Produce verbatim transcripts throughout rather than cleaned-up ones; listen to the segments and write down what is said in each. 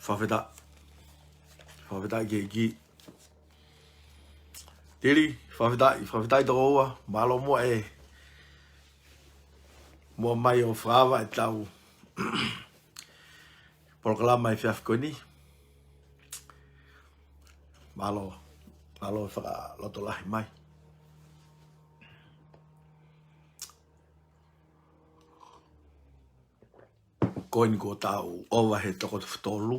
Fakafetaʻi. Fakafetaʻi ki he ʻEiki. Tili, fakafetaʻi, fakafetaʻi tokoua, mālō muʻa e muʻa mai ʻo fakaava ʻetau polokalama he efiafi ko eni. Mālō, mālō e fakalotolahi mai. Ko eni kuo tau ʻova he toko tolu.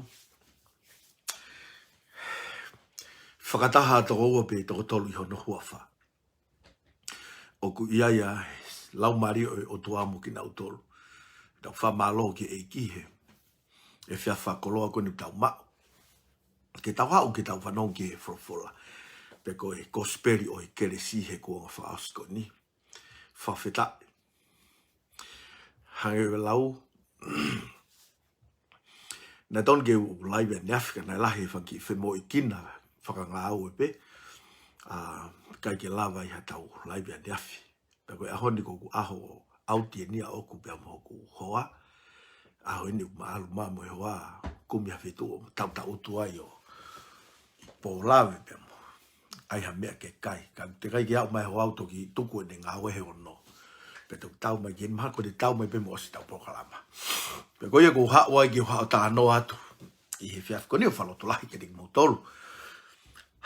Fakataha tokoua pe toko tolu ʻi hono huafa. ʻOku ʻi ai ʻa e Laumālie ʻo e ʻOtua mo kinautolu. Tau fakamālō ki he ʻEiki he efiafi fakakoloa ko eni ʻoku tau maʻu. Ke tau haʻu ke tau fanongo ki he folofola. Pe ko e kosipeli ʻo e kelesi he kuonga fakaʻosi ko eni. Fakafetaʻi. Hangē ko e lau, naʻe tonu ke u laivi ʻaneafi ka naʻe lahi e fanga kiʻi femoʻuekina fakangāue pē. ʻA, ʻikai ke lava ʻi haʻatau laivi ʻaneafi. Pea ko e ʻaho ni ko ʻeku ʻaho ʻauti eni ʻaʻaku pea mo hoku hoa. ʻAho eni ʻoku ma ʻalu mai mo e hoa, kumi ha feituʻu ʻo tautautefito ai ʻo pōlave pea mo ʻai ha meʻa ke kai. Ka teʻeki ai ke aʻu mai e hoa ʻo toki tuku ʻene ngāue he ono. Pea toki tau mai ki heni, mahalo ko ʻene tau mai pē mei ʻosi ʻetau polokalama. Pea ko ia ʻoku ou haʻu ai ke u haʻu ʻo talanoa atu ʻi he efiafi ko eni ʻo fakalotolahi kiate kimoutolu.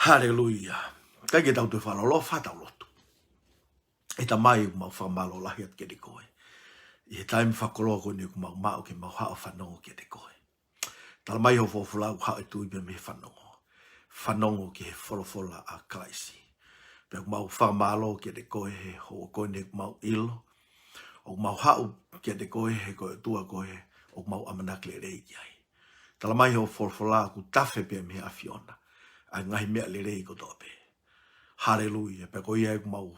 Haleluia. ʻIkai ke tau toe fakalōloa, fai haʻatau lotu. ʻE Tamai, ʻoku mau fakamālō lahi atu kiate koe ʻi he taimi fakakoloa ko eni ʻoku mau maʻu ke mau haʻu ʻo fanongo kiate koe. Tala mai hoʻo folofola ʻoku haʻu e tui pea mei he fanongo. Fanongo ki he folofola ʻa Kalaisi. Pea ʻoku mau fakamālō kiate koe he houa ko eni ʻoku mau ʻilo ʻoku mau haʻu kiate koe he ko e ʻOtua koe ʻoku mau ʻamanaki lelei ki ai. Tala mai hoʻo folofola ʻoku tafe pea mei he ʻAfiona ʻa e ngaahi meʻa lelei kotoa pē. Haleluia. Pea ko ia ʻoku mau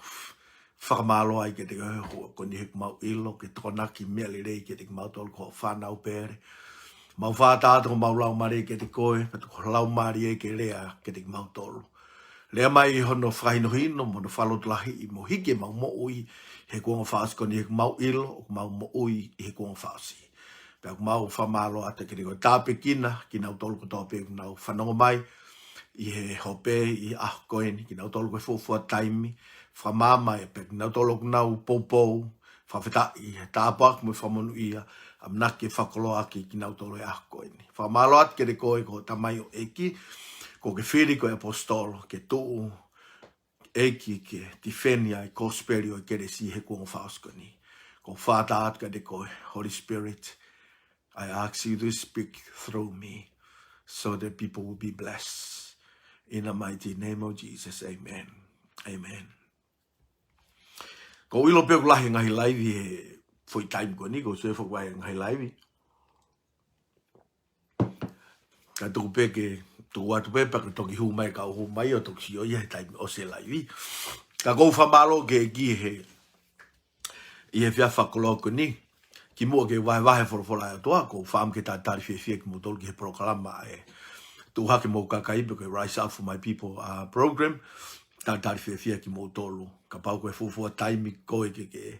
fakamālō ai kiate koe he houa ko eni he ʻoku mau ʻilo ke tokonaki meʻa lelei kiate kimautolu ko hoʻo fānau pele. Mau fakataha atu homau laumālie kiate koe, pea tuku ho Laumālie ke lea kiate kimautolu. Lea mai ʻi hono fakahinohino mo hono fakalotolahiʻi mo hiki ʻemau moʻui he kuonga fakaʻosi ko eni he ʻoku mau ʻilo ʻoku mau moʻui ʻi he kuonga fakaʻosi. Pea ʻoku mau fakamālō atu kiate koe, tāpuekina kinautolu kotoa pē ʻoku nau fanongo mai ʻi he hope ʻi he ʻaho ko eni, kinautolu ko e fuofua taimi, fakamaama ai pē kinautolu ʻoku nau poupou, fakafetaʻi he tāpuaki mo e fakamonūʻia, ʻamanaki ke fakakoloaʻaki kinautolu he ʻaho ko eni. Fakamālō atu kiate koe ko e Tamai ʻo e ʻEiki, kuo ke fili ko e ʻaposetolo ke tuʻu ʻEiki ke tifeni ʻa e kosipeli ʻo e kelesi he kuonga fakaʻosi ko eni. ʻOku ou fakataha atu kiate koe, Holy Spirit, I ask you to speak through me so that people will be blessed. In the mighty name of Jesus, amen. Amen. ʻOku ou ʻilo pē ʻoku lahi e ngaahi laivi he foʻi taimi ko eni, ʻoku ou sio ʻoku ʻi ai e ngaahi laivi. Ka tuku pē ke tuku atu pē, pea ka toki hū mai, ka hū mai ʻo toki sio ia he taimi ʻosi e laivi. Ka ʻoku ou fakamālō ki he ʻEiki he, ʻi he efiafi fakakoloa ko eni. Kimuʻa ke vahevahe e folofola ʻa e ʻOtua, ʻoku ou fakaʻamu ke talitali fiefia kimoutolu ki he polokalama ʻa e Tuʻu Hake Mo Hoku Kakai pe ko e Rise Up for My People, uh, program. Talitali fiefia kimoutolu. Kapau ko e fuofua taimi ko ē ke ke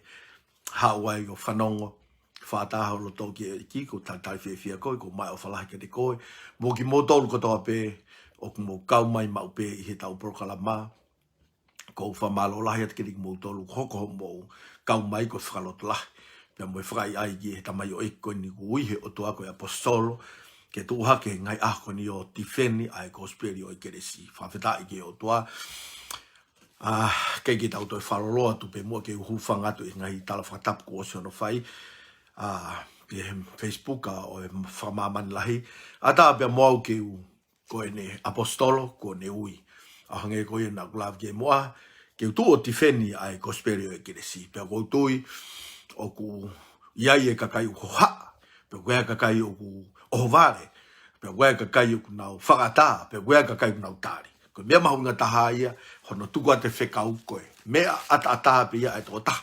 haʻu ai ʻo fanongo, fakataha ho loto ki he ʻEiki, ʻoku ou talitali fiefia koe, ʻoku ou ʻomai e ʻofa lahi kiate koe mo kimoutolu kotoa pē ʻoku mou kau mai maʻu pē ʻi heʻetau polokalama. ʻOku ou fakamālō lahi atu kiate kimoutolu ʻoku hoko hoʻomou kau mai ko e fakalotolahi pea mo e fakaʻaiʻai ki he tamaioʻeiki ko eni kuo ui ʻe he ʻOtua ko e ʻaposetolo ke tuʻu hake he ngaahi ʻaho ko eni ʻo tifeni ʻa e kosipeli ʻo e kelesi. Fakafetaʻi ki he ʻOtua. ʻA, ʻikai ke tau toe fakalōloa atu pea muʻa ke u hūfanga atu he ngaahi tala fakatapu kuo ʻosi hono fai, ʻa, ʻi he Facebook, ʻa, ʻo e fakamāmani lahi. ʻAtā pea mo au ke u, ko ʻene ʻaposetolo kuo ne ui. ʻA, hangē ko ia naʻa ku lave ki ai muʻa, ke u tuʻu ʻo tifeni ʻa e kosipeli ʻo e kelesi. Pea ʻoku ou tui ʻoku ʻi ai e kakai ʻoku hohaʻa, pea ʻoku ʻi ai e kakai ʻoku ʻohovale, pea ʻoku ʻi ai e kakai ʻoku nau fakaʻatā, pea ʻoku ʻi ai e kakai ʻoku nau tali. Ko e meʻa mahuʻinga taha ia hono tuku atu e fekau ko e meʻa ʻataʻatā pē ia ʻa e tokotaha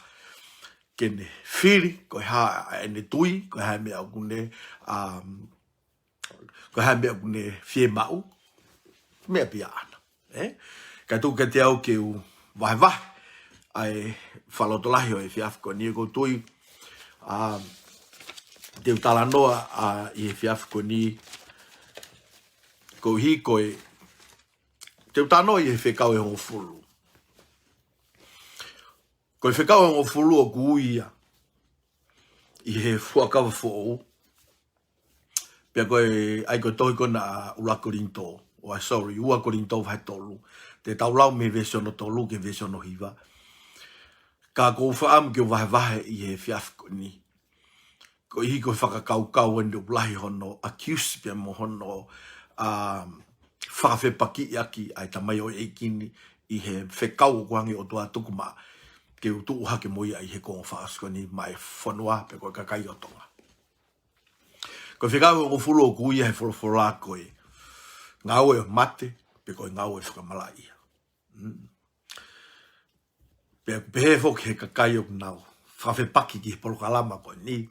ke ne fili ko e hā ʻene tui, ko e hā e meʻa ʻoku ne, um, ko e hā e meʻa ʻoku ne fiemaʻu, meʻa pē ia ʻaʻana. Ē? Ka tuku kiate au ke u vahevahe ʻa e fakalotolahi ʻo e efiafi ko eni. ʻOku ou tui, um, te u talanoa, ʻa, ʻi he efiafi ko eni, Koeʻuhi ko e, te u talanoa ʻi he fekau ʻe hongofulu. Ko e fekau ʻe hongofulu ʻoku ui ia ʻi he Fuakava Foʻou. Pea ko e, ʻa ia ko e tohi ko ena ʻa ʻUluaki Kolinitō, ʻo ʻa, sorry, Ua Kolinitō vahe tolu. Te tau lau mei he veesi hono tolu ki he veesi hono hiva. Ka ʻoku ou fakaʻamu ke u vahevahe ʻi he efiafi ko eni. Koeʻuhi ko e fakakaukau eni ʻoku lahi hono accuse pea mo hono, um, fakafepakiʻi ʻaki ʻa e tamaioʻeiki ni ʻi he fekau ʻoku hanga ʻe he ʻOtua ʻo tuku maʻa ke u tuʻu hake mo ia ʻi he kuonga fakaʻosi ko eni maʻa e fonua pe ko e kakai ʻo Tonga. Ko e fekau ʻe hongofulu ʻoku ui ia he folofola ko e ngāue ʻo e mate, pe ko e ngāue ʻo e fakamalaʻia. Mm. Pea ʻoku pehē foki he kakai ʻoku nau fakafepaki ki he polokalama ko eni.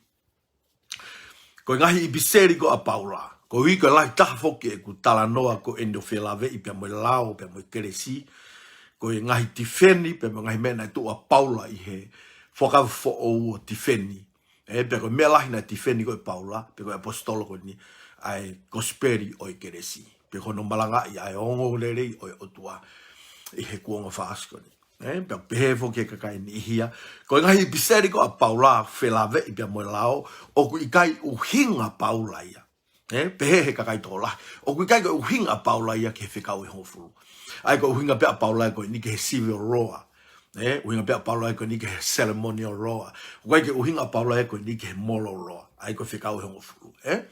Ko e ngaahi ʻipiseli ko ē ʻa Paula, koeʻuhi ko e lahi taha foki ʻeku talanoa ko eni ʻo felāveʻi pea mo e lao, pea mo e kelesi. Ko e ngaahi tifeni, pea mo e ngaahi meʻa naʻe tuʻu ʻa Paula ʻi he Fuakava Foʻou ʻo tifeni. ʻE, pea ko e meʻa lahi naʻe tifeni ko ē ʻe Paula, pe ko e ʻaposetolo ko eni, ʻa e kosipeli ʻo e kelesi. Pe ko hono malangaʻi ʻa e ongoongolelei ʻo e ʻOtua ʻi he kuonga fakaʻosi ko eni. ʻE, pea pehē foki he kakai niʻihi ia. Ko e ngaahi ʻipiseli ko ē ʻa Paula felāveʻi pea mo e lao, ʻoku ʻikai ʻuhinga ʻa Paula ia. ʻE, pehē he kakai tokolahi. ʻOku ʻikai ke ʻuhinga ʻa Paula ia ki he fekau ʻe hongofulu. ʻA ia ko e ʻuhinga pē ʻa Paula ia ko eni ki he civil law. ʻE, ʻuhinga pē ʻa Paula ia ko eni ki he ceremonial law. ʻOku ʻikai ke ʻuhinga ʻa Paula ia ko eni ki he moral law. ʻA ia ko e fekau ʻe hongofulu. ʻE?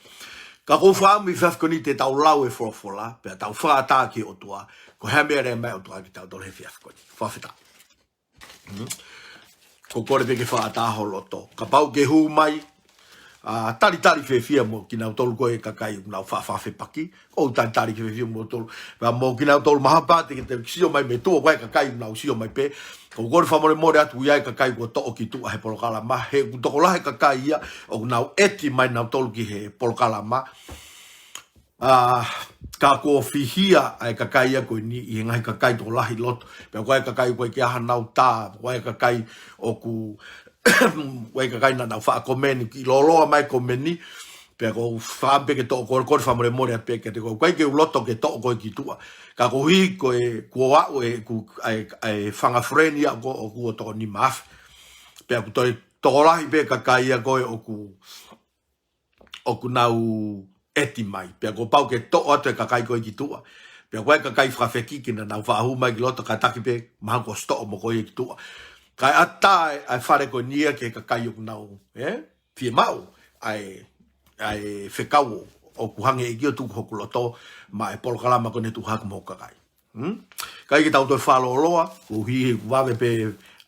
Ka ʻoku ou fakaʻamu ʻi he efiafi ko eni te tau lau e folofola, pea tau fakaʻatā ki he ʻOtua, ko e hā e meʻa ʻe lea mai ʻa e ʻOtua kiate kitautolu he efiafi ko eni. Fakafetaʻi. Mm. Ko e kole pē ke fakaʻatā ho loto. Kapau ʻoku ke hū mai, ʻa, talitali fiefia mo kinautolu ko ē kakai ʻoku nau fa-, fakafepaki. ʻO talitali fiefia mo tolu. Pea mo kinautolu mahalo pē te ke, te ke sio mai mei tuʻa, ko e kakai ʻoku nau sio mai pē. Ko e kole fakamolemole atu ʻi he kakai kuo toʻo ki tuʻa he polokalama. He ʻoku tokolahi e kakai ia ʻoku nau ʻeti mai nautolu ki he polokalama. ʻA, ka kuo fihia ʻa e kakai ia ko eni ʻi he ngaahi kakai tokolahi ʻi loto. Pea ko e kakai ʻoku ʻikai ke ʻi ai hanau tā, ko e kakai ʻoku, ko e kakai naʻa nau faʻa komeni, kiʻi lōloa mai komeni, pea ʻoku ou fakaʻamu pē ke toʻo, ko e kole fakamolemole atu pē kiate koe. ʻOku ʻikai ke u loto ke toʻo koe ki tuʻa. Ka koeʻuhi ko e, kuo aʻu ʻeku, ʻa e, ʻa e fanga friend ia ko ē ʻoku ua toko nima afe. Pea ʻoku toe tokolahi pē kakai ia ko ē ʻoku ʻoku nau ʻeti mai. Pea kuo pau ke toʻo atu e kakai ko ē ki tuʻa. Pea ko e kakai fakafekiki naʻa nau faʻa hū mai ki loto kātaki pē, mahalo kuo ʻosi toʻo mo koe ia ki tuʻa. Kae ʻatā ʻa e fale ko eni ia ki he kakai ʻoku nau, ʻe? Fiemaʻu ʻa e, ʻa e fekau ʻoku hanga ʻe he ʻEiki ʻo tuku hoku loto maʻa e polokalama ko eni ʻe tuku hake mo hoku kakai. Hmm? ʻIkai ke tau toe fakalōloa, koeʻuhi he ʻoku vave pē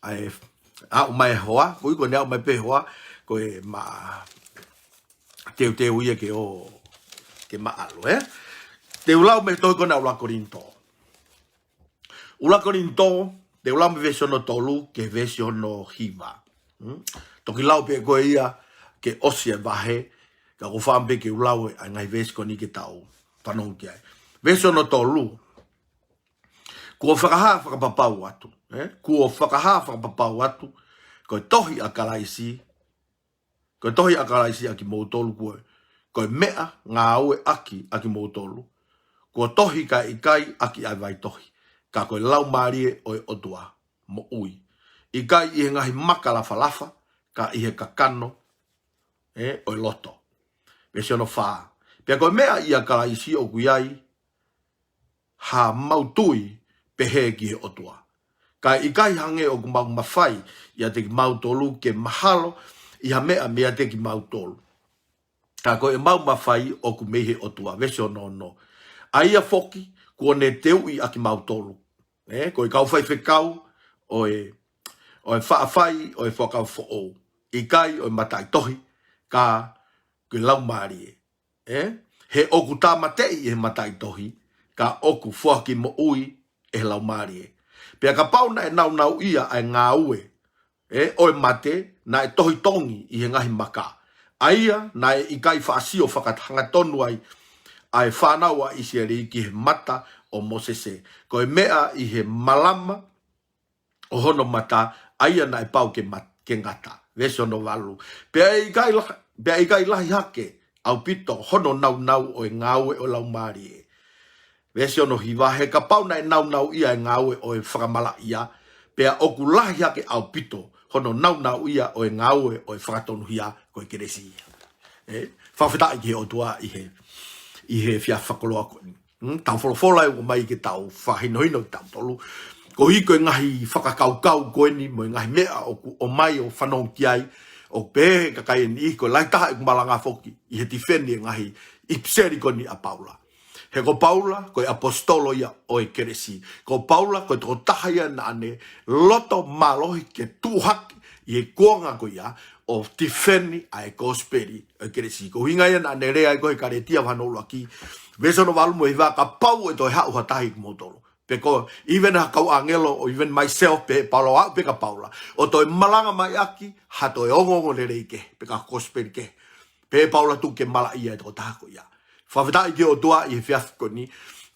ʻa e aʻu mai e hoa, koeʻuhi ko eni aʻu mai pē hoa, ko e ma-, teuteu ia ke ō, ke maʻalo, ʻe? Te u lau mei he tohi ko ena ʻa ʻUluaki Kolinitō. ʻUluaki Kolinitō, te u lau mei he veesi hono tolu ki he veesi hono hiva. Hmm? Toki lau pē ko ē ia ke ʻosi e vahe, ka ʻoku ou fakaʻamu pē ke u lau ʻa e ngaahi veesi ko eni ke tau fanongo ki ai. Veesi hono tolu. Kuo fakahā fakapapau atu, ʻe? Kuo fakahā fakapapau atu, ko e tohi ʻa Kalaisi, ko e tohi ʻa Kalaisi ʻa kimoutolu ko ē, ko e meʻa ngāue ʻaki ʻa kimoutolu, kuo tohi kae ʻikai ʻaki ʻa e vaitohi, ka ko e Laumālie ʻo e ʻOtua moʻui. ʻIkai ʻi he ngaahi maka lafalafa, ka ʻi he kakano, ʻe, ʻo e loto. Veesi hono fā. Pea ko e meʻa ʻia Kalaisi ʻoku ʻi ai, ha mau tui pehē ki he ʻOtua. Kae ʻikai hangē ʻoku mau mafai ʻiate kimautolu ke mahalo ʻi ha meʻa meiate kimautolu. Ka ko e mau mafai ʻoku mei he ʻOtua, veesi hono ono. ʻA ia foki, kuo ne teuʻi ʻa kimautolu. ʻE, ko e kau faifekau ʻo e, ʻo e faʻa fai, ʻo e Fuakava Foʻou. ʻIkai ʻo e mataʻitohi, ka ko e Laumālie. ʻE, he ʻoku tāmateʻi ʻe he mataʻitohi, ka ʻoku foaki moʻui ʻe he Laumālie. Pea kapau naʻe naunauʻia ʻa e ngāue, ʻe, ʻo e mate, naʻe tohi tongi ʻi he ngaahi maka. ʻA ia, naʻe ʻikai faʻa sio fakahangatonu ai ʻa e fānau ʻa ʻIsileli ki he mata ʻo Mōsese. Ko e meʻa ʻi he malama ʻo hono mata, ʻa ia naʻe pau ke mat-, ke ngata. Veesi hono valu. Pea ʻe ʻikai lah-, pea ʻe ʻikai lahi hake ʻaupito hono naunau ʻo e ngāue ʻo e Laumālie. Veesi ono hiva, he kapau naʻe naunauʻia e ngāue ʻo e fakamalaʻia, pea ʻoku lahi hake ʻaupito hono naunauʻia ʻo e ngāue ʻo e fakatonuhia, ko e kelesi ia. ʻE, fakafetaʻi ki he ʻOtua ʻi he, ʻi he efiafi fakakoloa ko eni. Hmm, tau folofola e ua mai ke tau fakahinohino kitautolu. Koeʻuhi ko e ngaahi fakakaukau ko eni, mo e ngaahi meʻa ʻoku ʻomai ʻo fanongo ki ai, ʻoku pehē he kakai ʻe niʻihi ko e lahi taha ʻeku malanga foki ʻi he tifeni e ngaahi ʻipiseli ko eni ʻa Paula. He ko Paula, ko e ʻaposetolo ia ʻo e kelesi. Ko Paula, ko e tokotaha ia naʻa ne loto mālohi ke tuʻu hake ʻi he kuonga ko ia ʻo tifeni ʻa e kosipeli ʻo e kelesi. Ko e ʻuhinga ia naʻa ne lea ai ko ē he Kalētia vahe hono ʻuluaki, veesi hono valu mo e hiva, kapau ʻe toe haʻu ha taha ʻiate kimoutolu. Pe ko, even ha kau ʻāngelo, or even myself, pe Paula, aʻu pē kia Paula, ʻo toe malanga mai ʻaki ha toe ongoongolelei kehe, pe ko ha kosipeli kehe. Pehē ʻe Paula tuku ke malaʻia e tokotaha ko ia. Fakafetaʻi ki he ʻOtua ʻi he efiafi ko eni.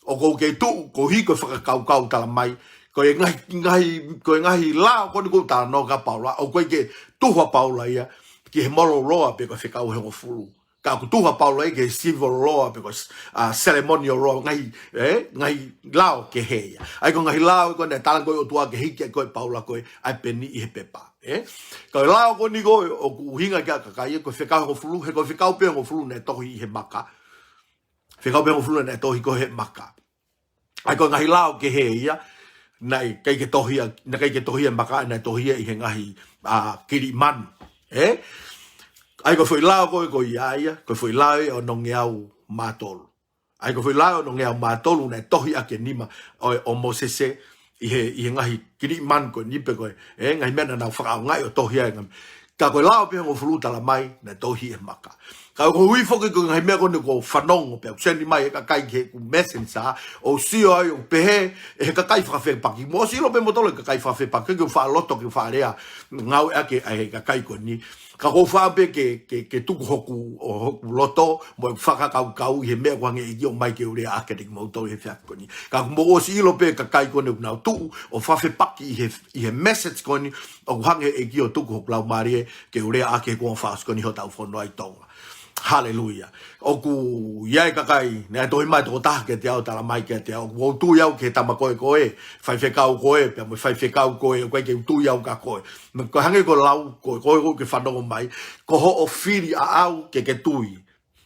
ʻOku ou kei tuʻu, koeʻuhi ko e fakakaukau talamai, ko e ngaahi, ngaahi, ko e ngaahi lao ko eni ʻoku talanoa ki ai ʻa Paula, ʻoku ʻikai ke tuhu ʻa Paula ia ki he molo loloa pe ko e fekau ʻe hongofulu. Ka ʻoku tuhu ʻa Paula ia ki he civil law pe ko e, ah, ceremonial law, ngaahi, ē, ngaahi lao kehe ia. ʻA ia ko e ngaahi lao ko ē naʻe tala ko ē ʻe he ʻOtua ke hiki ai ko ē ʻe Paula ko ē ʻa e peni ʻi he pepa. Ē? Ka ko e lao ko eni ko ē ʻoku ʻuhinga ki ai ʻa e kakai ia, ko e fekau ʻe hongofulu, he ko e fekau pē ʻe hongofulu naʻe tohi ʻi he maka. Fekau pē ʻe hongofulu naʻe tohi ko ē he maka. ʻA ia ko e ngaahi lao kehe ia, naʻe ʻikai ke tohi ia, naʻe ʻikai ke tohi ia he maka, naʻe tohi ia ʻi he ngaahi, ah, kiliʻi manu. Ē? ʻA ia ko e foʻi lao ko ē ko ia ia, ko e foʻi lao ia ʻe onongeau mā tolu. ʻA ia ko e foʻi lao ʻe onongeau mā tolu naʻe tohi ʻaki e nima ʻo, ʻo Mōsese ʻi he, ʻi he ngaahi kiliʻi manu ko eni pe ko e, ē, ngaahi meʻa naʻa nau fakaʻaongaʻi ʻo tohi ai e ngaahi. Ka ko e lao pē ʻe hongofulu talamai naʻe tohi he maka. Ka koeʻuhi foki ko e ngaahi meʻa ko eni ʻoku fanongo pē, ʻoku send mai ʻe he kakai ki heʻeku messenger, ʻo sio ai ʻo pehē ʻe he kakai fakafepaki. Mou ʻosi ʻilo pē moutolu e kakai fakafepaki, ke u faʻa loto ke u faʻa lea ngāueʻaki ʻa e kakai ko eni. Ka ʻoku ou fie pē ke, ke, ke tuku hoku, ʻo hoku loto, mo e fakakaukau ʻi he meʻa ʻoku hanga ʻe he ʻEiki ʻo ʻomai ke u lea ʻaki kiate kimoutolu he efiafi ko eni. Ka ʻoku mou ʻosi ʻilo pē e kakai ko eni ʻoku nau tuʻu ʻo fakafepaki ʻi he, ʻi he message ko eni, ʻoku hanga ʻe he ʻEiki ʻo tuku hoku laumālie ke u lea ʻaki he kuonga fakaʻosi ko eni hotau fonua ʻi Tonga. Haleluia. ʻOku ʻi ai e kakai, naʻe tohi mai tokotaha kiate au, talamai kiate au, ʻoku ou tui au ki he tama ko ē ko ē, faifekau ko ē, pea mo e faifekau ko ē, ʻoku ʻikai ke u tui au kia koe. Mo e hangē ko e lau, ko, ko, ko e fanongo mai, ko hoʻo fili ʻaʻau ke ke tui.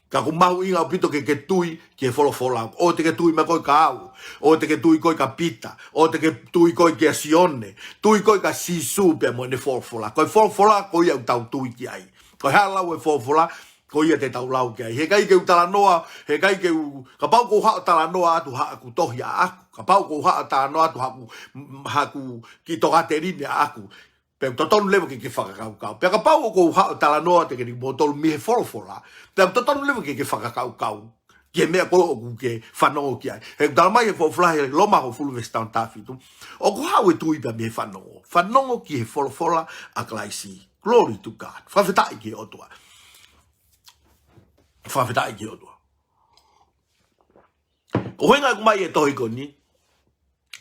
Ka ʻoku mahuʻinga ʻaupito ke ke tui ki he folofola. ʻOua te ke tui mai koe kia au, ʻoua te ke tui koe kia Pita, ʻoua te ke tui koe kia Sione, tui koe kia Sīsū pea mo ʻene folofola. Ko e folofola ko ia ʻoku tau tui ki ai. Ko e hā e lau ʻa e folofola, ko ia te tau lau ki ai. Heʻikai ke u talanoa, heʻikai ke u, kapau ʻoku ou haʻu ʻo talanoa atu haʻaku tohi ʻaʻaku, kapau ʻoku ou haʻu ʻo talanoa atu haʻaku, haʻaku kiʻi tokāteline ʻaʻaku, pea ʻoku totonu leva ke ke fakakaukau. Pea kapau ʻoku ou haʻu ʻo talanoa atu kiate kimoutolu mei he folofola, pea ʻoku totonu leva ke ke fakakaukau ki he meʻa ko ē ʻoku ke fanongo ki ai. He ʻoku talamai ʻe he folofola he Loma hongofulu veesi taha taha fitu, ʻoku haʻu e tui pē mei he fanongo. Fanongo ki he folofola ʻa Kalaisi. Glory to God. Fakafetaʻi ki he ʻOtua. Fakafetaʻi ki he ʻOtua. Ko e ʻuhinga ʻoku ʻomai e tohi ko eni,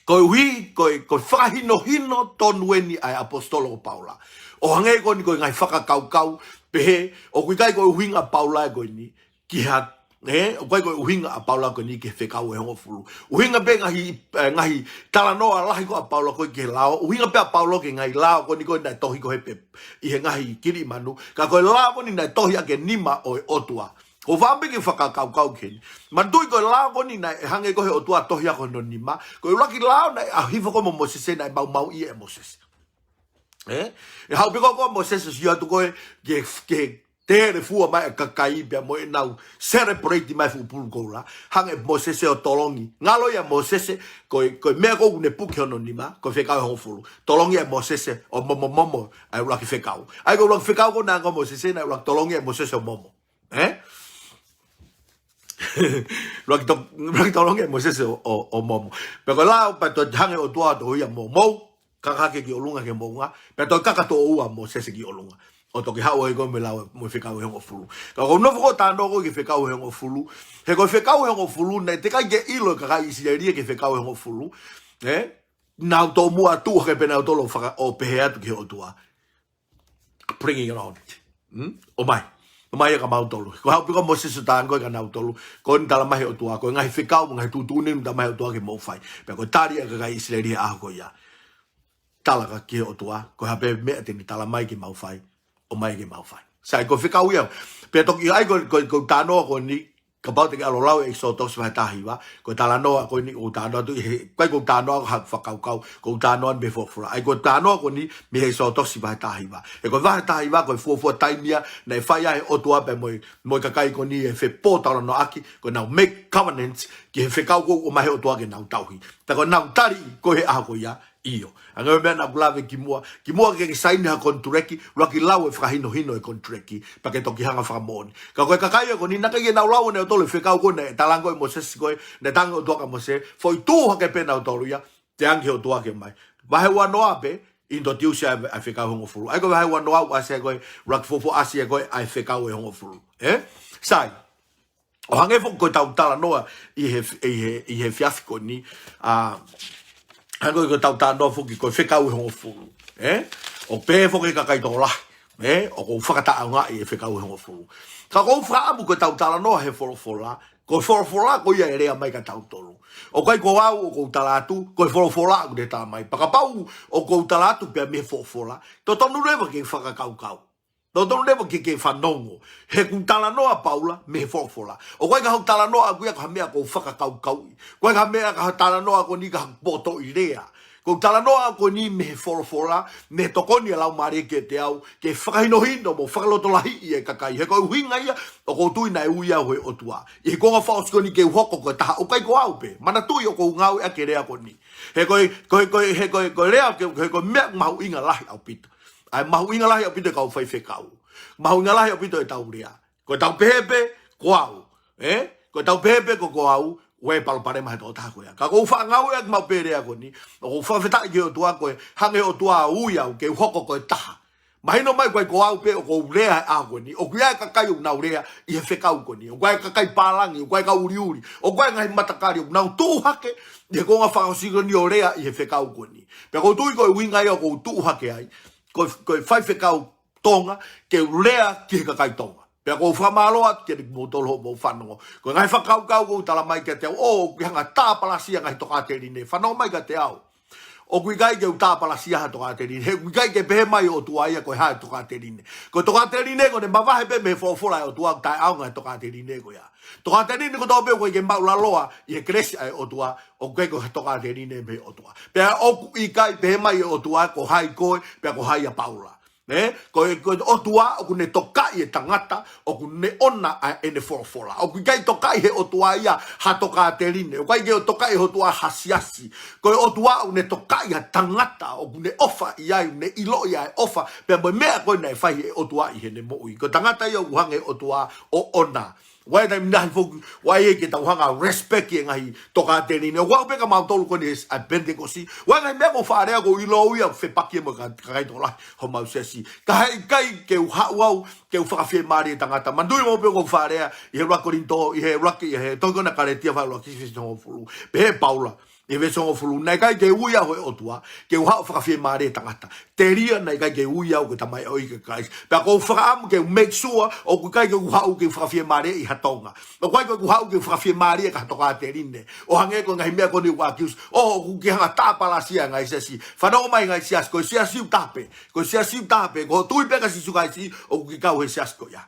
koeʻuhi ko e, ko e fakahinohino tonu eni ʻa e ʻaposetolo ko Paula. ʻO hangē ko eni ko e ngaahi fakakaukau, pehē, ʻoku ʻikai ko e ʻuhinga ʻa Paula ko eni ki ha, ē, ʻoku ʻikai ko e ʻuhinga ʻa Paula ko eni ki he fekau ʻe hongofulu. ʻUhinga pē ngaahi, ē, ngaahi talanoa lahi ko ē ʻa Paula ko ē ki he lao, ʻuhinga pē ʻa Paula ki he ngaahi lao ko eni ko ē naʻe tohi ko ē he pep-, ʻi he ngaahi kiliʻi manu. Ka ko e lao ko eni naʻe tohi ʻaki e nima ʻo e ʻOtua. ʻOku ou fie pē ke fakakaukau ki heni. Manatuʻi ko e lao ko eni naʻe hanga ko ē ʻe he ʻOtua ʻo tohi ʻaki hono nima. Ko e ʻuluaki lao naʻe ʻalu hifo ko ē mo Mōsese naʻe maumauʻi ʻe Mōsese. Ē? ʻE haʻu pē ko ē ko Mōsese ʻo sio atu ko ē ki he, ki he telefua mai ʻa e kakai pea mo ʻenau celebrate mai e fuʻu pulu koula. Hanga ʻe Mōsese ʻo tolongi. Ngalo ia ʻa Mōsese, ko e, ko e meʻa ko ē ʻoku ne puke hono nima, ko e fekau ʻe hongofulu. Tolongi ʻe Mōsese ʻo momomomo ʻa e ʻuluaki fekau. ʻA ia ko e ʻuluaki fekau ko ē naʻe ʻomai ʻe Mōsese, naʻe ʻuluaki tolongi ʻe Mōsese ʻo momo. Ē? ʻUluaki to-, ʻuluaki tolongi ʻe Mōsese ʻo, ʻo, ʻo momo. Pea ko e lao, pea toe hanga ʻe he ʻOtua ʻo tohi ia mo mou, kaka hake ki ʻolunga ki he moʻunga, pea toe kaka toʻo ua ʻa Mōsese ki ʻolunga. ʻO toki haʻu ai ko ē mo e lao, mo e fekau ʻe hongofulu. Ka ʻoku ou nofo ko ē ʻo talanoa ko ē ki he fekau ʻe hongofulu. He ko e fekau ʻe hongofulu, naʻe teʻeki ai ke ʻilo ʻe he kakai ʻIsileli ki he fekau ʻe hongofulu. Ē? Nau tomuʻa tuʻu hake pē nautolu ʻo faka-, ʻo pehē atu ki he ʻOtua. Bring it on. Hmm? ʻOmai. ʻOmai ia kia mautolu. Ko e haʻu pē ko Mōsese ʻo talaange ko ē kia nautolu, ko eni tala mai he ʻOtua, ko e ngaahi fekau, ngaahi tuʻutuʻuni ʻoku tala mai he ʻOtua ke mou fai. Pea ko e tali ʻa e kakai ʻIsileli he ʻaho ko ia, tala ki he ʻOtua, ko e hā pē meʻa te ne tala mai ke mau fai, ʻomai ke mau fai. Sai, ko e fekau ia. Pea toki ʻai ko, ko, ko e talanoa ko eni, kapau te ke ʻalu ʻo lau ʻEkisoto vahe taha hiva, ko e talanoa ko eni, ʻoku ou talanoa atu ʻi he, ʻikai ko e talanoa ko ha fakakaukau, ko e talanoa mei he folofola. ʻAi ko e talanoa ko eni, mei he ʻEkisoto vahe taha hiva. He ko e vahe taha hiva, ko e fuofua taimi ia naʻe fai ai ʻe he ʻOtua pea mo e, mo e kakai ko eni ʻa e fepōtalanoaʻaki, ko ʻenau make covenants, ki he fekau ko ē ʻoku ʻomai he ʻOtua ke nau tauhi. Pea ko ʻenau tali ko ē he ʻaho ko ia, ʻio. Hangē ko e meʻa naʻá ku lave ki muʻa, kimuʻa ke ke saini ha konitileki, ʻuluaki lau e fakahinohino e konitileki, pea ke toki hanga ʻo fakamoʻoni. Ka ko e kakai ko eni naʻe ʻikai ke nau lau ʻe nautolu e fekau ko ē naʻe talaange ko ē ʻe Mōsese ko ē, naʻe talaange ʻe he ʻOtua kia Mōsese, foʻi tuʻu hake pē nautolu ia, talaange ki he ʻOtua ke ʻomai. Vahe uanoa pē, introduce ai ʻa e fekau ʻe hongofulu. ʻAi ko e vahe uanoa ʻoku ʻasi ai ko ē, ʻuluaki fuofua ʻasi ai ko ē ʻa e fekau ʻe hongofulu. Ē? Sai. ʻO hangē foki ko ʻetau talanoa ʻi he, ʻi he, ʻi he efiafi ko eni, ʻa, hangē ko ʻetau talanoa foki ko e fekau ʻe hongofulu. Ē? ʻOku pehē foki e kakai tokolahi, ē? ʻOku ou fakataʻeʻaongaʻi e fekau ʻe hongofulu. Ka ʻoku ou fakaʻamu ko ʻetau talanoa he folofola, ko e folofola ko ia ʻe lea mai kia tautolu. ʻOku ʻikai ko au ʻoku ou tala atu, ko e folofola ʻoku ne tala mai. Pea kapau ʻoku ou tala atu pē mei he folofola, totonu leva ke fakakaukau. Totonu leva ke ke fanongo. He ʻoku talanoa ʻa Paula mei he folofola. ʻOku ʻikai ko haʻaku talanoa ʻaʻaku ia ko ha meʻa ʻoku ou fakakaukauʻi. ʻOku ʻikai ko ha meʻa ko ha talanoa ko eni ko ha potoʻi lea. Ko ʻeku talanoa ko eni mei he folofola, mei he tokoni ʻa e Laumālie kiate au, ke fakahinohino mo fakalotolahiʻi e kakai. He ko e ʻuhinga ia, ʻoku ou tui naʻe ui au ʻe he ʻOtua. ʻI he kuonga fakaʻosi ko eni ke u hoko ko e taha, ʻoku ʻikai ko au pē. Manatuʻi ʻoku ou ngāueʻaki e lea ko eni. He ko e, ko e, ko e, he ko e, ko e lea, he ko e, he ko e meʻa mahuʻinga lahi ʻaupito. ʻA e mahuʻinga lahi ʻaupito e kau faifekau. Mahuʻinga lahi ʻaupito ʻetau lea. Ko ʻetau pehē pē, ko au. Ē? Ko ʻetau pehē pē, ko, ko au, ʻoku ʻi ai e palopalema he tokotaha ko ia. Ka ʻoku ou faʻa ngāueʻaki maʻu pē e lea ko eni, ʻoku ou fakafetaʻi ki he ʻOtua ko e, hangē ʻOtua ʻoku ui au, ke u hoko ko e taha. Mahino mai ʻoku ʻikai ko au pē ʻoku ou lea he ʻaho ko eni. ʻOku ʻi ai e kakai ʻoku nau lea ʻi he fekau ko eni. ʻOku ʻi ai e kakai pālangi, ʻoku ʻi ai e kau ʻuliʻuli, ʻoku ʻi ai e ngaahi matakali ʻoku nau tuʻu hake ʻi he kuonga fakaʻosi ko eni ʻo lea ʻi he fekau ko eni. Pea ʻoku ou tui ko e ʻuhinga ia ʻoku ou tuʻu hake ai, ko, ko e faifekau Tonga, ke u lea ki he kakai Tonga. Pea ʻoku ou fakamālō atu kiate kimoutolu hoʻomou fanongo. Ko e ngaahi fakakaukau ʻoku tala mai kiate au, ʻoku ke hanga ʻo tāpalasia e ngaahi tokāteline. Fanongo mai kiate au. ʻOku ʻikai ke u tāpalasia ha tokāteline. He ʻoku ʻikai ke pehē mai ʻe he ʻOtua ia ko e hā e tokāteline. Ko e tokāteline ko ʻene mavahe pē mei he folofola ʻa e ʻOtua, taʻeʻaonga e tokāteline ko ia. Tokāteline kotoa pē ʻoku ʻikai ke maʻulaloa ʻi he kelesi ʻa e ʻOtua, ʻoku ʻikai ko ha tokāteline mei he ʻOtua. Pea ʻoku ʻikai pehē mai ʻe he ʻOtua ko hai koe, pea ko hai ʻa Paula. Ē, ko e, ko e ʻOtua ʻoku ne tokaʻi e tangata, ʻoku ne ʻoange ʻa ʻene folofola. ʻOku ʻikai tokaʻi ʻe he ʻOtua ia ha tokāteline. ʻOku ʻikai ke tokaʻi ʻe he ʻOtua ha siasi. Ko e ʻOtua ʻoku ne tokaʻi ha tangata, ʻoku ne ʻofa ʻi ai, ʻoku ne ʻiloʻi ʻa e ʻofa. Pea mo e meʻa ko ē naʻe fai ʻe he ʻOtua ʻi heʻene moʻui. Ko e tangata ia ʻoku hanga ʻe he ʻOtua ʻo ʻoange. ʻOku ʻi ai e taimi lahi foki, ʻoku ʻi ai ke tau hanga ʻo respect e ngaahi tokāteline. ʻOku ou pehē kia mautolu ko eni ʻa e Pentecost. ʻOku ʻi ai e ngaahi meʻa ʻoku ou faʻa lea ʻoku ou ʻilo ia ʻoku fepaki mo e ka-, kakai tokolahi homau siasi. Ka heʻikai ke u haʻu au, ke u fakafiemālie e tangata. Manatuʻi maʻu pē ʻoku ou faʻa lea, ʻi he ʻuluaki Kolinitō, ʻi he ʻuluaki, ʻi he tohi ko ena Kalētia vahe ʻuluaki veesi hongofulu. Pehē ʻe Paula, ʻi he veesi hongofulu, naʻe ʻikai ke ui au ʻe he ʻOtua, ke u haʻu ʻo fakafiemālie e tangata. Telia naʻe ʻikai ke ui au ke tamaioʻi kia Kalaisi. Pea ʻoku ou fakaʻamu ke u make sure, ʻoku ʻikai ke u haʻu ke u fakafiemālieʻi ha Tonga. ʻOku ʻikai ke u haʻu ke u fakafiemālie ki ha tokāteline. ʻO hangē ko e ngaahi meʻa ko eni ʻoku accuse. ʻO, ʻoku ke hanga ʻo tāpalasia e ngaahi siasi. Fanongo mai ngaahi siasi, ko e siasi ʻoku taha pē. Ko e siasi ʻoku taha pē. Ko e tui pē kia Sīsū Kalaisi, ʻoku ke kau he siasi ko ia.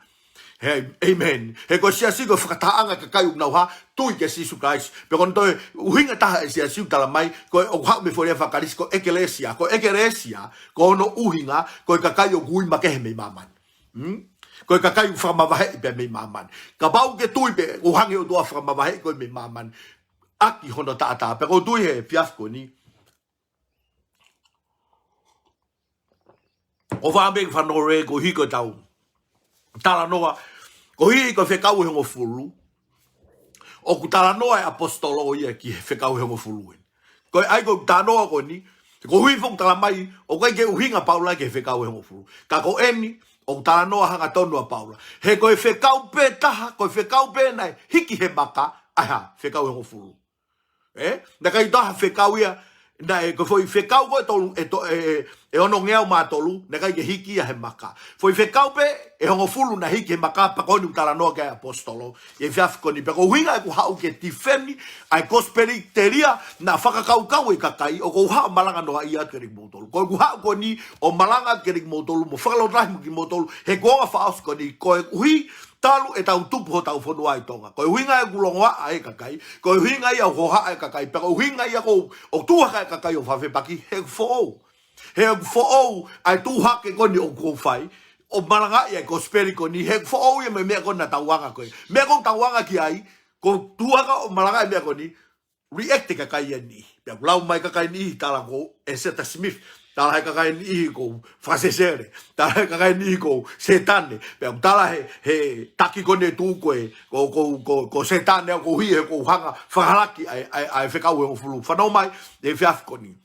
He, amen. He ko e siasi ko e fakatahaʻanga e kakai ʻoku nau hā, tui kia Sīsū Kalaisi. Pea ko hono toe ʻuhinga ʻe taha e siasi ʻoku tala mai, ko e ʻoku haʻu mei he foʻi lea faka-Kalisi ko e ʻekelesia. Ko e ʻekelesia, ko hono ʻuhinga, ko e kakai ʻoku ui makehe mei māmani. Hmm? Ko e kakai ʻoku fakamavaheʻi pē mei māmani. Kapau ʻoku ke tui pē, ʻoku hanga ʻe he ʻOtua ʻo fakamavaheʻi koe mei māmani. ʻAki hono taʻataʻa. Pea ʻoku ou tui he efiafi ko eni, ʻoku ou fakaʻamu ke fanongo lelei koeʻuhi ko ʻetau talanoa, koeʻuhi ko e fekau ʻe hongofulu. ʻOku talanoa e ʻaposetolo ia ki he fekau ʻe hongofulu eni. Ko e ʻai ko e talanoa ko eni, koeʻuhi foki ʻoku tala mai, ʻoku ʻikai ke ʻuhinga ʻa Paula ki he fekau ʻe hongofulu. Ka ko eni, ʻoku talanoa hangatonu ʻa Paula. He ko e fekau pē taha, ko e fekau pē naʻe hiki he maka, ʻa e hā, fekau ʻe hongofulu. Ē? Naʻe ʻikai toe ʻi ai ha fekau ia, naʻe ko e foʻi fekau ko ē ʻe tolu, ʻe to-, ʻe, ʻe, ʻe onongeau mā tolu, naʻe ʻikai ke hiki ia he maka. Foʻi fekau pē ʻe hongofulu naʻe hiki he maka, pea ko eni ʻoku talanoa ki ai ʻa e ʻaposetolo ʻi he efiafi ko eni. Pea ko e ʻuhinga ʻeku haʻu ke tifeni ʻa e kosipeli telia naʻa fakakaukau e kakai, ʻoku ou haʻu ʻo malanga noaʻia atu kiate kimoutolu. Ko ʻeku haʻu ko eni ʻo malanga atu kiate kimoutolu, mo fakalotolahi mo kimoutolu he kuonga fakaʻosi ko eni, koeʻuhi talu ʻetau tupu hotau fonua ʻi Tonga. Ko e ʻuhinga ia ʻoku longoaʻa e kakai, ko e ʻuhinga ia ʻoku hohaʻa e kakai, pea ko e ʻuhinga ia ʻoku, ʻoku tuʻu hake e kakai ʻo fakafepaki, he ʻoku foʻou. He ʻoku foʻou ʻa e tuʻu hake ko eni ʻoku ou fai, ʻo malangaʻi ʻa e kosipeli ko eni, he ʻoku foʻou ia mei he meʻa ko ena tauanga ko ē. Meʻa ʻoku ou tauanga ki ai, ʻoku ou tuʻu hake ʻo malangaʻi e meʻa ko eni, react e kakai ʻe niʻihi. Pea ʻoku lau mai e kakai ʻe niʻihi, tala ko Ezeta Smith, tala he kakai ʻe niʻihi ko Fakasesele, tala he kakai ʻe niʻihi ko Sētane. Pea ʻoku tala he, he taki ko eni ʻoku tuʻu ko ē, ko, ko, ko, ko Sētane au ko hie, he ʻoku ou hanga ʻo fakahalaki ʻa e, ʻa e, ʻa e fekau ʻe hongofulu. Fanongo mai, he efiafi ko eni.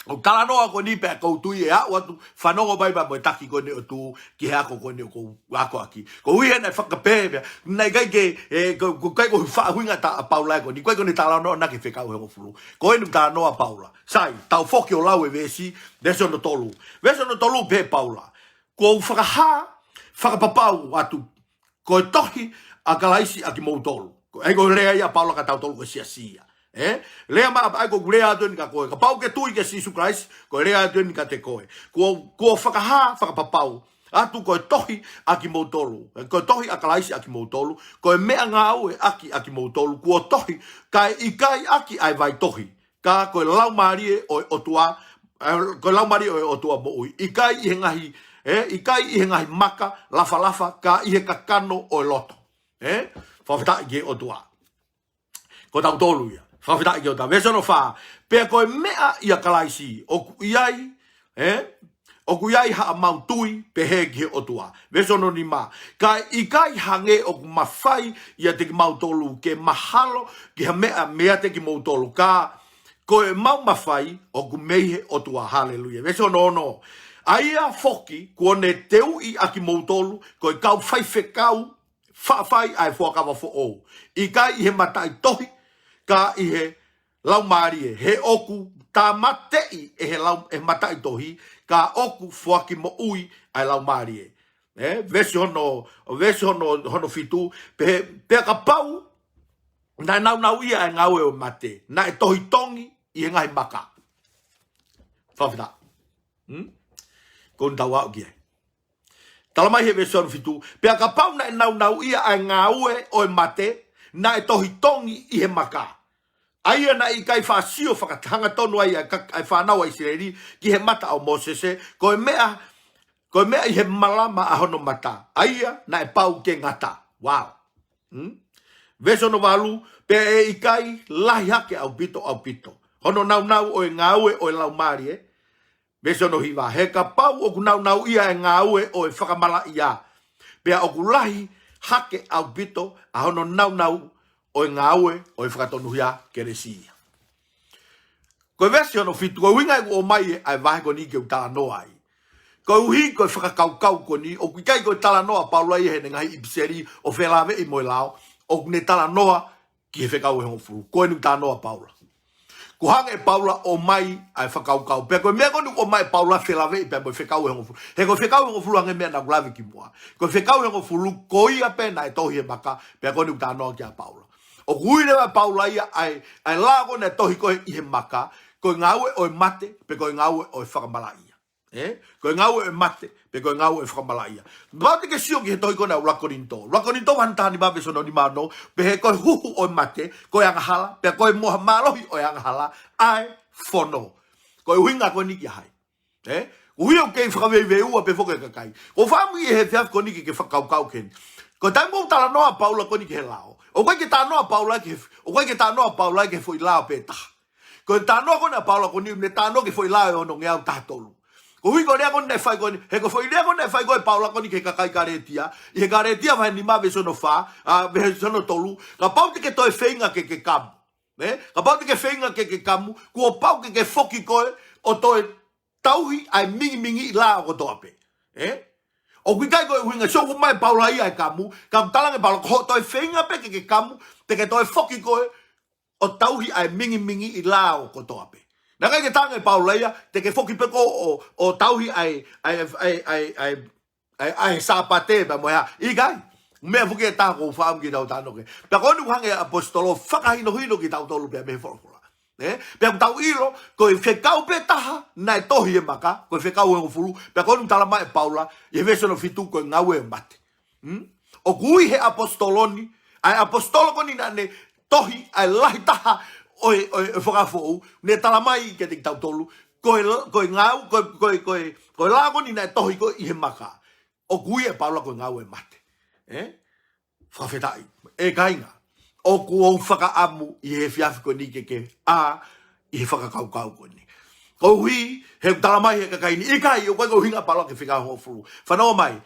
ʻOku talanoa ko eni pea ʻoku ou tui ʻe aʻu atu, fanongo mai pea mo e taki ko eni ʻoku tuʻu ki he ako ko eni ʻoku ou akoʻaki. Koeʻuhi he naʻe fakapehē pea, naʻe ʻikai ke, ʻe, ko, ko e ʻikai ko e faʻahinga ʻa Paula ko eni, ʻikai ko ʻene talanoa ʻana ki he fekau ʻe hongofulu. Ko eni ʻoku talanoa ʻa Paula. Sai, tau foki ʻo lau e veesi, veesi hono tolu. Veesi hono tolu pehē ʻe Paula: Kuo u fakahā fakapapau atu ko e tohi ʻa Kalaisi ʻa kimoutolu. Ko e, ʻa ia ko e lea ia ʻa Paula kiate kitautolu ko e siasi ia. ʻE? Lea mai ʻa e, ʻa ia ko ʻeku lea atu eni kia koe. Kapau ʻoku ke tui kia Sīsū Kalaisi, ko e lea atu eni kiate koe. Kuo, kuo u fakahā fakapapau atu ko e tohi ʻa kimoutolu. Ko e tohi ʻa Kalaisi ʻa kimoutolu. Ko e meʻa ngāue ʻaki ʻa kimoutolu kuo tohi, kae ʻikai ʻaki ʻa e vaitohi, ka ko e Laumālie ʻo e ʻOtua, ʻe, ko e Laumālie ʻo e ʻOtua moʻui. ʻIkai ʻi he ngaahi, ʻe, ʻikai ʻi he ngaahi maka lafalafa, ka ʻi he kakano ʻo e loto. ʻE? Fakafetaʻi ki he ʻOtua. Ko tautolu ia. Fakafetaʻi ki he ʻOtua. Veesi hono fā: Pea ko e meʻa ʻia Kalaisi, ʻoku ʻi ai, ʻe, ʻoku ʻi ai haʻamau tui pehē ki he ʻOtua. Veesi hono nima: Kae ʻikai hangē ʻoku mafai ʻiate kimautolu ke mahalo ki ha meʻa meiate kimoutolu, ka ko ʻemau mafai ʻoku mei he ʻOtua. Haleluia. Veesi hono ono: ʻA ia foki kuo ne teuʻi ʻa kimoutolu ko e kau faifekau, faʻa fai ʻa e fuakava foʻou, ʻikai ʻi he mataʻitohi, ka ʻi he Laumālie, he ʻoku tāmateʻi ʻe he lau-, ʻe he mataʻitohi, ka ʻoku foaki moʻui ʻa e Laumālie. ʻE, veesi hono, veesi hono, hono fitu, pehē, pea kapau naʻe naunauʻia ʻa e ngāue ʻo e mate, naʻe tohi tongi ʻi he ngaahi maka. Fakafetaʻi. Hmm? Ko eni ʻoku tau aʻu ki ai. Tala mai he veesi hono fitu: Pea kapau naʻe naunauʻia ʻa e ngāue ʻo e mate, naʻe tohi tongi ʻi he maka, ʻa ia naʻe ʻikai faʻa sio fakahangatonu ai ʻa e ka-, ʻa e fānau ʻa ʻIsileli ki he mata ʻo Mōsese, ko e meʻa, ko e meʻa ʻi he malama ʻa hono mata, ʻa ia naʻe pau ke ngata. Wow. Hmm? Veesi hono valu: Pea ʻe ʻikai lahi hake ʻaupito, ʻaupito hono naunau ʻo e ngāue ʻo e Laumālie. Veesi hono hiva: He kapau ʻoku naunauʻia ʻa e ngāue ʻo e fakamalaʻia, pea ʻoku lahi hake ʻaupito ʻa hono naunau ʻo e ngāue ʻo e fakatonuhia, kelesi ia. Ko e veesi hono fitu, ko e ʻuhinga ʻeku ʻomai ʻa e vahe ko eni ke u talanoa ai, koeʻuhi ko e fakakaukau ko eni, ʻoku ʻikai ko e talanoa ʻa Paula ia heʻene ngaahi ʻipiseli ʻo felāveʻi mo e lao, ʻoku ne talanoa ki he fekau ʻe hongofulu. Ko eni ʻoku talanoa ʻa Paula. Ko e hanga ʻe Paula ʻo ʻomai ʻa e fakakaukau. Pea ko e meʻa ko eni ʻoku ʻomai ʻe Paula felāveʻi pea mo e fekau ʻe hongofulu. He ko e fekau ʻe hongofulu hangē ko e meʻa naʻá ku lave ki muʻa. Ko e fekau ʻe hongofulu, ko ia pē naʻe tohi he maka, pea ko eni ʻoku talanoa ki ai ʻa Paula. ʻOku ui leva ʻe Paula ia ʻa e, ʻa e lao ko ē naʻe tohi ko ē ʻi he maka, ko e ngāue ʻo e mate, pe ko e ngāue ʻo e fakamalaʻia. ʻE? Ko e ngāue ʻo e mate, pe ko e ngāue ʻo e fakamalaʻia. Kapau te ke sio ki he tohi ko ena ʻa ʻuluaki Kolinitō. ʻUluaki Kolinitō vahe taha nima veesi hono nima ono, pehē ko e huhu ʻo e mate ko e angahala, pea ko e moha mālohi ʻo e angahala ʻa e fono. Ko e ʻuhinga ko eni kia hai? ʻE? Koeʻuhi ʻoku kei fakaveiveua pē foki e kakai. ʻOku ou fakaʻamu he efiafi ko eni ke ke fakakaukau ki heni. Ko e taimi ʻoku talanoa ʻa Paula ko eni ki he lao, ʻoku ʻikai ke talanoa ʻa Paula ki he, ʻoku ʻikai ke talanoa ʻa Paula ki he foʻi lao pē taha. Ko e talanoa ko ena ʻa Paula ko eni, ne talanoa ki he foʻi lao ʻe onongeau taha tolu. Koeʻuhi ko e lea ko ena naʻe fai ko eni, he ko e foʻi lea ko ena naʻe fai ko ē ʻe Paula ko eni ki he kakai Kalētia, ʻi he Kalētia vahe nima veesi hono fā, ʻa, veesi hono tolu, kapau te ke toe feinga ke ke kamu. ʻE? Kapau te ke feinga ke ke kamu, kuo pau ke ke foki koe ʻo toe tauhi ʻa e mingimingiʻi lao kotoa pē. ʻE? ʻOku ʻikai ko e ʻuhinga, sio, ʻoku ʻomai ʻe Paula ia ʻa e kamu, ka ʻoku talaange ʻe Paula ko hoʻo toe feinga pē ke ke kamu, te ke toe foki koe ʻo tauhi ʻa e mingimingiʻi lao kotoa pē. Naʻe ʻikai ke talaange ʻe Paula ia, te ke foki pē koe ʻo, ʻo tauhi ʻa e, ʻa e, ʻa e, ʻa e, ʻa e, ʻa e, ʻa e Sāpate pea mo e hā. ʻIkai. Meʻa foki ʻe taha ʻoku ou fakaʻamu ke tau talanoa ki ai. Pea ko eni ʻoku hanga ʻe he ʻaposetolo ʻo fakahinohino kitautolu pea mei he folofola. Ē? Pea ʻoku tau ʻilo, ko e fekau pē taha naʻe tohi he maka, ko e Fekau ʻe Hongofulu, pea ko eni ʻoku talamai ʻe Paula ʻi he veesi hono fitu ko e ngāue ʻo e mate. Hmm? ʻOku ui he ʻaposetolo ni, ʻa e ʻaposetolo ko eni naʻa ne tohi ʻa e lahi taha ʻo e, ʻo e, ʻo e Fuakava Foʻou, ne talamai kiate kitautolu, ko e, ko e ngāu-, ko e, ko e, ko e, ko e lao ko eni naʻe tohi ko ē ʻi he maka, ʻoku ui ʻe Paula ko e ngāue ʻo e mate. Ē? Fakafetaʻi. ʻE kāinga, ʻoku ou fakaʻamu ʻi he efiafi ko eni ke ke ʻā ʻi he fakakaukau ko eni. Koeʻuhi, he ʻoku talamai ʻe he kakai ni, ʻikai, ʻoku ʻikai ko e ʻuhinga ʻa Paula ki he Fekau ʻe Hongofulu. Fanongo mai,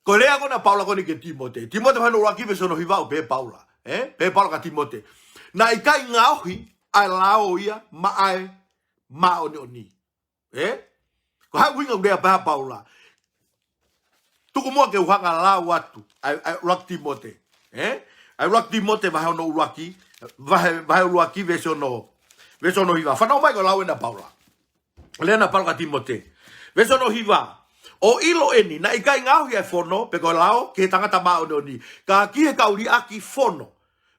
ko e lea ko ena ʻa Paula ko eni kia Tīmote. Tīmote vahe hono ʻuluaki veesi hono hiva ʻoku pehē ʻe Paula. Ē? Pehē ʻe Paula kia Tīmote, naʻe ʻikai ngaohi ʻa e lao ia maʻa e māʻoniʻoni. Ē? Ko e hā e ʻuhinga ʻoku lea pehē ʻa Paula? Tuku muʻa ke u hanga ʻo lau atu ʻa e, ʻa e ʻuluaki Tīmote. Ē? ʻA e ʻuluaki Tīmote vahe hono ʻuluaki, vahe, vahe ʻuluaki veesi hono, veesi hono hiva. Fanongo mai ko e lau ena ʻa Paula. Lea ena ʻa Paula kia Tīmote. Veesi hono hiva. ʻO ʻilo eni, naʻe ʻikai ngaohi ʻa e fono, pe ko e lao, ki he tangata māʻoniʻoni. Ka ki he kau liʻaki fono,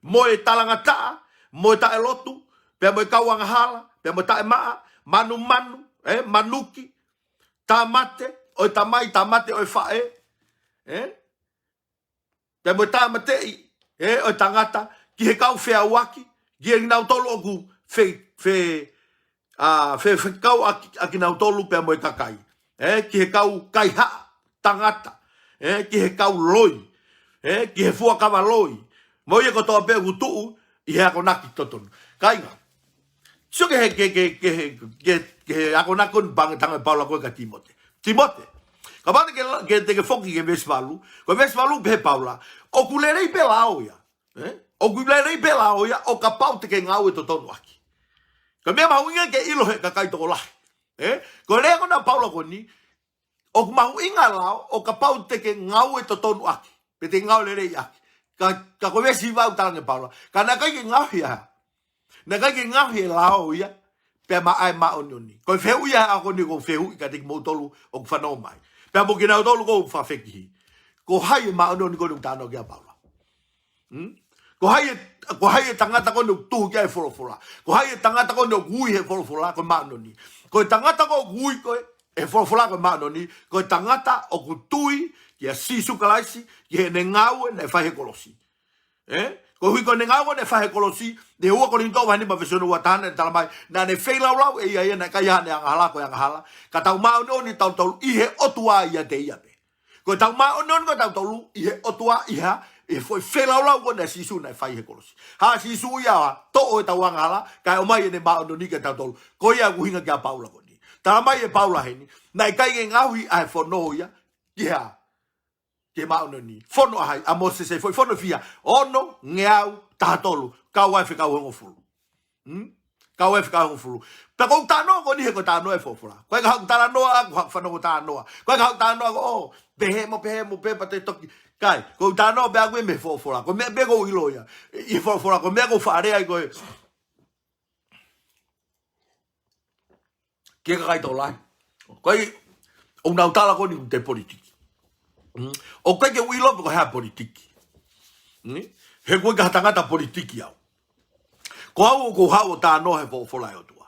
mo e talangataʻa, mo e taʻelotu, pea mo e kau angahala, pea mo e taʻemaʻa, manumanu, ē, manuki, tāmate ʻo e tamai, tāmate ʻo e faʻē, ē? Pea mo e tāmateʻi, ē, ʻo e tangata, ki he kau feʻauaki, ki he kinautolu ʻoku fe-, fe-, ʻa, fe-, fekau ʻaki, ʻa kinautolu pea mo e kakai. Ē, ki he kau kaihaʻa tangata. Ē, ki he kau loi. Ē, ki he fuakava loi. Mo ia kotoa pē ʻoku tuʻu ʻi he akonaki totonu. Kāinga. Sio ki he, ki he, ki he, ki he, ki he, ki he akonaki ko eni ʻoku talaange ʻe Paula ko ē kia Tīmote. Tīmote. Kapau te ke la-, ke te ke foki ki he veesi valu. Ko e veesi valu pehē ʻe Paula, ʻoku lelei pē lao ia. Ē? ʻOku lelei pē lao ia ʻo kapau te ke ngāue totonu ʻaki. Ko e meʻa mahuʻinga ke ʻilo ʻe he kakai tokolahi. Ē? Ko e lea ko ena ʻa Paula ko eni, ʻoku mahuʻinga e lao ʻo kapau te ke ngāue totonu ʻaki. Pe te ke ngāue lelei ʻaki. Ka, ka ko e veesi hiva ʻoku talaange ʻe Paula, ka naʻe ʻikai ke ngaohi ʻa e, naʻe ʻikai ke ngaohi e lao ia pea maʻa e māʻoniʻoni. Ko e fehuʻi ia ʻa ko eni ʻoku ou fehuʻi kiate kimoutolu ʻoku fanongo mai. Pea mo kinautolu ʻoku fakafekihi. Ko hai e māʻoniʻoni ko eni ʻoku talanoa ki ai ʻa Paula? Hmm? Ko hai e, ko hai e tangata ko eni ʻoku tuhu ki ai e folofola? Ko hai e tangata ko eni ʻoku ui ʻe he folofola ko e māʻoniʻoni? Ko e tangata ko ē ʻoku ui ko ē ʻe he folofola ko e māʻoniʻoni, ko e tangata ʻoku tui kia Sīsū Kalaisi, ki heʻene ngāue naʻe fai he kolosi. Ē? Koeʻuhi ko ʻene ngāue naʻe fai he kolosi, ʻi he ua Kolinitō vahe nima veesi hono ua taha naʻe talamai, naʻa ne feilaulau ʻe ia ia naʻe ʻikai haʻane angahala ko e angahala, ka tau māʻoniʻoni tautolu ʻi he ʻOtua ʻiate ia pē. Ko ʻetau māʻoniʻoni ko tautolu ʻi he ʻOtua ʻi he, ʻi he foʻi feilaulau ko ena ʻa Sīsū naʻe fai he kolosi. Hā Sīsū ia ʻo toʻo ʻetau angahala, kae ʻomai ʻene māʻoniʻoni kia tautolu. Ko ia ʻoku ʻuhinga ki ai ʻa Paula ko eni. Talamai ʻe Paula heni, naʻe ʻikai ke ngaohi ʻa e fono ia ki he, ki he māʻoniʻoni. Fono ʻa hai? ʻA Mōsese. Foʻi fono ʻe fiha? Ono ngeau taha tolu. Kau ai e Fekau ʻe Hongofulu. Hmm? Kau ai e Fekau ʻe Hongofulu. Pea ʻoku ou talanoa ko eni he ko e talanoa ʻa e folofola. ʻOku ʻikai ko haʻaku talanoa, ko haʻaku fanongo talanoa. ʻOku ʻikai ko haʻaku talanoa ko, ʻō, pehē mo pehē mo pehē pea te toki. ʻIkai, ʻoku ou talanoa pē ʻaku ia mei he folofola. Ko e meʻa pē ʻoku ou ʻilo ia ʻi he folofola, ko e meʻa ʻoku ou faʻa lea ai ko ē ki he kakai tokolahi. ʻOku ʻikai, ʻoku nau tala ko eni ʻoku te politiki. Hmm? ʻOku ʻikai ke u ʻilo pe ko e hā e politiki. Hmm? He ʻoku ʻikai ko ha tangata politiki au. Ko au ʻoku ou haʻu ʻo talanoa he folofola ʻa e ʻOtua.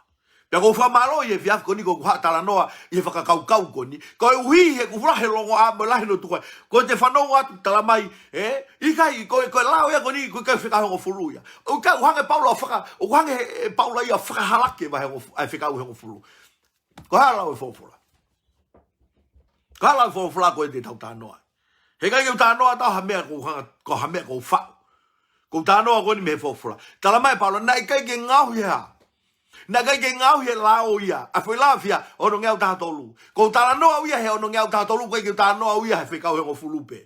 Pea ʻoku ou fakamālō ʻi he efiafi ko eni ʻoku ou haʻu ʻo talanoa ʻi he fakakaukau ko eni. Koeʻuhi he ʻoku lahi e longoaʻa mo e lahi e lotu ko ē. Ko ʻete fanongo atu talamai, ē? ʻIkai, ko, ko e lao ia ko eni, ʻoku ʻikai Fekau ʻe Hongofulu ia. ʻOku ʻikai, ʻoku hanga ʻe Paula ʻo faka-, ʻoku hanga ʻe, ʻe Paula ia ʻo fakahalaki e vahe hongof-, ʻa e Fekau ʻe Hongofulu. Ko e hā e lau ʻa e folofola? Ko e hā e lau ʻa e folofola ko ē te tau talanoa? He ʻikai ke u talanoa atu au ha meʻa ʻoku ou hanga, ko ha meʻa ʻoku ou faʻu. ʻOku ou talanoa ko eni mei he folofola. Talamai ʻe Paula, naʻe ʻikai ke ngaohi ha. Naʻe ʻikai ke ngaohi e lao ia. ʻA e foʻi lao ʻe fiha? Ono ngeau taha tolu. ʻOku ou talanoa au ia he ono ngeau taha tolu, ʻoku ʻikai ke u talanoa au ia he Fekau ʻe Hongofulu pē.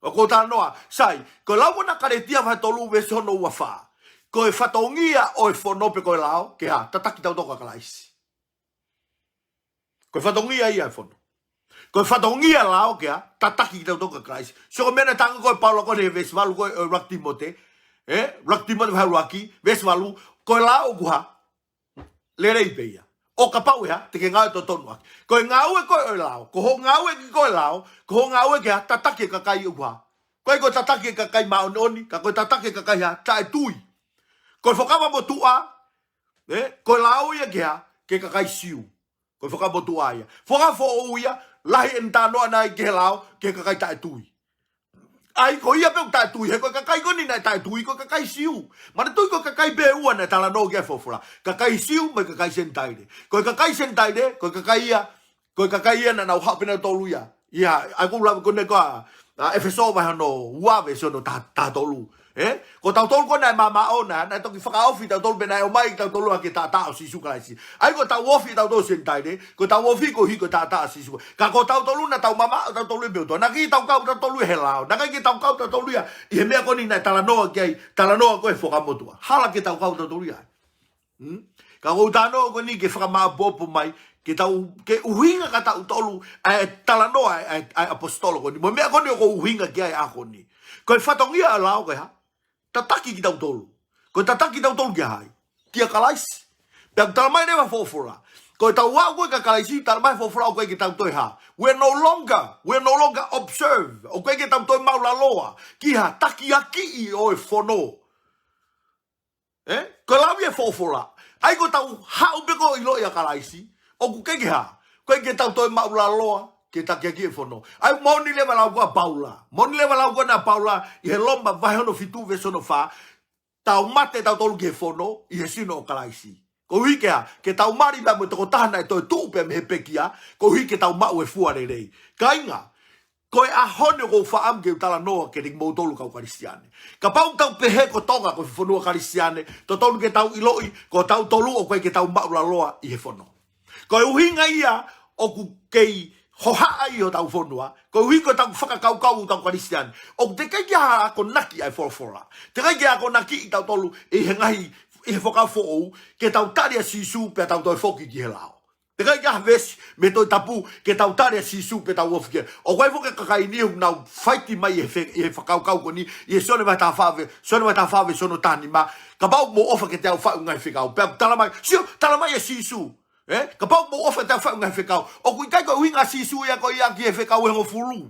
ʻOku ou talanoa, sai, ko e lau ko ena ʻa Kalētia vahe tolu veesi hono ua fā. Ko e fatongia ʻo e fono pe ko e lao, ke hā? Tataki tautolu kia Kalaisi. Ko e fatongia ia ʻo e fono. Ko e fatongia e lao ke hā? Tataki kitautolu kia Kalaisi. Sio ko e meʻa naʻe talaange ko ē ʻe Paula ko ē he veesi valu ko ē ʻo e ʻuluaki Tīmote. Ē? ʻUluaki Tīmote vahe ʻuluaki, veesi valu. Ko e lao ʻoku hā? lelei pē ia. ʻO kapau ʻe hā, te ke ngāue totonu ʻaki. Ko e ngāue ko ē ʻo e lao, ko hoʻo ngāue ʻaki ko ē lao, ko hoʻo ngāue ke hā, tataki e kakai ʻoku hā. ʻIkai ko e tataki e kakai māʻoniʻoni, ka ko e tataki e kakai hā, taʻetui. Ko e Fuakava Motuʻa, ē, ko e lao ia ke hā, ki he kakai Siu. Ko e Fuakava Motuʻa ia. Fuakava Foʻou ia, lahi ʻene talanoa naʻe ʻi ai ki he lao, ki he kakai taʻetui. ʻA ia ko ia pē ʻoku taʻetui, he ko e kakai ko eni naʻe taʻetui, ko e kakai Siu. Manatuʻi ko e kakai pē ʻe ua naʻe talanoa ki ai e folofola. Kakai Siu mo e kakai Senitaile. Ko e kakai Senitaile, ko e kakai ia, ko e kakai ia naʻa nau haʻu pē nautolu ia. Ia, ʻa ia ʻoku ou lave ko eni ko ē, ʻa ʻEfesō vahe hono ua veesi hono taha, taha tolu. Ē? Ko tautolu ko ē naʻe māmāʻona, naʻe toki fakaofi tautolu pea naʻe ʻomai tautolu ʻaki e taʻataʻa ʻo Sīsū Kalaisi. ʻA ia ko ʻetau ofi tautolu Senitaile, ko ʻetau ofi koeʻuhi ko e taʻataʻa ʻo Sīsū. Ka ko tautolu naʻa tau mamaʻo tautolu ia mei he ʻOtua. Naʻe ʻikai ke tau kau tautolu ia he lao. Naʻe ʻikai ke tau kau tautolu ia ʻi he meʻa ko eni naʻe talanoa ki ai, talanoa ko ē Fuakava Motuʻa. Hala ke tau kau tautolu ia. Hmm? Ka ʻoku ou talanoa ko eni ke fakamāʻopoʻopo mai, ke tau, ke ʻuhinga kia tautolu, ʻa e talanoa, ʻa e, ʻa e ʻaposetolo ko eni. Mo e meʻa ko eni ʻoku ou ʻuhinga ki ai he ʻaho ko eni. Ko e fatongia ʻo e lao ko e hā? Tataki kitautolu. Ko e tataki kitautolu kia hai? Kia Kalaisi. Pea ʻoku tala mai leva e folofola. Ko ʻetau aʻu ko ē kia Kalaisi, tala mai e folofola ʻoku ʻikai ke tau toe hā. We're no longer, we're no longer observe. ʻOku ʻikai ke tau toe maʻulaloa. Ki ha takiakiʻi ʻo e fono. Ē? Ko e lau ia e folofola. ʻA ia ko ʻetau haʻu pē ko ē ʻo ʻiloʻi ʻa Kalaisi. ʻOku ʻikai ke hā. ʻOku ʻikai ke tau toe maʻulaloa. Ke takiakiʻi e fono. ʻA ia moʻoni leva e lau ko ē ʻa Paula. Moʻoni leva e lau ko ē ʻa Paula. ʻI he Loma vahe hono fitu veesi hono fā. Tau mate tautolu ki he fono. ʻI he sino ʻo Kalaisi. Koeʻuhi ke hā. Ke tau mali pea mo e tokotaha naʻe toetuʻu pē mei he pekia. Koeʻuhi ke tau maʻu e fua lelei. Kāinga. Ko e ʻaho ni ʻoku ou fakaʻamu ke u talanoa kiate kimoutolu kau Kalisitiane. Kapau ʻoku tau pehē ko Tonga ko e fonua Kalisitiane, totonu ke tau ʻiloʻi, ko tautolu ʻoku ʻikai ke tau maʻulaloa ʻi he fono. Ko e ʻuhinga ia ʻoku kei hohaʻa ai hotau fonua, koeʻuhi ko ʻetau fakakaukau ʻoku tau Kalisitiane. ʻOku teʻeki ai ke akonaki ʻa e folofola. Teʻeki ai ke akonakiʻi tautolu ʻi he ngaahi, ʻi he Fuakava Foʻou, ke tau tali ʻa Sīsū pea tau toe foki ki he lao. Teʻeki ai ke ʻi ai ha veesi mei he Tohi Tapu ke tau tali ʻa Sīsū pea tau ofi ki ai. ʻOku ʻi ai foki e kakai ʻe niʻihi ʻoku nau faiti mai ʻi he fe-, ʻi he fakakaukau ko eni, ʻi he Sione vahe taha fā ve-, Sione vahe taha fā veesi hono taha nima. Kapau ʻoku mou ʻofa kiate au, fai ʻeku ngaahi fekau. Pea tala mai, sio, tala mai ʻe Sīsū. Ē? Kapau ʻoku mou ʻofa kiate au, fai ʻeku ngaahi fekau. ʻOku ʻikai ko e ʻuhinga ʻa Sīsū ia ko ia ki he fekau ʻe hongofulu.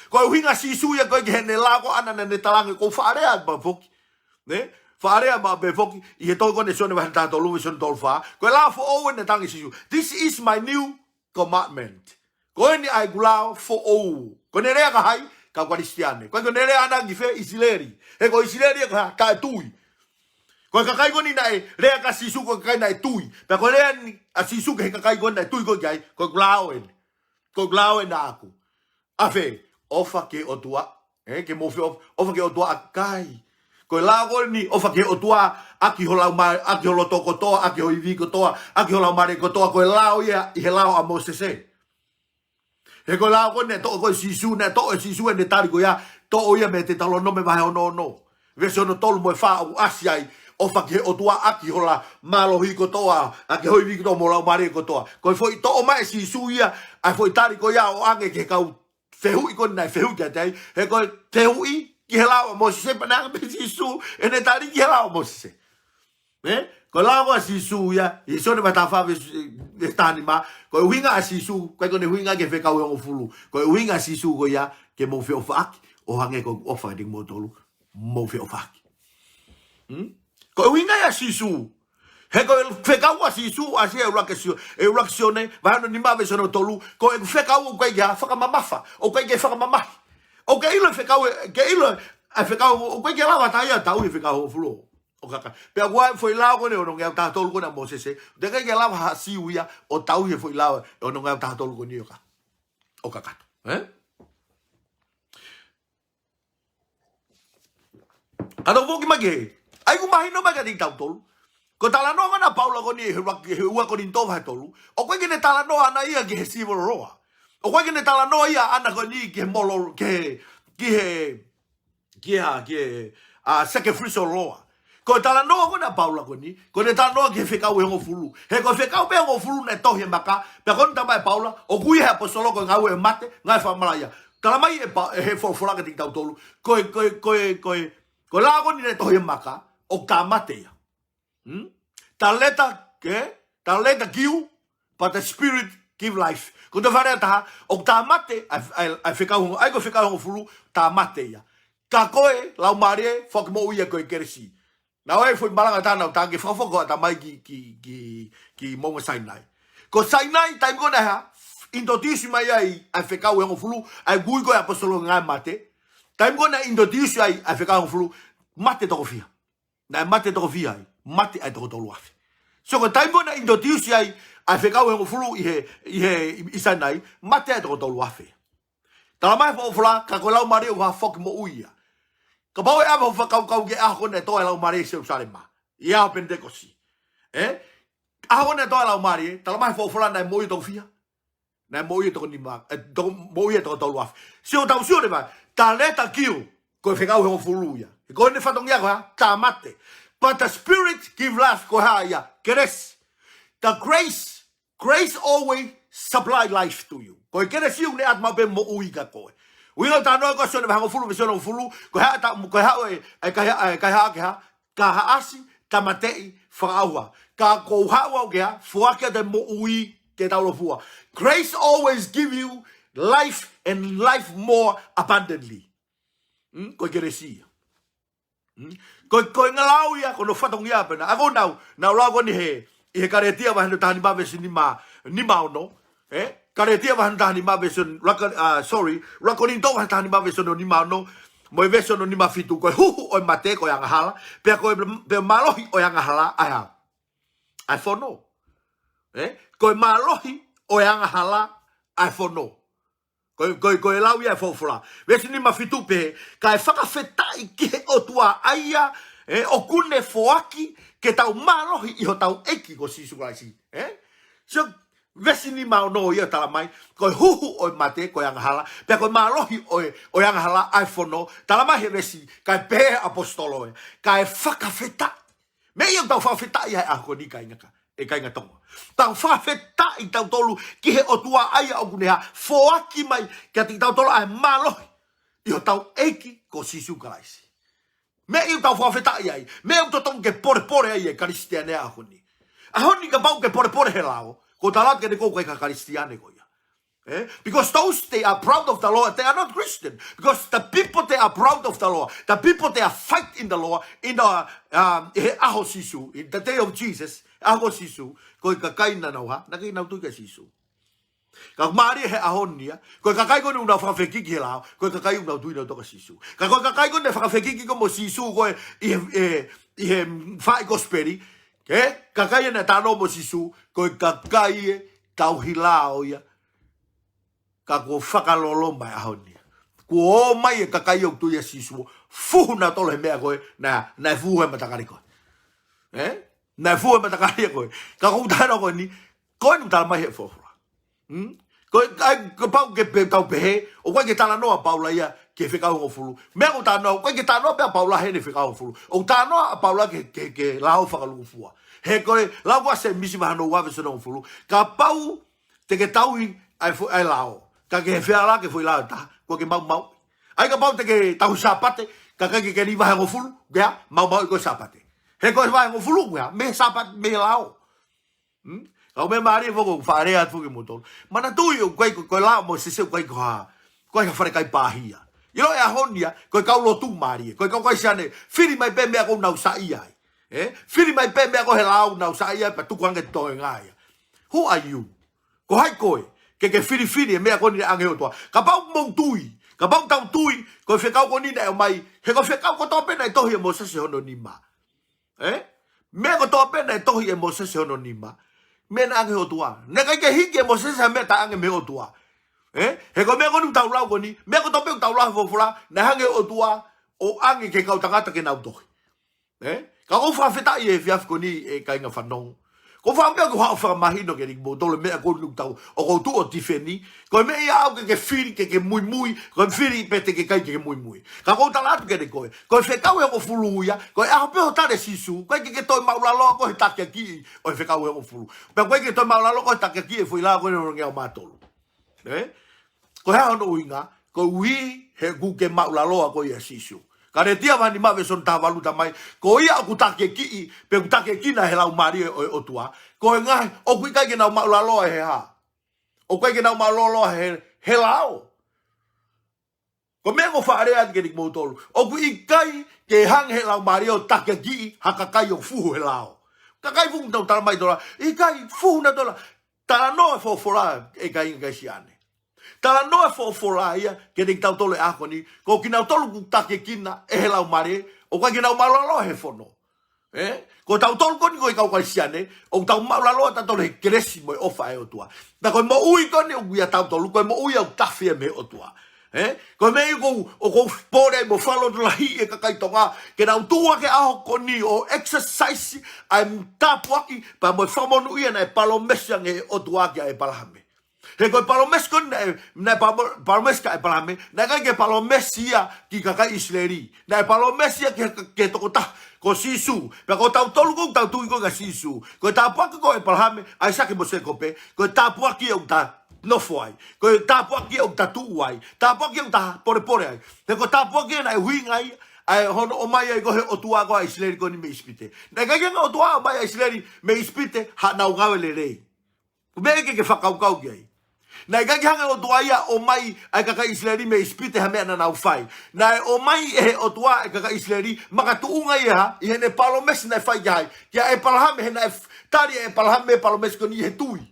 Ko e ʻuhinga ʻa Sīsū ia ko ia ki heʻene lao ko ʻana naʻa ne talaange, ʻoku ou fakalea mai pē foki. Nē? Fakalea mai pē foki, ʻi he tohi ko eni Sione vahe taha tolu, Sione tolu fā. Ko e lao foʻou eni naʻe talaange ʻe Sīsū. This is my new commandment. Ko eni ʻa ʻeku lao foʻou. Ko ʻene lea kia hai? Kau Kalisitiane. ʻOku ʻikai ko ʻene lea ʻana ki fē? ʻIsileli. He ko ʻIsileli ia ko e hā? Taʻetui. Ko e kakai ko eni naʻe lea kia Sīsū ko e kakai naʻe tui. Pea ko e lea eni ʻa Sīsū ki he kakai ko eni naʻe tui ko ē ki ai. Ko ʻeku lao eni. Ko ʻeku lao eni ʻaʻaku. ʻA fē? ʻOfa ki he ʻOtua. Ē, ke mou feʻof-, ʻofa ki he ʻOtua ʻaki. Ko e lao ko eni, ʻofa ki he ʻOtua, ʻaki ho laumā-, ʻaki ho loto kotoa, ʻaki ho ivi kotoa, ʻaki ho laumālie kotoa, ko e lao ia, ʻi he lao ʻa Mōsese. He ko e lao ko eni, toʻo ko ē ʻe Sīsū, naʻe toʻo ʻe Sīsū ʻene tali ko ia, toʻo ia mei he Teutalōnome vahe ono ono. Veesi hono tolu mo e fā ʻoku ʻasi ai, ʻofa ki he ʻOtua ʻaki ho laumālie kotoa, ʻaki ho ivi kotoa mo e laumālie kotoa. Ko e foʻi toʻo mai ʻe Sīsū ia, ʻa e foʻi tali ko ia ʻo ʻoange ki he kau fehuʻi ko eni naʻe fehuʻi kiate ia. He ko e fehuʻi ki he lao ʻa Mōsese pea naʻe ʻoange pē ʻe Sīsū ʻene tali ki he lao ʻa Mōsese. Ē? Ko e lao ko ē ʻa Sīsū ia, ʻi Sione vahe taha fā veesi, veesi taha nima, ko e ʻuhinga ʻa Sīsū, ʻoku ʻikai ko ʻene ʻuhinga ki he fekau ʻe hongofulu. Ko e ʻuhinga ʻa Sīsū ko ia, ke mou feʻofaʻaki, ʻo hangē ko ʻeku ʻofa kiate kimoutolu, mou feʻofaʻaki. Hmm? Ko e ʻuhinga ia ʻa Sīsū. He ko e fekau ʻa Sīsū, ʻasi he ʻuluaki Sio-, he ʻuluaki Sione, vahe hono nima veesi hono tolu, ko e fekau ʻoku ʻikai ke fakamamafa, ʻoku ʻikai ke fakamamahi. ʻOku ke ʻilo e fekau, ke ʻilo e fekau, ʻoku ʻikai ke lava ha taha ia ʻo tauhi e fekau ʻe hongofulu ʻo kaka-. Pea ko e foʻi lao ko eni ʻe onongeau taha tolu ko eni ʻa Mōsese, teʻeki ai ke lava ha Siu ia ʻo tauhi e foʻi lao ʻe onongeau taha tolu ko eni ʻo ka-, ʻo kakato. Ē? Ka tau foki mai ki he, ʻa ia ʻoku mahino mai kiate kitautolu. Ko e talanoa ko ena ʻa Paula ko eni he ua, he ua Kolinitō vahe tolu. ʻOku ʻikai ke ne talanoa ʻana ia ki he civil law. ʻOku ʻikai ke ne talanoa ia ʻana ko eni ki he moral, ki he, ki he, ki he, ki he, ʻa, sacrificial law. Ko e talanoa ko ena ʻa Paula ko eni, ko ʻene talanoa ki he fekau ʻe hongofulu. He ko e fekau pē ʻe hongofulu naʻe tohi he maka, pea ko eni talamai ʻe Paula, ʻoku ui ʻe he ʻaposetolo ko e ngāue ʻo e mate, ngāue fakamalaʻia. Talamai ʻe Pa-, ʻe he folofola kiate kitautolu, ko e, ko e, ko e, ko e, ko e lao ko eni naʻe tohi he maka, ʻoku tāmate ia. Hmm? Taleta ke, The letter kill, but the spirit give life. Ko e fale ʻe taha, ʻoku tāmate ʻa e, ʻa e, ʻa e fekau, ʻa ia ko e fekau hongofulu, tāmate ia. Ka ko e laumālie, foaki moʻui ia ko e kelesi. Naʻe ʻi ai e foʻi malanga ʻa Tana ʻo tangata fakafoki ʻa e tamai ki, ki, ki, ki Moʻunga Sainai. Ko Sainai, taimi ko ē naʻe introduce mai ai ʻa e fekau hongofulu, ʻa ia ko e ʻaposetolo naʻe mate. Taimi ko ē naʻe introduce ai ʻa e fekau hongofulu, mate toko fiha. Naʻe mate toko fiha ai, mate ʻa e toko tolu afe. So ko e taimi ko ē naʻe introduce ai ʻa e fekau hongofulu ʻi he, ʻi he, ʻi Sainai, mate ʻa e toko tolu afe. Talamai ʻe he folofola, ka ko e laumālie ʻoku foaki moʻui ia. Kapau ʻe ʻave hoʻo fakakaukau ki he ʻaho ko ē naʻe tō ai e laumālie ʻi Selusalema, ʻi he ʻaho Penitekosi. Ē? ʻAho ko ē naʻe tō ai e laumālie, talamai ʻe he folofola naʻe moʻui toko fiha. Naʻe moʻui ʻa e toko nima, ē, toko, moʻui ʻa e toko tolu afe. Sio, tau sio leva, the letter kill, ko e fekau hongofulu ia. Ko hono fatongia ko e hā? Tāmate. But the spirit give life, ko e hā ia? Kelesi. The grace, grace always supply life to you. Ko e kelesi ʻoku ne ʻatu maʻu pē moʻui kia koe. ʻUhinga ʻo e talanoa ko ē ʻa Sione vahe hongofulu, veesi hongofulu, ko e hā ta, ko e hā ʻo e, ʻa e kaihaʻa, ʻa e kaihaʻa ke hā? Ka haʻasi, tāmateʻi, fakaʻauha. Ka ʻoku ou haʻu au ke hā? Foaki atu e moʻui ke taulōfua. Grace always give you life and life more abundantly. Hmm? Ko e kelesi ia. Hmm? Ko, ko e ngaahi lau ia, ko hono fatongia pē ena. ʻA ia ko ʻenau, ʻenau lau ko eni he, ʻi he Kalētia vahe hono taha nima veesi nima, nima ono. Ē? Kalētia vahe hono taha nima veesi, Laka-, ah, sorry, ʻuluaki Kolinitō vahe taha nima veesi hono nima ono, mo e veesi hono nima fitu, ko e huhu ʻo e mate ko e angahala, pea ko e, pea mālohi ʻo e angahala ʻa e hā? ʻA e fono. Ē? Ko e mālohi ʻo e angahala ʻa e fono. Ko e, ko e, ko e lau ia ʻa e folofola. Veesi nima fitu pē, kae fakafetaʻi ki he ʻOtua ʻa ia, ē, ʻoku ne foaki ke tau mālohi ʻi hotau ʻEiki ko Sīsū Kalaisi. Ē? So, veesi nima ono ia talamai, ko e huhu ʻo e mate, ko e angahala, pea ko e mālohi ʻo e, ʻo e angahala, ʻa e fono, talamai he veesi, kae pehē ʻe he ʻaposetolo ē, kae fakafetaʻi. Meʻa ia ʻoku tau fakafetaʻi ai he ʻaho ni kāinga ka, ʻe kāinga Tonga. Tau fakafetaʻi tautolu ki he ʻOtua ʻa ia ʻoku ne hā, foaki mai kiate kitautolu ʻa e mālohi ʻi hotau ʻEiki ko Sīsū Kalaisi. Meʻa ia ʻoku tau fakafetaʻi ai, meʻa ʻoku totonu ke polepole ai e Kalisitiane he ʻaho ni. ʻAho ni kapau ke polepole he lao, ʻoku ou tala atu kiate koe ʻoku ʻikai ko ha Kalisitiane koe ia. Eh? Because those they are proud of the Lord, they are not Christian. Because the people they are proud of the Lord, the people they are fight in the Lord, in the, um, he ʻaho ʻo Sīsū, in the day of Jesus, ʻaho ʻo Sīsū, ko e kakai naʻa nau hā, naʻe ʻikai ke nau tui kia Sīsū. Ka ʻoku mālie he ʻaho ni ia, ko e kakai ko eni ʻoku nau fakafekiki he lao, ko e kakai ʻoku nau tui nautolu kia Sīsū. Ka ko e kakai ko eni naʻe fakafekiki ko ē mo Sīsū ko ē ʻi he, ʻi he, ʻi he faʻahi kosipeli, ē, kakai ē naʻe talanoa mo Sīsū, ko e kakai ē tauhi lao ia. Ka kuo fakaloloma e ʻaho ni. Kuo ō mai e kakai ʻoku tui kia Sīsū, fuhu nautolu he meʻa ko ē, naʻe, naʻe fuhu he matakali ko ē. Ē? Naʻe fuhu he matakali ko ē. Ka ʻoku ou talanoa ko eni, ko eni ʻoku talamai he folofola. Hmm? Ko e, ʻa ia, kapau ke pe-, tau pehē, ʻoku ʻikai ke talanoa ʻa Paula ia ki he fekau hongofulu. Meʻa ʻoku talanoa, ʻoku ʻikai ke talanoa pē ʻa Paula heni he fekau hongofulu. ʻOku talanoa ʻa Paula ki he, ki he, ki he lao fakalūkufua. He ko e lau ko ē ʻa Sēmisi vahe hono ua veesi hono hongofulu. Kapau te ke tauhi ʻa e fo-, ʻa e lao, ka ke feala ki he foʻi lao ʻe taha, kuo ke maumauʻi. ʻA ia kapau te ke tauhi Sāpate, ka ʻikai ke ke lī vahe hongofulu, ke hā, maumauʻi koe Sāpate. He ko e vahe hongofulu, ke hā, mei he Sāpate, mei he lao. Hmm? Ka ʻoku meʻa mālie foki ʻoku faʻa lea atu foki kimoutolu. Manatuʻi ʻoku ʻikai ko, ko e lao ʻa Mōsese ʻoku ʻikai ko ha, ko e ha falekai pāhia. ʻIlo e ʻaho ni ia, ko e kau lotu mālie, ko e kau Kalisitiane, fili mai pē meʻa ʻoku nau saiʻia ai. Eh? Fili mai pē meʻa ko ē he lao ʻoku nau saiʻia ai, pea tuku ange toenga ia. Who are you? Ko hai koe, ke ke filifili e meʻa ko eni naʻe ʻoange he ʻOtua. Kapau ʻoku mou tui, kapau ʻoku tau tui, ko e fekau ko eni naʻe ʻomai, he ko e fekau kotoa pē naʻe tohi ʻe Mōsese hono nima. Eh? Meʻa kotoa pē naʻe tohi ʻe Mōsese hono nima, meʻa naʻe ʻoange he ʻOtua. Naʻe ʻikai ke hiki ʻe Mōsese ha meʻa taʻe ʻoange mei he ʻOtua. Eh? He ko e meʻa ko eni ʻoku tau lau ko eni, meʻa kotoa pē ʻoku tau lau he folofola, naʻe hanga ʻe he ʻOtua ʻo ʻoange ki he kau tangata ke nau tohi. Eh? Ka ʻoku ou fakafetaʻi he efiafi ko eni ʻe kāinga fanongo. Ko e faʻa meʻa ʻoku ou fakamahino kiate kimoutolu e meʻa ko eni ʻoku tau, ʻoku ou tuʻu ʻo tifeni. Ko e meʻa ia ʻoku ke, ke fili ke ke muimui, ko e fili pē te ke ʻikai ke ke muimui. Ka ʻoku ou tala atu kiate koe, ko e fekau hongofulu ia, ko e ʻaho pē hoʻo tali ʻa Sīsū, ʻoku ʻikai ke ke toe maʻulaloa koe he takiakiʻi ʻo e fekau hongofulu. Pea ʻoku ʻikai ke toe maʻulaloa koe he takiakiʻi e foʻi lao ko eni hono ngeau mā tolu. Eh? Ko e hā hono ʻuhinga, koeʻuhi he ʻoku ke maʻulaloa koe ʻia Sīsū. Kalētia vahe nima veesi taha valu, talamai, ko ia ʻoku takiekina, pe ʻoku takiekina he Laumālie ʻo e ʻOtua, ko e ngaahi, ʻoku ʻikai ke nau maʻulaloa he hā? ʻOku ʻikai ke nau maʻulaloa he, he lao. Ko e meʻa ʻoku ou faʻa lea atu kiate kimoutolu, ʻoku ʻikai ke hanga he Laumālie ʻo takiekina ha kakai ʻoku fuhu he lao. Kakai fuhu, tau talamai ʻe he Tola, ʻikai, fuhu nautolu. Talanoa e folofola, ʻe kāinga Kalisitiane. Talanoa e folofola ia kiate kitautolu he ʻaho ni, ko kinautolu ʻoku takiekina ʻe he Laumālie, ʻoku ʻikai ke nau maʻulaloa he fono. Ē? Ko tautolu ko eni ko e kau Kalisitiane, ʻoku tau maʻulaloa tautolu he kelesi mo e ʻofa ʻa e ʻOtua. Pea ko e moʻui ko eni ʻoku ʻiate kitautolu, ko e moʻui ʻoku tafe mei he ʻOtua. Ē? Ko e meʻa ia ʻoku ou, ʻoku ou pole ai mo fakalotolahiʻi e kakai Tonga, ke nau tuʻu hake he ʻaho ko eni ʻo exercise ʻa e tāpuaki, pea mo e fakamonūʻia naʻe palōmesi ange ʻe he ʻOtua kia ʻĒpalahame. He ko e palōmesi ko eni naʻe, naʻe pamo-, palōmesi kia ʻĒpalahame, naʻe ʻikai ke palōmesi ia ki he kakai ʻIsileli. Naʻe palōmesi ia ki he, ki he tokotaha ko Sīsū. Pea ko tautolu ʻoku tau tui ko ē kia Sīsū, ko e tāpuaki ko ʻĒpalahame, ʻAisake mo Sēkope, ko e tāpuaki ʻoku ta nofo ai. Ko e tāpuaki ʻoku ta tuʻu ai. Tāpuaki ʻoku ta polepole ai. He ko e tāpuaki naʻe ʻuhinga ia ʻa e hono ʻomai ai ko ē ʻe he ʻOtua ko ē ʻa ʻIsileli ko eni mei ʻIsipite. Naʻe ʻikai ke hanga ʻe he ʻOtua ʻo ʻomai ʻa ʻIsileli mei ʻIsipite haʻanau ngāue lelei. Meʻa ke ke fakakaukau ki ai. Naʻe ʻikai ke hanga ʻe he ʻOtua ia ʻo ʻomai ʻa e kakai ʻIsileli mei ʻIsipite ha meʻa naʻa nau fai. Naʻe ʻomai ʻe he ʻOtua ʻa e kakai ʻIsileli makatuʻunga ia ʻi heʻene palōmesi naʻe fai ki ai, kia ʻĒpalahame, he naʻe f-, tali ʻe ʻĒpalahame e palōmesi ko eni ʻi he tui.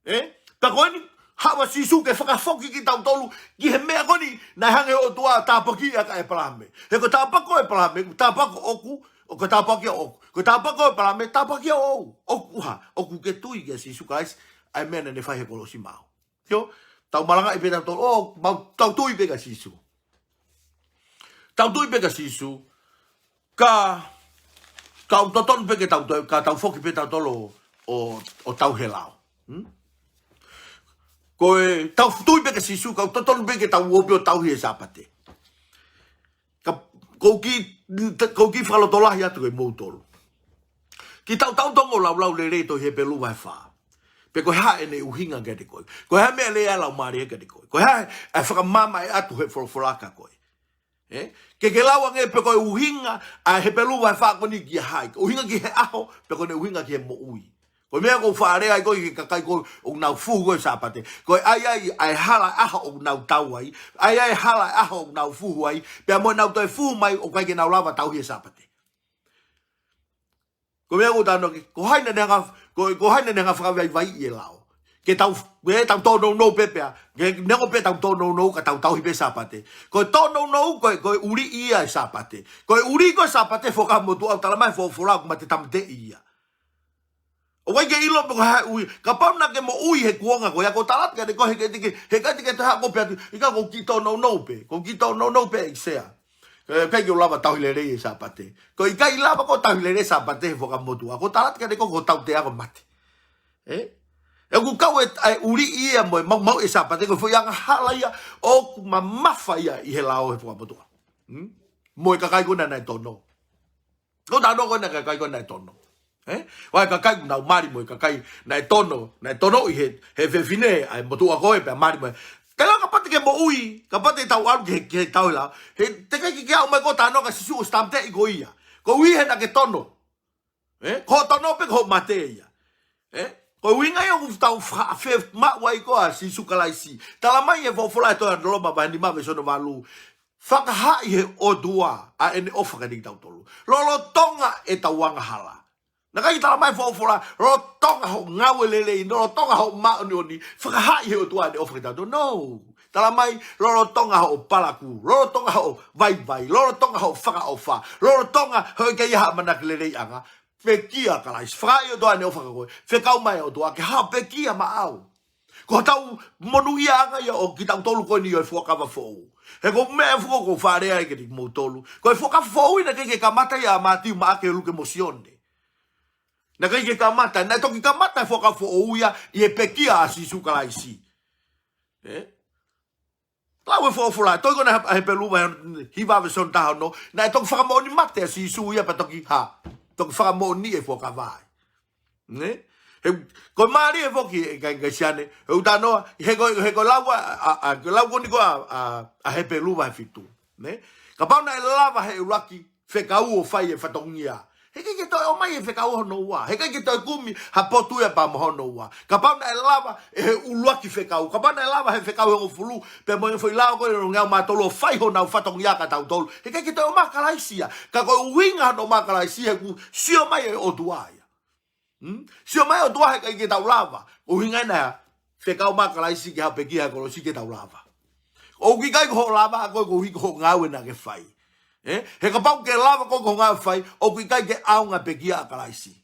Ē? Pea ko eni, haʻu ʻa Sīsū ke fakafoki kitautolu ki he meʻa ko eni naʻe hanga ʻe he ʻOtua ʻo tāpuakiʻi ʻaki ʻa ʻĒpalahame. He ko e tāpuaki ko ʻĒpalahame, tāpuaki ʻoʻoku, ʻo ko e tāpuaki ʻoʻoku. Ko e tāpuaki ko ʻĒpalahame, tāpuaki ʻoʻou. ʻOku hā? ʻOku ke tui kia Sīsū Kalaisi, ʻa e meʻa naʻa ne fai he kolosi maʻau. Sio? Tau malangaʻi pē tautolu, ʻo, mau, tau tui pē kia Sīsū. Tau tui pē kia Sīsū, ka, ka ʻoku totonu pē ke tau toe, ka tau foki pē tautolu ʻo, ʻo, ʻo tauhi e lao. Hmm? Ko e, tau tui pē kia Sīsū, ka ʻoku totonu pē ke tau ō pē ʻo tauhi e Sāpate. Ka, ʻoku ou kiʻi, ʻoku ou kiʻi fakalotolahi atu kiate kimoutolu. Kiʻi tautau tongo laulau lelei e tohi Hepelū vahe fā. Pe ko e hā ʻene ʻuhinga kiate koe. Ko e hā e meʻa ʻoku lea ai e Laumālie kiate koe. Ko e hā e fakamaama ʻe ʻoatu ʻe he folofola kia koe. Ē? Ke ke lau ange pe ko e ʻuhinga ʻa e Hepelū vahe fā ko eni kia hai. Ko e ʻuhinga ki he ʻaho, pe ko ʻene ʻuhinga ki he moʻui. Ko e meʻa ʻoku ou faʻa lea ai ko ē ki he kakai ko ē ʻoku nau fuhu ko ē Sāpate. Ko e ʻai ai ʻa e hala ʻaho ʻoku nau tau ai. ʻAi ai e hala ʻaho ʻoku nau fuhu ai. Pea mo ʻenau toe fuhu mai ʻoku ʻikai ke nau lava tauhi e Sāpate. Ko e meʻa ʻoku ou talanoa ki ai, ko hai naʻa ne hanga, ko, ko hai naʻa ne hanga fakavaivaiʻi e lao. Ke tau, ke tau tōnounou pē pea. Ke neongo pē ʻetau tōnounou ka tau tauhi pē Sāpate. Ko e tōnounou ko e, ko e ʻuliʻi ia e Sāpate. Ko e ʻuliʻi ko ē Sāpate Fuakava Motuʻa ʻoku talamai ʻe he folofola ʻoku mate tāmateʻi ia. ʻOku ʻikai ke ʻilo pe ko e hā e ʻuhinga. Kapau naʻa ke moʻui he kuonga ko ia, ʻoku ou tala atu kiate koe he ʻikai te ke, he ʻikai te ke toe haʻu koe pē atu, ʻikai, ʻoku ou kiʻi tōnounou pē, ʻoku ou kiʻi tōnounou pē ʻEiki Sea. Ē, ʻikai ke u lava tauhi lelei e Sāpate. ʻOku ʻikai lava koe ʻo tauhi lelei e Sāpate he Fuakava Motuʻa. ʻOku ou tala atu kiate koe ko e tautea ko e mate. Ē? ʻOku kau e, e ʻuliʻi ia mo e maumauʻi e Sāpate, ko e foʻi angahala ia ʻoku mamafa ia ʻi he lao he Fuakava Motuʻa. Hmm? Mo e kakai ko ē naʻe tono. Ko e talanoa ko ē naʻe kakai ko ē naʻe tono. Ē? ʻA e kakai naʻa nau mali mo e kakai naʻe tono, naʻe tono ʻi he, he fefine ʻa e motuʻa ko ē pea mali mo e. Ka ʻi ai kapau te ke moʻui, kapau te tau ʻalu ki he, ki he tauhi lao. He teʻeki ke ke aʻu mai koe ʻo talanoa kia Sīsū ʻosi tāmateʻi koe ia. Koeʻuhi he naʻa ke tono. Ē? Ko hoʻo tono pē ko hoʻo mate ia. Ē? Ko e ʻuhinga ia ʻoku tau fa-, fe-, maʻu ai ko ē ʻa Sīsū Kalaisi. Talamai ʻe he folofola he tohi Loma vahe nima veesi hono valu. Fakahaaʻi ʻe he ʻOtua ʻa ʻene ʻofa kiate kitautolu lolotonga ʻetau angahala. Naʻe ʻikai talamai ʻe he folofola, lolotonga hoʻo ngāue lelei, lolotonga hoʻo māʻoniʻoni, fakahaaʻi ʻe he ʻOtua ʻene ʻofa kiate kitautolu. No. Talamai, lolotonga hoʻo palakū, lolotonga hoʻo vaivai, lolotonga hoʻo fakaʻofa, lolotonga hoʻo ʻikai ha ʻamanaki leleiʻanga, pekia Kalaisi. Fakahaaʻi ʻe he ʻOtua ʻene ʻofa kia koe. Fekau mai ʻOtua ke haʻu ʻo pekia maʻau. Ko hotau monūʻiaʻanga ia ʻo kitautolu ko eni ʻo e Fuakava Foʻou. He ko e meʻa foki ʻoku ou faʻa lea ai kiate kimoutolu. Ko e Fuakava Foʻou ia naʻe ʻikai ke kamata ia ʻia Mātiu, Maʻake, Luke mo Sione. Naʻe ʻikai ke kamata, naʻe toki kamata e Fuakava Foʻou ia ʻi he pekia ʻa Sīsū Kalaisi. Ē? Lau e folofola, tohi ko ē ʻa Hepelū vahe hiva veesi hono taha ono, naʻe toki fakamoʻoni mate ʻa Sīsū ia pea toki hā, toki fakamoʻoni e fuakava ai. Nē? He, ko e mālie foki ʻe kāinga Kalisitiane, he ʻoku ou talanoa, he ko, he ko e lau ʻa, ʻa, ʻa, ko e lau ko eni ko ē ʻa, ʻa, ʻa Hepelū vahe fitu. Ne? Kapau naʻe lava he ʻuluaki fekau ʻo fai e fatongia, heʻikai ke toe ʻomai e fekau hono ua. Heʻikai ke toe kumi ha potu ia pea mo hono ua. Kapau naʻe lava he ʻuluaki fekau, kapau naʻe lava he fekau hongofulu, pea mo e foʻi lao ko ē ʻo e ngeau mā tolu ʻo fai honau fatongia kia tautolu, heʻikai ke toe ʻomai ʻa Kalaisi ia. Ka ko e ʻuhinga hono ʻomai ʻa Kalaisi ia he ʻoku sio mai e ʻOtua ia. Hmm? Sio mai e ʻOtua heʻikai ke tau lava. ʻUhinga ena ia, fekau mai ʻa Kalaisi ke haʻu pekia he kolosi ke tau lava. ʻOku ʻikai ko hoʻo lava ʻa koe koeʻuhi ko hoʻo ngāue naʻa ke fai. Eh? He kapau ke lava koe ko hoʻo ngāue fai, ʻoku ʻikai ke ʻaonga pekia ʻa Kalaisi.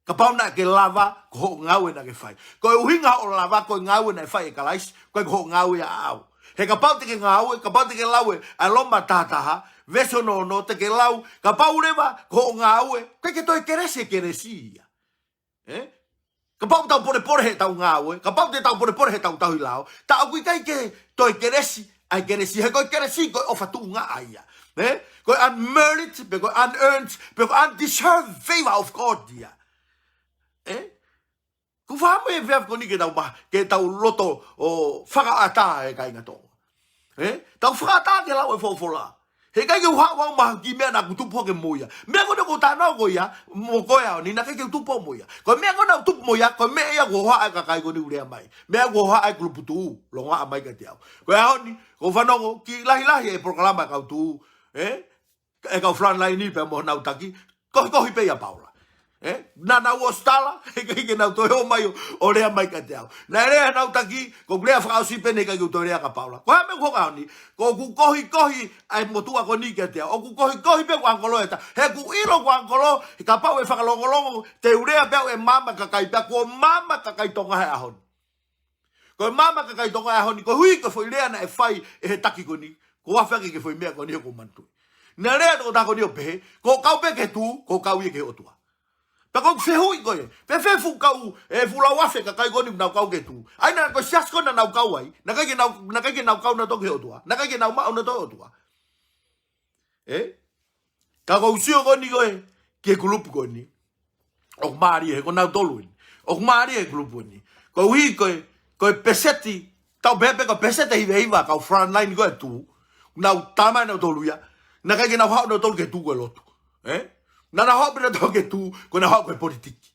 Kapau naʻa ke lava ko hoʻo ngāue naʻa ke fai. Ko e ʻuhinga hoʻo lava ko e ngāue naʻe fai ʻe Kalaisi, ʻikai ko hoʻo ngāue ʻaʻau. He kapau te ke ngāue, kapau te ke lau e, ʻa Loma taha taha, veesi ono ono, te ke lau, kapau leva ko hoʻo ngāue, ʻikai ke toe kelesi e kelesi ia. Eh? Kapau tau polepole heʻetau ngāue, kapau te tau polepole heʻetau tauhi lao, tā ʻoku ʻikai ke toe kelesi ʻa e kelesi, he ko e kelesi ko e ʻofa tuʻungaʻa ia. Eh? Ko e unmerited, pe ko e unearned, pe ko e undeserved favor of God ia. Eh? ʻOku ou fakaʻamu he efiafi ko eni ke tau ma-, ke tau loto ʻo fakaʻatā e kāinga Tonga. Eh? Tau fakaʻatā ke lau e folofola. Heʻikai ke u haʻu au mo ha kiʻi meʻa naʻa ku tupu hake mo ia. Meʻa ko eni ʻoku ou talanoa ko ia, mo koe ʻaho ni, naʻe ʻikai ke u tupu au mo ia. Ko e meʻa ko ē naʻa ku tupu mo ia, ko e meʻa ia kuo hohaʻa e kakai ko eni ʻoku lea mai. Meʻa kuo hohaʻa e kulupu tuʻu, longoaʻa mai kiate au. Ko e ʻaho ni, ʻoku ou fanongo, kiʻi lahilahi e polokalama e kau tuʻu, eh? E kau frontline pea mo honau taki, kohikohi pē ʻia Paula. Eh? Naʻa nau ʻosi tala, heʻikai ke nau toe ō mai ʻo, ʻo lea mai kiate au. Naʻe lea honau taki, ko ʻeku lea fakaʻosi pē eni heʻikai ke u toe lea kia Paula. Ko e hā e meʻa ʻoku hoko he ʻaho ni, ko ʻeku kohikohi ʻa e motuʻa ko eni kiate au. ʻOku kohikohi pē ʻeku ʻangelo ʻe taha. He ʻoku ou ʻilo ʻeku ʻangelo, he kapau ʻe fakalongolongo, te u lea pē au ʻe maama e kakai pea kuo maama e kakai Tonga he ʻaho ni. Ko e maama e kakai Tonga he ʻaho ni, koeʻuhi ko e foʻi lea naʻe fai ʻe he taki ko eni, kuo afe ange ki he foʻi meʻa ko eni ʻoku ou manatuʻi. Naʻe lea e tokotaha ko eni ʻo pehē, ko hoʻo kau pē ki he tuʻu, ko hoʻo kau ia ki he ʻOtua. Pea ko ʻeku fehuʻi ko ē, fēfē fuʻu kau, e fuʻu lauafe e kakai ko eni ʻoku nau kau ki he tuʻu. ʻA ia naʻe ko e siasi ko ē naʻa nau kau ai, naʻe ʻikai ke nau, naʻe ʻikai ke nau kau nautolu ki he ʻOtua, naʻe ʻikai ke nau maʻu nautolu e ʻOtua. Eh? Ka ʻoku ou sio ko eni ko ē, ki he kulupu ko eni. ʻOku mālie he ko nautolu eni. ʻOku mālie he kulupu eni. Koeʻuhi ko e, ko e peseti, tau pehē pē ko e peseti ʻe hiva hiva kau frontline ko ē tuʻu. Nau tala mai nautolu ia. Naʻe ʻikai ke nau haʻu nautolu ki he tuʻu ko e lotu. Eh? Naʻa nau haʻu pē nautolu ki he tuʻu, ko ʻenau haʻu ko e politiki.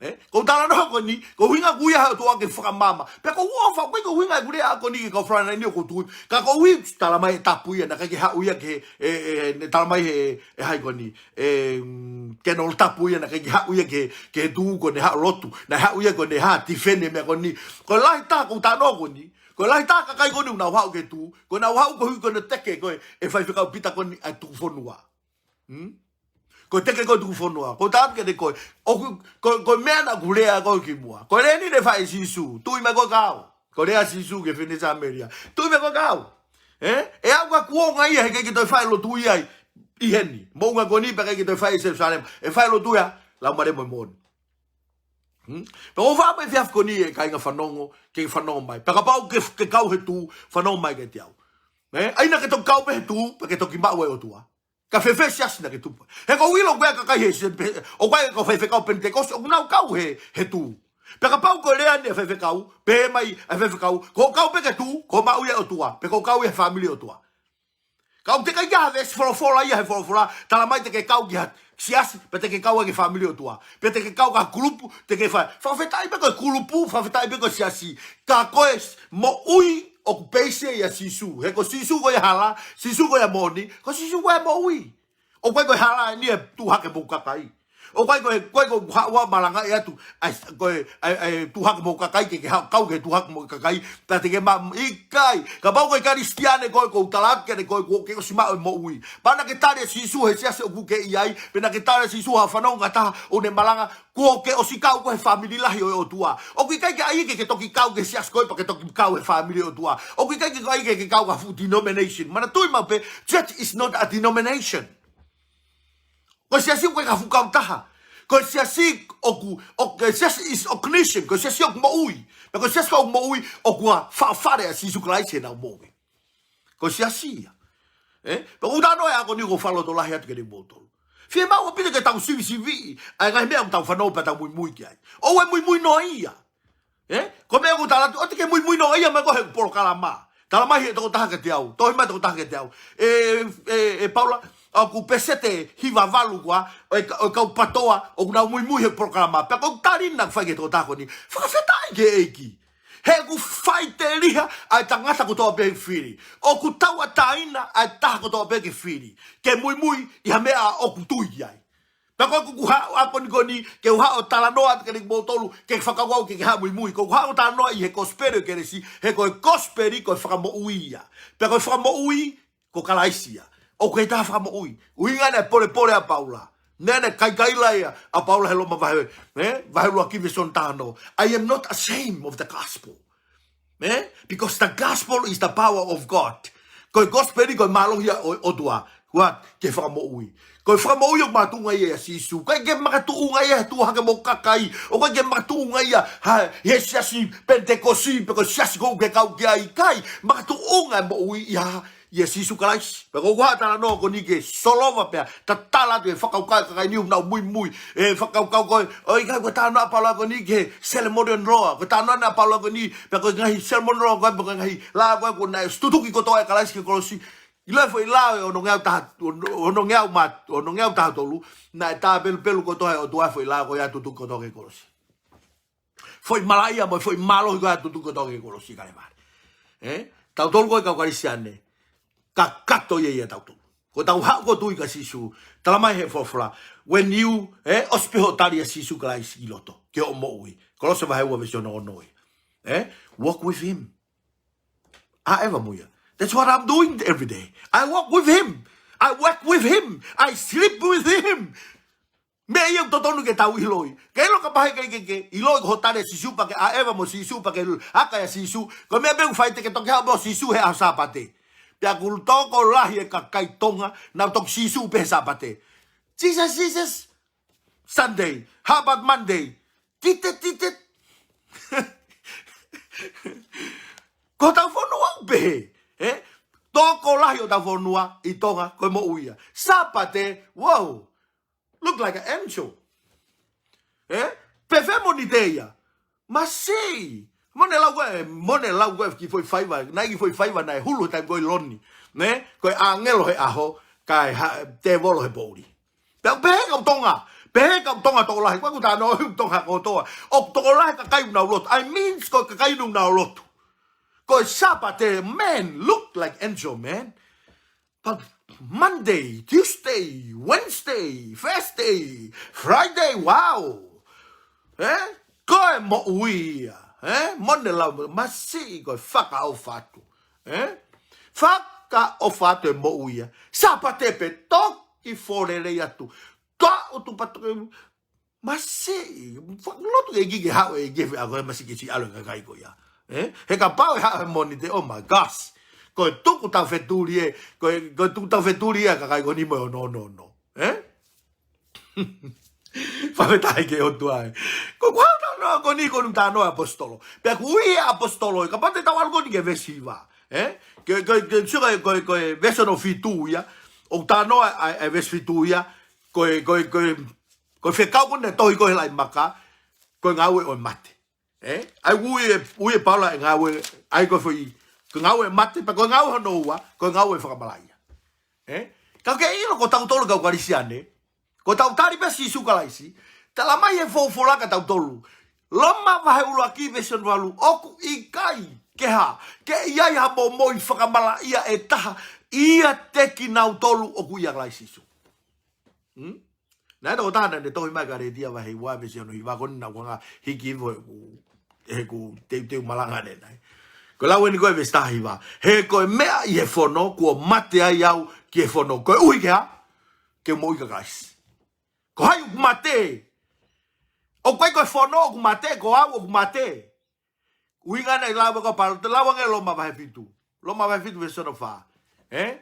Eh? ʻOku ou talanoa ko eni, ko e ʻuhinga ʻoku ui ai e ʻOtua ke fakamaama. Pea ʻoku ou ʻofa, ʻoku ʻikai ko e ʻuhinga ʻeku lea ko eni ki he kau frontline ʻoku ou tui. Ka ʻoku ou tui, tala mai e tapu ia, naʻe ʻikai ke haʻu ia ki he, e, e, ne tala mai he, e hai ko eni, e, mm, Colonel Tapu ia, naʻe ʻikai ke haʻu ia ki he, ki he tuʻu ko ē ne haʻu lotu. Naʻe haʻu ia ko ē ne haʻu tifeni e meʻa ko eni. Ko e lahi taha ʻoku ou talanoa ko eni. Ko e lahi taha e kakai ko eni ʻoku nau haʻu ki he tuʻu. Ko ʻenau haʻu koeʻuhi ko ʻene teke ko ē, e faifekau Pita ko eni ʻa e tuku fonua. Hmm? Ko e teke ko ē tuku fonua. ʻOku ou tala atu kiate koe. ʻOku, ko, ko e meʻa naʻa ku lea ko ē kimuʻa. Ko e lea eni naʻe fai ʻe Sīsū. Tui mai koe kau. Ko e lea ʻa Sīsū ki he fineʻeiki Samēlia. Tui mai koe kau. Eh? ʻE aʻu ki he kuonga ia heʻikai ke toe fai lotu ia ʻi, ʻi heni. Moʻunga ko eni pea ʻikai ke toe fai ʻi Selusalema. ʻE fai lotu ia, Laumālie Māʻoniʻoni. Hmm? Pea ʻoku ou fakaʻamu he efiafi ko eni e kāinga fanongo, ke fanongo mai. Pea kapau ke, ke kau he tuʻu, fanongo mai kiate au. Eh? ʻA ia naʻa ke toki kau pē he tuʻu, pea ke toki maʻu e ʻOtua. Ka fēfē e siasi naʻa ke tupu ai? He ʻoku ou ʻilo ko e kakai he se pe-, ʻoku ʻi ai e kau faifekau Penitekosi, ʻoku nau kau he, he tuʻu. Pea kapau ko e lea eni ʻa e faifekau, pehē mai ʻa e faifekau, ko hoʻo kau pē ki he tuʻu, ko hoʻo maʻu ia e ʻOtua, pe ko hoʻo kau ia he fāmili ʻo e ʻOtua. Ka ʻoku teʻeki ai ke ʻi ai ha veesi folofola ia he folofola, tala mai te ke kau ki ha siasi, pe te ke kau ai ki he fāmili ʻo e ʻOtua. Pe te ke kau ki ha kulupu, te ke fai. Fakafetaʻi pē ko e kulupu, fakafetaʻi pē ko e siasi. Ka ko e s-, moʻui ʻoku peisi ia ʻia Sīsū. He ko Sīsū ko e hala, Sīsū ko e moʻoni, ko Sīsū ko e moʻui. ʻOku ʻikai ko e hala eni e tuʻu hake mo e kakai. ʻOku ʻikai ko e, ko e, ko e haʻu ʻo malangaʻi atu, ʻa e, ko e, ʻa e, ʻa e tuʻu hake mo e kakai ke, ke haʻu kau ki he tuʻu hake mo e kakai, pea te ke ma-, ʻikai. Kapau ko e Kalisitiane koe, ʻoku ou tala atu kiate koe, kuo ke ʻosi maʻu e moʻui. Pea naʻa ke tali ʻa Sīsū he siasi ʻoku ke ʻi ai, pe naʻa ke tali ʻa Sīsū ha fanongo ʻa ha taha ʻoku ne malanga, kuo ke ʻosi kau koe he fāmili lahi ʻo e ʻOtua. ʻOku ʻikai ke ʻai ke, ke toki kau ki he siasi koe, pea ke toki kau he fāmili ʻo e ʻOtua. ʻOku ʻikai ke ʻai ke, ke kau ki ha fuʻu denomination. Manatuʻi maʻu pē, church is not a denomination. Ko e siasi ʻoku ʻikai ko ha fuʻu kautaha. Ko e siasi ʻoku, ʻo, ko e siasi is a nation. Ko e siasi ʻoku moʻui. Pea ko e siasi ʻoku moʻui, ʻoku ʻi ai e fale ʻa Sīsū Kalaisi ʻi heʻenau moʻui. Ko e siasi ia. Eh? Pea ʻoku ou talanoa he ʻaho ni ʻoku ou fakalotolahi atu kiate kimoutolu. Fiemaʻu ʻaupito ke tau sivisiviʻi ʻa e ngaahi meʻa ʻoku tau fanongo pea tau muimui ki ai. ʻOua ʻe muimui noa ia. Eh? Ko e meʻa ʻoku ou tala atu, ʻoua te ke muimui noa ia mai ko e polokalama. Tala mai he tokotaha kiate au, tohi mai tokotaha kiate au. E, e, e Paula, ʻoku peseti hiva valu koā ʻo e ka-, ʻo e kau PTOA ʻoku nau muimui he polokalama. Pea ko e tali naʻe fai ki he tokotaha ko eni. Fakafetaʻi ki he ʻEiki. He ʻoku faʻiteliha ʻa e tangata kotoa pē ke fili. ʻOku tauʻatāina ʻa e taha kotoa pē ke fili, ke muimui ʻi ha meʻa ʻoku tui ki ai. Pea ko ʻeku haʻu ʻapongipongi ni, ke u haʻu ʻo talanoa atu kiate kimoutolu, ke fakakaukau ke ke haʻu muimui. Ko ʻeku haʻu ʻo talanoa ʻi he kosipeli ʻo Kelesi, he ko e kosipeli ko e fakamoʻui ia. Pea ko e fakamoʻui, ko Kalaisi ia. ʻOku ʻikai ha taha fakamoʻui. ʻUhinga naʻe polepole ʻa Paula. Naʻe, naʻe kaikaila ia ʻa Paula he Loma vahe, eh? Vahe ʻuluaki veesi ono taha ono. I am not ashamed of the gospel. Eh? Because the gospel is the power of God. Ko e kosipeli ko e mālohi ia ʻo, ʻOtua. What? Ke fakamoʻui. Ko e fakamoʻui ʻoku makatuʻunga ia ʻia Sīsū. ʻIkai ke makatuʻunga ia he tuʻu hake mo e kakai. ʻOku ʻikai ke makatuʻunga ia ha, he siasi Penitekosi, pe ko e siasi ʻoku ke kau ki ai. ʻIkai, makatuʻunga e moʻui ia ʻia Sīsū Kalaisi. Pea ko ʻeku talanoa ko eni ke solova pea tatala atu e fakakaukau ʻa e kakai ni ʻoku nau muimui. E fakakaukau ko ē, ʻoku ʻikai ko e talanoa ʻa Paula ko eni ki he ceremonial law. Ko e talanoa ʻa Paula ko eni, pea ko e ngaahi ceremonial law ko ē, pea ko e ngaahi lao ko ē, ko ē naʻe tutuki kotoa ʻe Kalaisi ki he kolosi. ʻIlo e foʻi lao ʻe onongeau taha, ono, onongeau ma-, onongeau taha tolu, naʻe tāpelupelu kotoa ʻe he ʻOtua e foʻi lao ko ia tutuki kotoa ki he kolosi. Foʻi malaʻia mo e foʻi mālohi ko ia tutuki kotoa ki he kolosi Kalevale. Eh? Tautolu ko e kau Kalisitiane, kakato ia ʻia tautolu. Ko ʻetau haʻu ʻo tui kia Sīsū, tala mai he folofola, when you, eh, ʻosi pē hoʻo tali ʻa Sīsū Kalaisi ʻi loto, ki hoʻo moʻui. Kolose vahe ua veesi ono ono ia. Eh? Walk with him. ʻAʻeva mo ia. That's what I'm doing every day. I walk with him. I work with him. I sleep with him. Meʻa ia ʻoku totonu ke tau ʻiloʻi. Ke ʻilo kapau he ʻikai ke, ke ʻiloʻi ko hoʻo tali ʻa Sīsū pea ke ʻaʻeva mo Sīsū pea ke aka ʻia Sīsū. Ko e meʻa pē ʻoku fai te ke toki haʻu mo Sīsū he ʻaho Sāpate. Pea ʻoku tokolahi e kakai Tonga, nau toki Sīsū pē he Sāpate. Jesus, Jesus. Sunday. How about Monday? Tite, tite. Ko hotau fonua ʻoku pehē, eh? Tokolahi hotau fonua ʻi Tonga, ko e moʻui ia. Sāpate, wow. Look like an angel. Eh? Pea fē Mōnite ia? Masiʻi. Mo ʻene lau ko ē, mo ʻene lau ko ē ki he foʻi faiva, naʻe ʻi he foʻi faiva naʻe hulu he taimi ko ē ʻi Loni. Ne? Ko e ʻāngelo he ʻaho, kae ha-, tēvolo he poʻuli. Pea ʻoku pehē kau Tonga, pehē kau Tonga tokolahi, ko ʻeku talanoa ʻoku Tonga kotoa. ʻOku tokolahi e kakai ʻoku nau lotu. I mean, ko e kakai ʻoku nau lotu. Ko e Sāpate, man, look like angel, man. But Monday, Tuesday, Wednesday, Thursday, Friday, wow. Eh? Ko e moʻui ia. Eh? Mo ʻene lau, masiʻi ko e fakaʻofa atu. Eh? Fakaʻofa atu e moʻui ia. Sāpate pē toki fōlelei atu. Toʻo tupa toki Masiʻi, fakalotu e ʻEiki ke haʻu e ʻEiki he ʻaho ko ē masiʻi ke siʻi ʻalu e kakai ko ia. Eh? He kapau ʻe haʻu he Mōnite, oh my gosh. Ko e tuku tau fetuli e, ko e, ko e tuku tau fetuli e kakai ko eni mo e ono ono ono. Eh? Fakafetaʻi ki he ʻOtua ē. Ko ʻeku haʻu talanoa ko eni ko ʻeku talanoa ʻaposetolo. Pea ʻoku ui e ʻaposetolo, kapau te tau ʻalu ko eni ki he veesi hiva. Eh? Ke, ke, ke, sio ko e, ko e, ko e veesi hono fitu ia. ʻOku talanoa ʻa e, ʻa e veesi fitu ia. Ko e, ko e, ko e, Ko e fekau ko ē naʻe tohi ko ē he Laʻi Maka, ko e ngāue ʻo e mate. Eh? ʻA ia ui e, ui e Paula e ngāue, ʻa ia ko e foʻi, ko e ngāue ʻo e mate, pea ko e ngāue hono ua, ko e ngāue ʻo e fakamalaʻia. Eh? Ka ke ʻilo ko tautolu kau Kalisitiane, ko ʻetau tali pē Sīsū Kalaisi, tala mai he folofola kia tautolu. Loma vahe ʻuluaki veesi ono valu, ʻoku ʻikai ke hā, ke ʻi ai ha moʻui fakamalaʻia ʻe taha, ʻiate kinautolu ʻoku ʻia Kalaisi Sīsū. Hmm? Naʻe tokotaha naʻa ne tohi mai Kalētia vahe ua veesi ono hiva ko eni naʻa ku hanga hiki hifo he ʻeku, he ʻeku teuteu malanga ʻanenai. Ko e lau eni ko e veesi taha hiva. He ko e meʻa ʻi he fono, kuo mate ai au ki he fono. Koeʻuhi ke hā? Ke moʻui kia Kalaisi. Ko hai ʻoku mate? ʻOku ʻikai ko e fono ʻoku mate, ko au ʻoku mate. ʻUhinga naʻe lau ko Paula, te lau ange Loma vahe fitu. Loma vahe fitu veesi ono fā. Eh?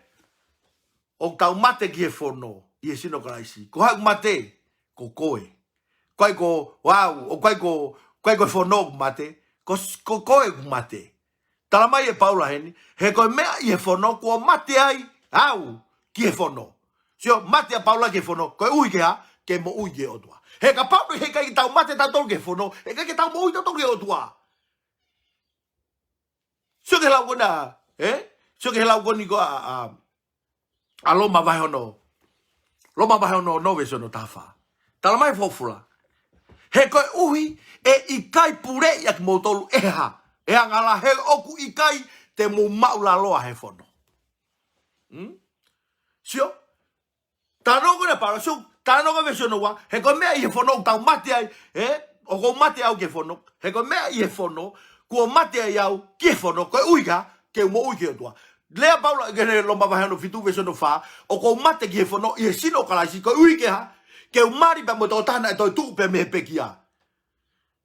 ʻOku tau mate ki he fono, ʻi he sino Kalaisi. Ko hai ʻoku mate? Ko koe. Ko hai ko, wow, ʻoku ʻikai ko, ʻoku ʻikai ko e fono ʻoku mate. Ko s-, ko koe ʻoku mate. Tala mai e Paula heni, he ko e meʻa ʻi he fono kuo mate ai au ki he fono. Sio, mate ʻa Paula ki he fono, koeʻuhi ke hā? Ke moʻui ki he ʻOtua. He kapau he ʻikai ke tau mate tautolu ki he fono, he ʻikai ke tau moʻui tautolu ki he ʻOtua. Sio ki he lau ko ena, Ē? Sio ki he lau ko eni ko ē ʻa, ʻa, ʻa Loma vahe ono. Loma vahe ono, ono veesi ono taha fā. Talamai folofola. He koeʻuhi ʻe ʻikai puleʻi ʻa kimoutolu ʻe ha, ʻe angala he ʻoku ʻikai te mou maʻulaloa he fono. Hmm? Sio? Talanoa ko ena ʻa Paula, sio, talanoa ko ē veesi ono ua, he ko e meʻa ʻi he fono ʻoku tau mate ai, ē? ʻOku ou mate au ki he fono, he ko e meʻa ʻi he fono, kuo mate ai au ki he fono, koeʻuhi ka, ke u moʻui ki he ʻOtua. Lea ʻa Paula ki he Loma vahe ono fitu veesi ono fā, ʻoku ou mate ki he fono, ʻi he sino ʻo Kalaisi, koeʻuhi ke ha, ke u mali pea mo e tokotaha naʻe toetuʻu pē mei he pekia.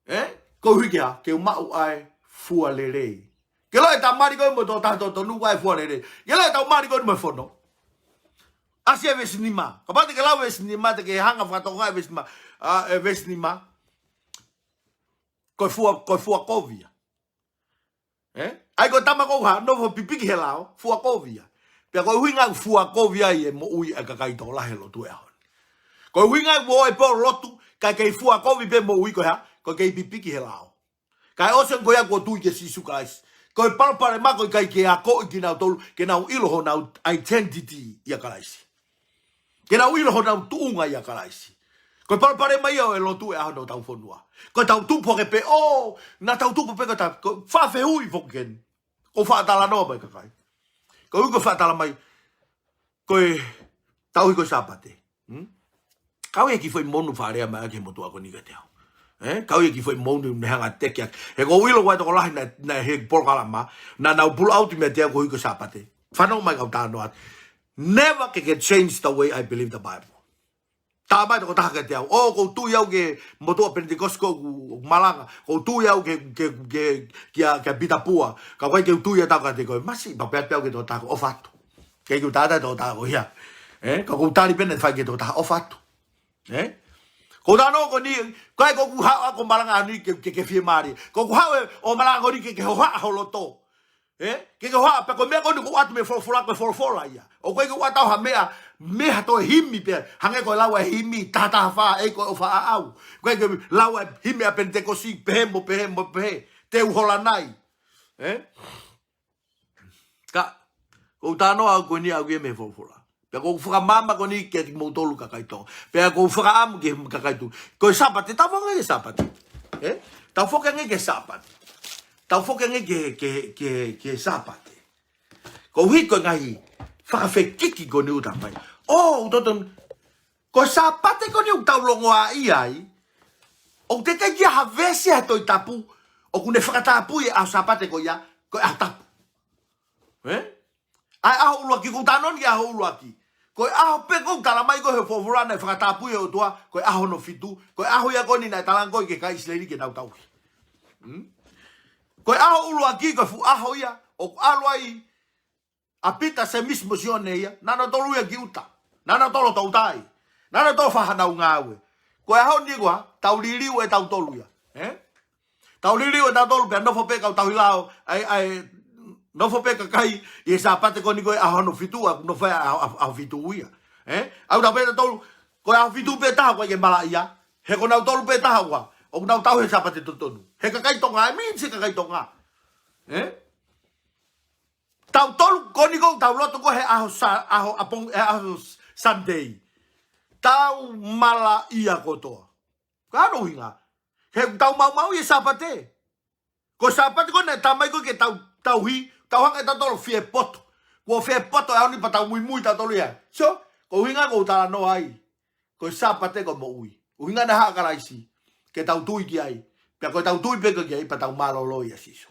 Ē? Koeʻuhi ke ha, ke u maʻu ʻa e fua lelei. Ke ʻiloʻi ʻe tau mali ko ē mo e tokotaha totonu ʻa e fua lelei. Ke ʻiloʻi ʻe tau mali ko ē mo e fono. ʻAsi e veesi nima. Kapau te ke lau veesi nima, te ke hanga fakatokangaʻi e veesi nima. ʻA, e veesi nima. Ko e fua, ko e fua kovi ia. Ē? ʻAi ko e tama ko ē ʻoku nofo pipiki he lao, fua kovi ia. Pea ko e ʻuhinga ʻoku fua kovi ai e moʻui ʻa e kakai tokolahi he lotu he ʻaho ni. Ko e ʻuhinga ʻoku ʻi ai pē ʻa e lotu, kae kei fua kovi pē moʻui ko e hā, ko e kei pipiki he lao. Kae ʻosi ange ko ia kuo tui kia Sīsū Kalaisi. Ko e palopalema ko e ʻikai ke akoʻi kinautolu, ke nau ʻilo honau identity ʻia Kalaisi. Ke nau ʻilo honau tuʻunga ʻia Kalaisi. Ko e palopalema ia ʻo e lotu he ʻaho ni ʻo hotau fonua. Ko ʻetau tupu hake pē, ʻo, naʻa tau tupu pē ko ʻetau, ko e fakafehuʻi foki eni. ʻOku ou faʻa talanoa mai kakai. Ko e ʻuhi ko e faʻa talamai, ko e tauhi ko e Sāpate. Hmm? Kau ia ki he foʻi monū fakalea mai ʻaki he motuʻa ko eni kiate au. Ē? Kau ia ki he foʻi monū ne hanga teke ʻaki. He ʻoku ou ʻilo ʻoku ʻi ai e tokolahi naʻe, naʻe he polokalama, naʻa nau pull out meiate au koeʻuhi ko e Sāpate. Fanongo mai kau talanoa atu. Never ke ke change the way I believe the Bible. Talamai tokotaha kiate au. ʻŌ, ʻoku ou tui au ki he motuʻa Penitekosi ko ē ʻoku malanga. ʻOku ou tui au ki he, ki he, ki he, kia, kia Pita Pua. Ka ʻoku ʻikai ke u tui ʻe taha kiate koe. Masiʻi, pea pehē pē au ki he tokotaha ko ē, ʻofa atu. ʻIkai ke u tala atu ki he tokotaha ko ia. Ē? Ka ʻoku ou tali pē naʻe fai ki he tokotaha, ʻofa atu. Ē? Ko e talanoa ko eni, ko e ʻoku ou haʻu ʻo malanga ʻaho ni ke, ke, ke fiemālie. ʻOku ou haʻu ʻo malanga ʻaho ni ke, ke hohaʻa ho loto. Ē? Ke, ke hohaʻa, pea ko e meʻa ko eni ʻoku ou ʻoatu mei he folofola, ko e folofola ia. ʻOku ʻikai ke u ʻoatu ha meʻa, meʻa ha toe himi pē, hangē ko e lau ʻa e himi, taha taha fā, ʻEiki ko e ʻofa ʻaʻau. ʻOku ʻikai ke lau ʻa e himi ʻa Penitekosi, pehē mo pehē mo pehē, Teu Holanai. Ē? Ka, ʻoku ou talanoa au ko eni au ia mei he folofola. Pea ʻoku ou fakamaama ko eni kiate kimoutolu kakai Tonga. Pea ʻoku ou fakaʻamu ki he kakai Tuʻi. Ko e Sāpate, tau fakaange ki he Sāpate. Ē? Tau fakaange ki he Sāpate. Tau fakaange ki he, ki he, ki he, ki he Sāpate. Koeʻuhi ko e ngaahi fakafekiki ko eni ʻoku tau fai. ʻŌ, ʻoku totonu. Ko e Sāpate ko eni ʻoku tau longoaʻa ai. ʻOku teʻeki ke ʻi ai ha veesi he Tohi Tapu ʻoku ne fakatapui e ʻaho Sāpate ko ia, ko e ʻaho tapu. Ē? ʻA e ʻaho ʻuluaki, ʻoku ou talanoa ni ki he ʻaho ʻuluaki. Ko e ʻaho pē ʻoku talamai ko ē he folofola naʻe fakatapui ʻe he ʻOtua, ko e ʻaho hono fitu, ko e ʻaho ia ko eni naʻe talaange ko ē ki he kakai ʻIsileli ke nau tauhi. Hmm? Ko e ʻaho ʻuluaki, ko e fuʻu ʻaho ia, ʻoku ʻalu ai ʻa Pita, Sēmisi mo Sione ia, naʻa nautolu ia ki ʻuta. Naʻa nautolu ʻo toutai. Naʻa nautolu ʻo fai hanau ngāue. Ko e ʻaho ni ko ē, tau liliu ʻe tautolu ia. Ē? Tau liliu ʻe tautolu pea nofo pē kau tauhi lao, ʻai, ʻai, nofo pē kakai ʻi he Sāpate ko eni ko e ʻaho hono fitu, ʻa, nofo ai ʻa, ʻa, ʻaho fitu ia. Ē? ʻAlu atu pē tautolu, ko e ʻaho fitu pē taha ʻoku ʻikai ke malaʻia. He ko nautolu pē taha ʻoku, ʻoku nau tauhi he Sāpate totonu. He kakai Tonga, ʻe mīsisi kakai Tonga. Ē? Tautolu ko eni ʻoku tau lotu ko ē he ʻaho Sa-, ʻaho ʻapong-, he ʻaho Sunday. Tau malaʻia kotoa. Ko e hā hono ʻuhinga? He tau maumauʻi e Sāpate. Ko e Sāpate ko ē naʻe talamai ko ē ke tau, tauhi, tau hanga ʻe tautolu ʻo fie poto. Kuo fie poto e ʻaho ni pea tau muimui tautolu ia. So, ko e ʻuhinga ʻoku ou talanoa ai. Ko e Sāpate ko e moʻui. ʻUhinga naʻe haʻu ʻa Kalaisi. Ke tau tui ki ai. Pea ko ʻetau tui pē ko ē ki ai, pea tau mālōlō ʻia Sīsū.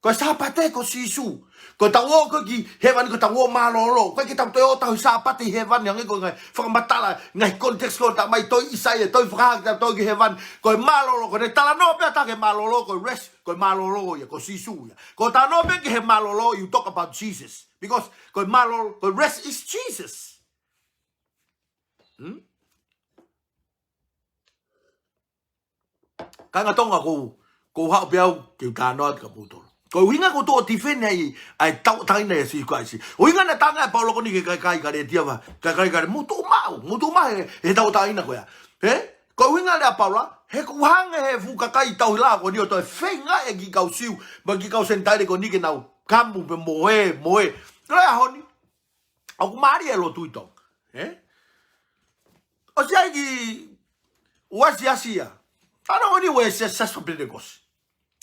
Ko e Sāpate ko Sīsū. Ko ʻetau ō ko ē ki hēvani ko ʻetau ō mālōlō. ʻOku ʻikai ke tau toe ō ʻo tauhi Sāpate ʻi hēvani hangē ko e ngaahi fakamatala, ngaahi context ko ē ʻoku talamai, tohi ʻAisea, tohi Fakahā, ke tau ō ki hēvani. Ko e mālōlō, ko ʻene talanoa pē ʻa e taki mālōlō, ko e rest, ko e mālōlō ia, ko Sīsū ia. Ko e talanoa pē ki he mālōlō, you talk about Jesus. Because ko e mālōlō, ko e rest is Jesus. Hmm? Kāinga Tonga, ʻoku ou, ʻoku ou haʻu pē au ke u talanoa atu kia moutolu. Ko e ʻuhinga ʻoku ou tuʻu ʻo tifeni ai ʻa e tauʻatāina ʻia Sīsū Kalaisi. ʻUhinga naʻe talaange ʻe Paula ko eni ki he kakai Kalētia, kakai Kalētia, mou tuʻu maʻu, mou tuʻu maʻu he, he tauʻatāina ko ia. Ē? Ko e ʻuhinga lea ʻa Paula, he ʻoku hanga ʻe he fuʻu kakai tauhi lao ko eni ʻo toe feingaʻi e kiʻi kau Siu, mo e kiʻi kau Senitaile ko eni ke nau kamu pē mo ē, mo ē. Ko e ʻaho ni, ʻoku mālie e lotu ʻi Tonga. Ē? ʻOsi ʻai ki ua siasi ia. Talanoa ni ua siasi, siasi Penitekosi.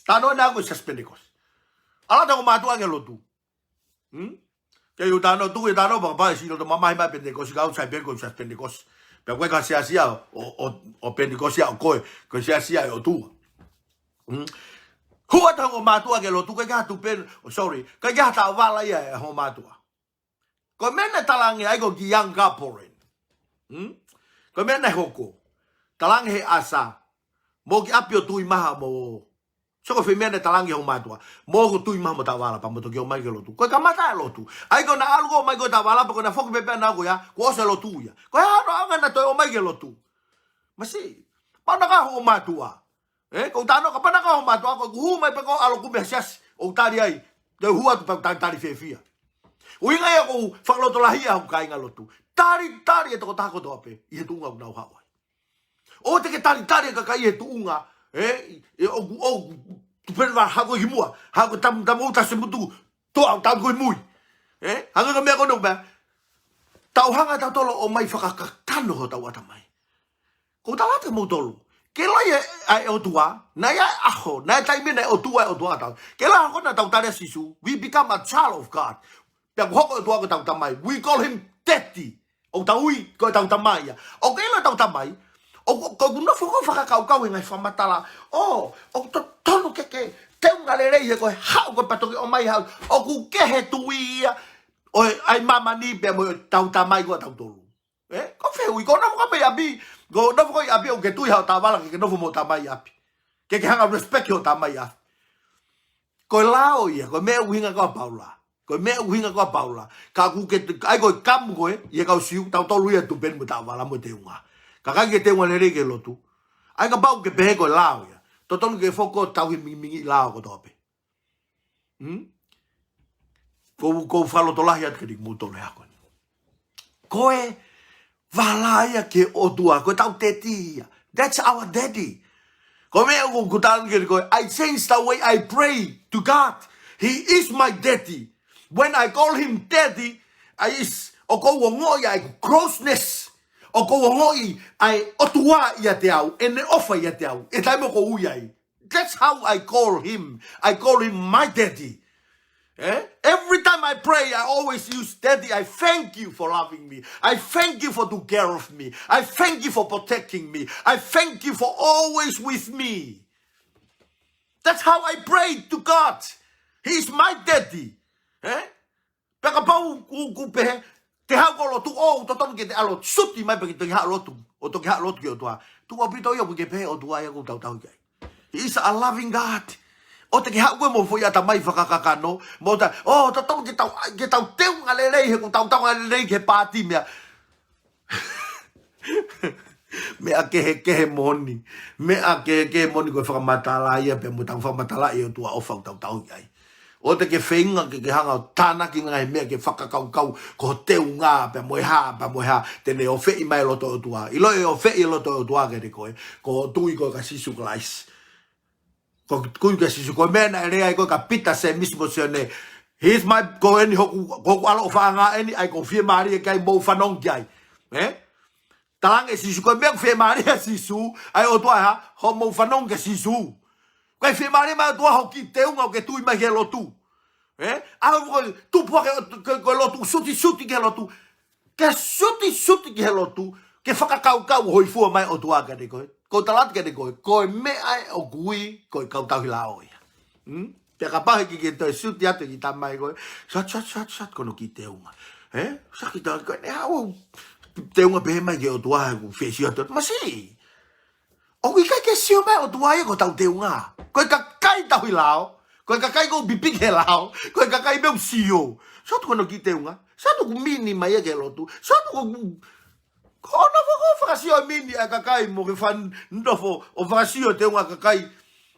Talanoa na ko e siasi Penitekosi. ʻAlu atu e ongo mātuʻa ki he lotu. Hmm? Ke u talanoa tuku e talanoa pea kapau ʻe sio atu mamahi mai Penitekosi, ka u sai pē ko e siasi Penitekosi. Pea ko e ka siasi ia ʻo, ʻo, ʻo Penitekosi ia ʻo koe, ko e siasi ia ʻo e ʻOtua. Hmm? Hū atu e ongo mātuʻa ki he lotu, ʻikai ke ha tupe, oh, sorry, ʻikai ke ha taʻovala ia ʻa e ongo mātuʻa. Ko e meʻa naʻe talaange ai ko e kiʻi young couple eni. Hmm? Ko e meʻa naʻe hoko. Talaange he ʻasa. Mou ō ki ʻapi ʻo tui mai mo. So ko e foʻi meʻa naʻe talaange he ongo mātuʻa. Mou ō ʻo tui mai mo taʻovala pea mou toki ō mai ki he lotu. Ko e kamata e lotu. ʻAi ko ena ʻalu ko ē mai ko e taʻovala pea ko ena foki pē pea na ko ia. Kuo ʻosi e lotu ia. Ko e hā hono ʻaonga naʻa toe ō mai ki he lotu? Masiʻi. Pau na ka ongo mātuʻa. Ē, ko u talanoa kapau na ka ongo mātuʻa ko ē kuo hū mai pē ko e ʻalu ʻo kumi ha siasi ʻo tali ai. Te u hū atu pea talitali fiefia. ʻUhinga ia ʻoku ou fakalotolahi ʻa hoku kāinga lotu. Talitali e tokotaha kotoa pē ʻi he tuʻunga ʻoku nau haʻu ai. ʻOua te ke talitali e kakai ʻi he tuʻunga, ē, ē, ʻoku, ʻoku, tupe va hako ki muʻa, hako tam, tam, ʻo tasi mutu, toʻa, tau ko ē mui. Ē, hangē ko e meʻa ko ena ʻoku meʻa. Tau hanga ʻe tautolu ʻo ʻomai fakakakano hotau ʻatamai. Ko u tala atu kiate kimoutolu. Ke ʻilo ʻa e, ʻa e ʻOtua, naʻe ʻi ai e ʻaho, naʻe ʻi ai e taimi naʻe ʻOtua, ʻOtua ʻa tautolu. Ke ʻilo ʻa e ʻaho ko ena naʻa tau tali ʻa Sīsū, we become a child of God. Pea ʻoku hoko e ʻOtua ko ʻetau Tamai. We call him Daddy. ʻOku tau ui ko ʻetau Tamai ia. ʻOku ke ʻilo ʻetau Tamai. ʻOku, ʻoku, ʻoku nofo ko ē ʻo fakakaukau he ngaahi fakamatala. ʻŌ, ʻoku to-, totonu ke ke teunga lelei he ko e haʻu ko ē pea toki ō mai haʻu. ʻOku kehe e tui ia ʻo e, ʻa e māmani pea mo ʻetau Tamai ko ē ʻa tautolu. Ē? Ko e fehuʻi, ko hoʻo nofo ko ē ʻi ʻapi, ko hoʻo nofo ko ē ʻi ʻapi ʻoku ke tui ha taʻovala ke ke nofo mo hoʻo tamai ʻi ʻapi. Ke ke hanga ʻo respect hoʻo tamai ʻi ʻapi. Ko e lao ia, ko e meʻa ʻoku ʻuhinga ki ai ʻa Paula. Ko e meʻa ʻoku ʻuhinga ki ai ʻa Paula. Ka ʻoku ke, ʻai ko e kamu ko ē, ʻi he kau Siu, tautolu ia ʻoku tupenu mo e taʻovala mo e teunga. Kae ʻikai ke teunga lelei ki he lotu. ʻAi kapau ʻoku ke pehē ko e lao ia. Totonu ke foki ʻo tauhi mingimingiʻi lao kotoa pē. Hmm? Ko u, ko u fakalotolahi atu kiate kimoutolu he ʻaho ni. Ko e vala ia ki he ʻOtua, ko ʻetau Daddy ia. That's our Daddy. Ko e meʻa ʻoku ou tala atu kiate koe, I change the way I pray to God. He is my Daddy. When I call him Daddy, I is, ʻoku ou ongoʻi ʻa e closeness. ʻOku ou ongoʻi ʻa e ʻOtua ʻiate au, ʻene ʻofa ʻiate au. ʻI he taimi ʻoku ou ui ai. That's how I call him. I call him my Daddy. Eh? Every time I pray, I always use, "Daddy, I thank you for loving me. I thank you for taking care of me. I thank you for protecting me. I thank you for always with me." That's how I pray to God. He is my daddy. Eh? Pea kapau ʻoku, ʻoku pehē, te haʻu ki he lotu, ʻoku totonu ke te ʻalu ʻo suti mai pea ke toki haʻu ʻo lotu, ʻo toki haʻu ʻo lotu ki he ʻOtua. Tuku ʻaupito ia ʻoku ke pehē ʻOtua ia ʻoku tau tauhi ki ai. He is a loving God. ʻOua te ke haʻu koe mo e foʻi ʻatamai fakakakano, mo ta, ʻoku totonu ke tau, ke tau teunga lelei he ʻoku tau teunga lelei ki he pāti meʻa. Meʻa kehekehe moʻoni. Meʻa kehekehe moʻoni ko e fakamatala ia pea mo ʻetau fakamatalaʻi ʻOtua ʻofa ʻoku tau tauhi ai. ʻOua te ke feinga ke ke hanga ʻo tānaki ngaahi meʻa ke fakakaukau ko e teunga pea mo e hā, pea mo e hā, te ne ʻofeʻi mai e loto ʻo e ʻOtua. ʻIlo e ʻofeʻi e loto ʻo e ʻOtua kiate koe, ko hoʻo tui ko ē kia Sīsū Kalaisi. Ko e tui kia Sīsū, ko e meʻa naʻe lea ai ko ē kia Pita, Sēmisi mo Sione. Here's my, ko eni hoku, ko hoku ʻaloʻofaʻanga eni, ʻa ia ʻoku ou fiemālie ki ai, mou fanongo ki ai. Eh? Talaange ʻe Sīsū, ko e meʻa ʻoku fiemālie ai ʻa Sīsū, ʻa e ʻOtua ʻe hā, hoʻomou fanongo kia Sīsū. ʻOku ʻikai fiemālie mai e ʻOtua hoʻo kiʻi teunga ʻoku ke tui mai ki he lotu. Eh? ʻA ia ko e tupu hake ko e, ko e lotu, sutisuti ki he lotu. Ke sutisuti ki he lotu, ke fakakaukau ʻoku hōifua mai e ʻOtua kiate koe. Ko u tala atu kiate koe, ko e meʻa ē ʻoku ui ko e kau tauhi lao ia. Hmm? Pea kapau heʻikai ke toe suti atu e kiʻi tamai ko ē, sat, sat, sat, sat, ko hono kiʻi teunga. Eh? Sat kiʻi teunga ko ē, ne haʻu ʻo teunga pehē mai ki he ʻOtua he ʻoku fie sio atu. Masiʻi. ʻOku ʻikai ke sio mai e ʻOtua ia ko hotau teunga. Ko e kakai tauhi lao. Ko e kakai ʻoku pipiki he lao. Ko e kakai pē ʻoku sio. Sat ko hono kiʻi teunga. Sat ʻoku mini mai ia ki he lotu. Sat ʻoku Ko hono faka-, fakasio e mini ʻa e kakai mo ke fan nofo ʻo fakasio e teunga ʻa e kakai.